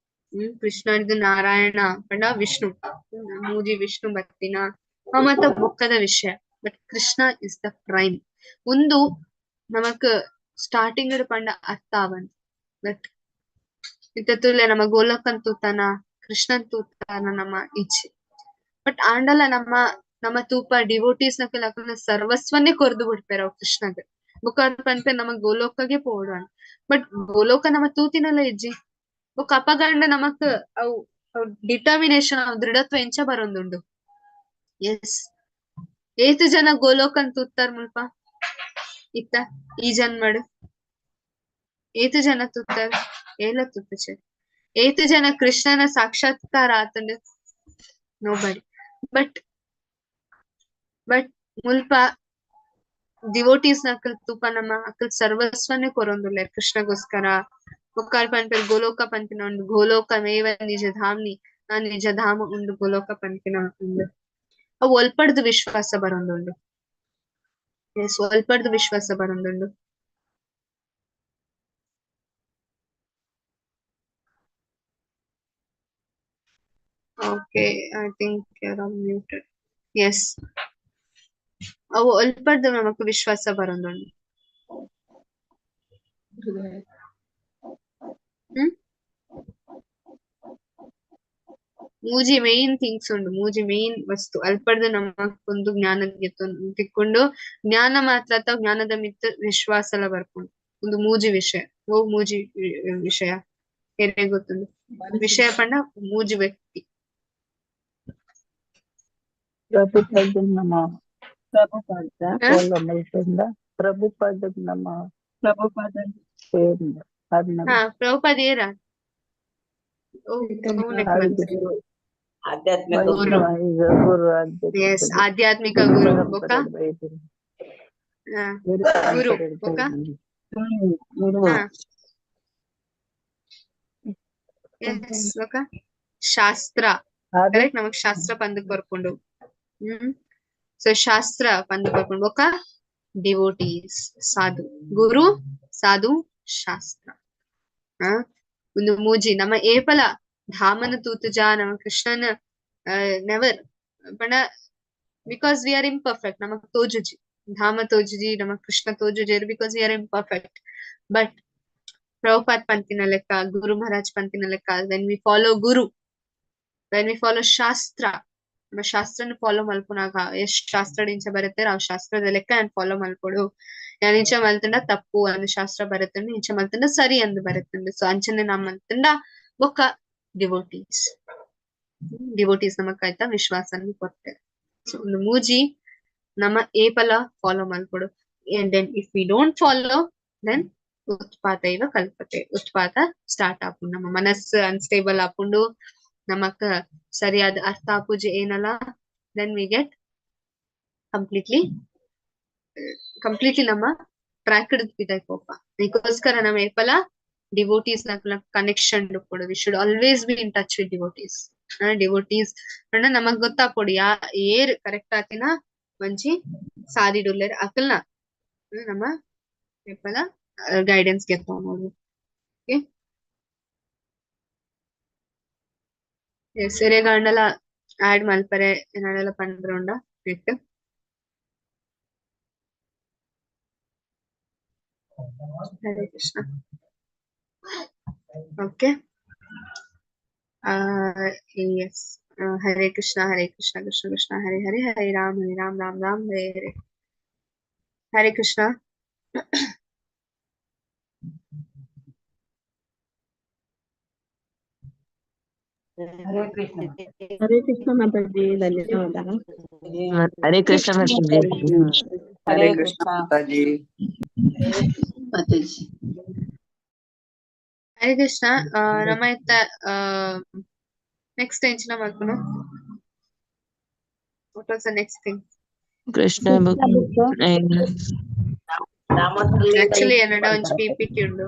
ಕೃಷ್ಣರ್ದು ನಾರಾಯಣ ಪಂಡ ವಿಷ್ಣು, ಮೂಜಿ ವಿಷ್ಣು ಬತ್ತಿನ ಮಾತ ಬೊಕ್ಕದ ವಿಷಯ. But Krishna is the prime. ಒಂದು ನಮಕ್ ಸ್ಟಾರ್ಟಿಂಗ್ ಪಂಡ ಅರ್ಥ ಆವಂದ್. ಬಟ್ ಇತ್ತ ತುಲೆ ನಮ್ಮ ಗೋಲಕನ್ ತೂತಾನ, ಕೃಷ್ಣನ್ ತೂತಾನ ನಮ್ಮ ಇಚ್ಛೆ. ಬಟ್ ಆಂಡಲ ನಮ್ಮ ನಮ್ಮ ತೂಪ ಡಿವೋಟೀಸ್ ನಕಲ್ ಸರ್ವಸ್ವನ್ನೇ ಕೊರ್ದು ಬಿಡ್ಪೇರ ಅವ್ ಕೃಷ್ಣಗ್. ಬೊಕ್ಕ ಪನ್ಪೆ ನಮ್ಮ ಗೋಲೋಕಗೆ ಪೋಡು. ಬಟ್ ಗೋಲೋಕ ನಮ್ಮ ತೂತಿನಲ್ಲ ಇಜ್ಜಿ. ಬೊಕ್ಕ ಅಪಗಂಡ ನಮಕ್ ಅವು ಡಿಟರ್ಮಿನೇಷನ್, ಅವು ದೃಢತ್ವ ಎಂಚ ಬರೊಂದುಂಡು. ಎಸ್, ಏತು ಜನ ಗೋಲೋಕನ್ ತೂತಾರ್ ಮುಲ್ಪ ಇತ್ತ ಈ ಜನ್ಮಡು? ಏತು ಜನ ತೂತಾರ್? ಏಲ ತೂತಚೆ. ಏತು ಜನ ಕೃಷ್ಣನ ಸಾಕ್ಷಾತ್ಕಾರ ಆತಂಡು? ನೋಬಡಿ. ಬಟ್ ಬಟ್ ಮುಲ್ಪ ಡಿವೋಟೀಸ್ ನಕಲ್ ತೂಪ ನಮ್ಮ ಅಕಲ್ ಸರ್ವಸ್ವನ್ನೇ ಕೊರೊಂದುಲ್ಲೆರ್ ಕೃಷ್ಣಗೋಸ್ಕರ. ಬೊಕ್ಕ ಪನ್ಪೆರ್ ಗೋಲೋಕ ಪನ್ಪಿನ ಉಂಡು, ಗೋಲೋಕ ಮೇವ ನಿಜ ಧಾಮ್ನಿ, ಆ ನಿಜ ಧಾಮ ಉಂಡು ಗೋಲೋಕ ಪನ್ಪಿನ ಉಂಡು. ಅವು ಒಲ್ಪಡ್ದು ವಿಶ್ವಾಸ ಬರೊಂದುಂಡು. ಎಸ್, ಒಲ್ಪಡ್ದು ವಿಶ್ವಾಸ ಬರೊಂದುಂಡು. Okay, I think you are muted. Yes, ಅವು ಒಲ್ಪಡ್ದು ನಮಕ್ ವಿಶ್ವಾಸ ಬರೊಂದುಂಡು. ಮೂಜಿ ಮೇನ್ ಥಿಂಗ್ಸ್ ಉಂಡು, ಮೂಜಿ ಮೇನ್ ವಸ್ತು ಅಲ್ಪಡ್ದು ನಮಕ್ ಒಂದು ಜ್ಞಾನ ತಿಕ್ಕೊಂಡು, ಜ್ಞಾನ ಮಾತ್ರ ಅಥವಾ ಜ್ಞಾನದ ಮಿತ್ತ ವಿಶ್ವಾಸ ಎಲ್ಲ ಬರ್ಕೊಂಡು ಒಂದು ಮೂಜಿ ವಿಷಯ. ಓ ಮೂಜಿ ವಿಷಯ ಏನೇ ಗೊತ್ತುಂಡು? ವಿಷಯ ಪಂಡ ಮೂಜಿ ವ್ಯಕ್ತಿ. ಪ್ರಭುಪಾದ ನಮ, ಪ್ರಭುಪಾದ ನಮ, ಪ್ರಭುಪಾದ ಹಾ, ಪ್ರಭುಪಾದ ಏರ? ಆಧ್ಯಾತ್ಮಿಕ ಗುರು. ಗುರು. ಎಸ್, ಆಧ್ಯಾತ್ಮಿಕ ಗುರು. ಬೊಕ್ಕ ಗುರು ಬೊಕ್ಕ ಎಸ್, ಬೊಕ್ಕ ಶಾಸ್ತ್ರ. ಕರೆಕ್ಟ್, ನಮಗ್ ಶಾಸ್ತ್ರ ಪಂದ್ ಕೊರ್ಪುಂಡು. ಸೊ ಶಾಸ್ತ್ರ ಪಂದ್ ಕೊರ್ಪುಂಡು. ಬೊಕ್ಕ ಡಿವೋಟೀಸ್, ಸಾಧು, ಗುರು, ಸಾಧು, ಶಾಸ್ತ್ರ. ಒಂದು ಮೂಜಿ ನಮ್ಮ ಏಪಲ ಧಾಮನ ತೂತುಜ ನಮ್ಮ ಕೃಷ್ಣನ ನೆವರ್ ಪಂಡ, because we are imperfect. ನಮಕ್ ತೋಜುಜಿ ಧಾಮ ತೋಜುಜಿ, ನಮಕ್ Krishna ತೋಜುಜಿ, because we are imperfect. But Prabhupada ಪಂತಿನ ಲೆಕ್ಕ, ಗುರು ಮಹಾರಾಜ್ ಪಂತಿನ ಲೆಕ್ಕ, when we follow guru, when we follow shastra, ನಮ್ಮ ಶಾಸ್ತ್ರನ ಫಾಲೋ ಮಲ್ಪುನಾಗ ಎಷ್ಟ್ ಶಾಸ್ತ್ರ ಇಂಚ ಬರುತ್ತೆ ಆ ಶಾಸ್ತ್ರದ ಲೆಕ್ಕ ನಾನು ಫಾಲೋ ಮಲ್ಪೊಡು. ನಾನು ಇಂಚ ಮಲ್ತುಂಡ ತಪ್ಪು ಅಂದ್ ಶಾಸ್ತ್ರ ಬರುತ್ತುಂಡು, ಇಂಚ ಮಲ್ತುಂಡ ಸರಿ ಅಂದ್ ಬರುತ್ತುಂಡು. ಸೊ ಅಂಚನೆ ನಾ ಮಲ್ತುಂಡ ಬೊಕ್ಕ ಡಿವೋಟೀಸ್, ಡಿವೋಟೀಸ್ ನಮಕ್ ಆಯ್ತಾ ವಿಶ್ವಾಸನ ಕೊಡ್ತಾರೆ. ಸೊ ಒಂದು ಮೂಜಿ ನಮ್ಮ ಏಪಲ ಫಾಲೋ ಮಲ್ಪೊಡು. And then if we don't follow, then ಉತ್ಪಾತ ಇವ ಕಲ್ಪತೆ, ಉತ್ಪಾತ ಸ್ಟಾರ್ಟ್ ಆಪುಂಡು. ನಮ್ಮ ಮನಸ್ಸು ಅನ್ಸ್ಟೇಬಲ್ ಆಪುಂಡು, ನಮಕ್ ಸರಿಯಾದ ಅರ್ಥ ಆಪುಜಿ ಏನಲ್ಲ. Then we get completely completely ನಮ್ಮ ಟ್ರ್ಯಾಕ್ ಕೋಪ. ಅದಕ್ಕೋಸ್ಕರ ನಮ್ಮ ಏಪಲ ಡಿವೋಟೀಸ್ ಕನೆಕ್ಷನ್ ಕೊಡು. We should always be in touch with devotees. Devotees ಪಂಡ ನಮಗ್ ಗೊತ್ತಾಪೊಡು ಯಾ ಏರ್ ಕರೆಕ್ಟ್ ಆತಿನ ಒಂಜಿ ಸಾದಿಡುಲ್ಲೆರ್ ಅಕಲ್ನ ನಮ್ಮ ಏಪಲ ಗೈಡೆನ್ಸ್ ಗೆತ್ತೊನೊಡು. ಓಕೆ, ಸೆರೆಗಾಂಡಲ ಆಡ್ ಮಲ್ಪರೆ ಏನಾಂಡಲ ಪಂಡ್ರೆ ಉಂಡ ನೆಟ್. Hare Krishna. Okay, yes, Hare Krishna Hare Krishna Krishna Krishna Hare Hare, Hare Rama Hare Rama Rama Rama Hare Hare. Hare Krishna. Hare Krishna. Hare Krishna Mataji, ಧನ್ಯವಾದ. ಹರೇ ಕೃಷ್ಣ ಮಾತಾಜಿ. ಹರೇ ಕೃಷ್ಣ ಮಾತಾಜಿ. ಮಾತಾಜಿ. ಹರೇ ಕೃಷ್ಣ. ನಮ್ಮ ಇತ್ತ ನೆಕ್ಸ್ಟ್ ಎಂಚಿನ ಮಲ್ಪುನು? What was the next thing? Krishna book. Damodara Leela actually ಎನ್ನಡ ಒಂಜಿ PPT ಉಂಡು.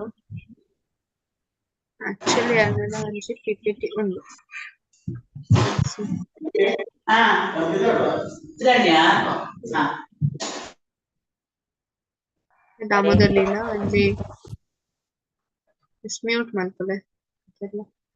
Actually ಎನ್ನಡ ಒಂಜಿ ಪಿಪಿಟಿ ಉಂಡು. ದಾಮೋದರ್ ಲೀಲಾ ಒಂಜಿ ಮ್ಯೂಟ್ ಮಲ್ಪುಲೆ.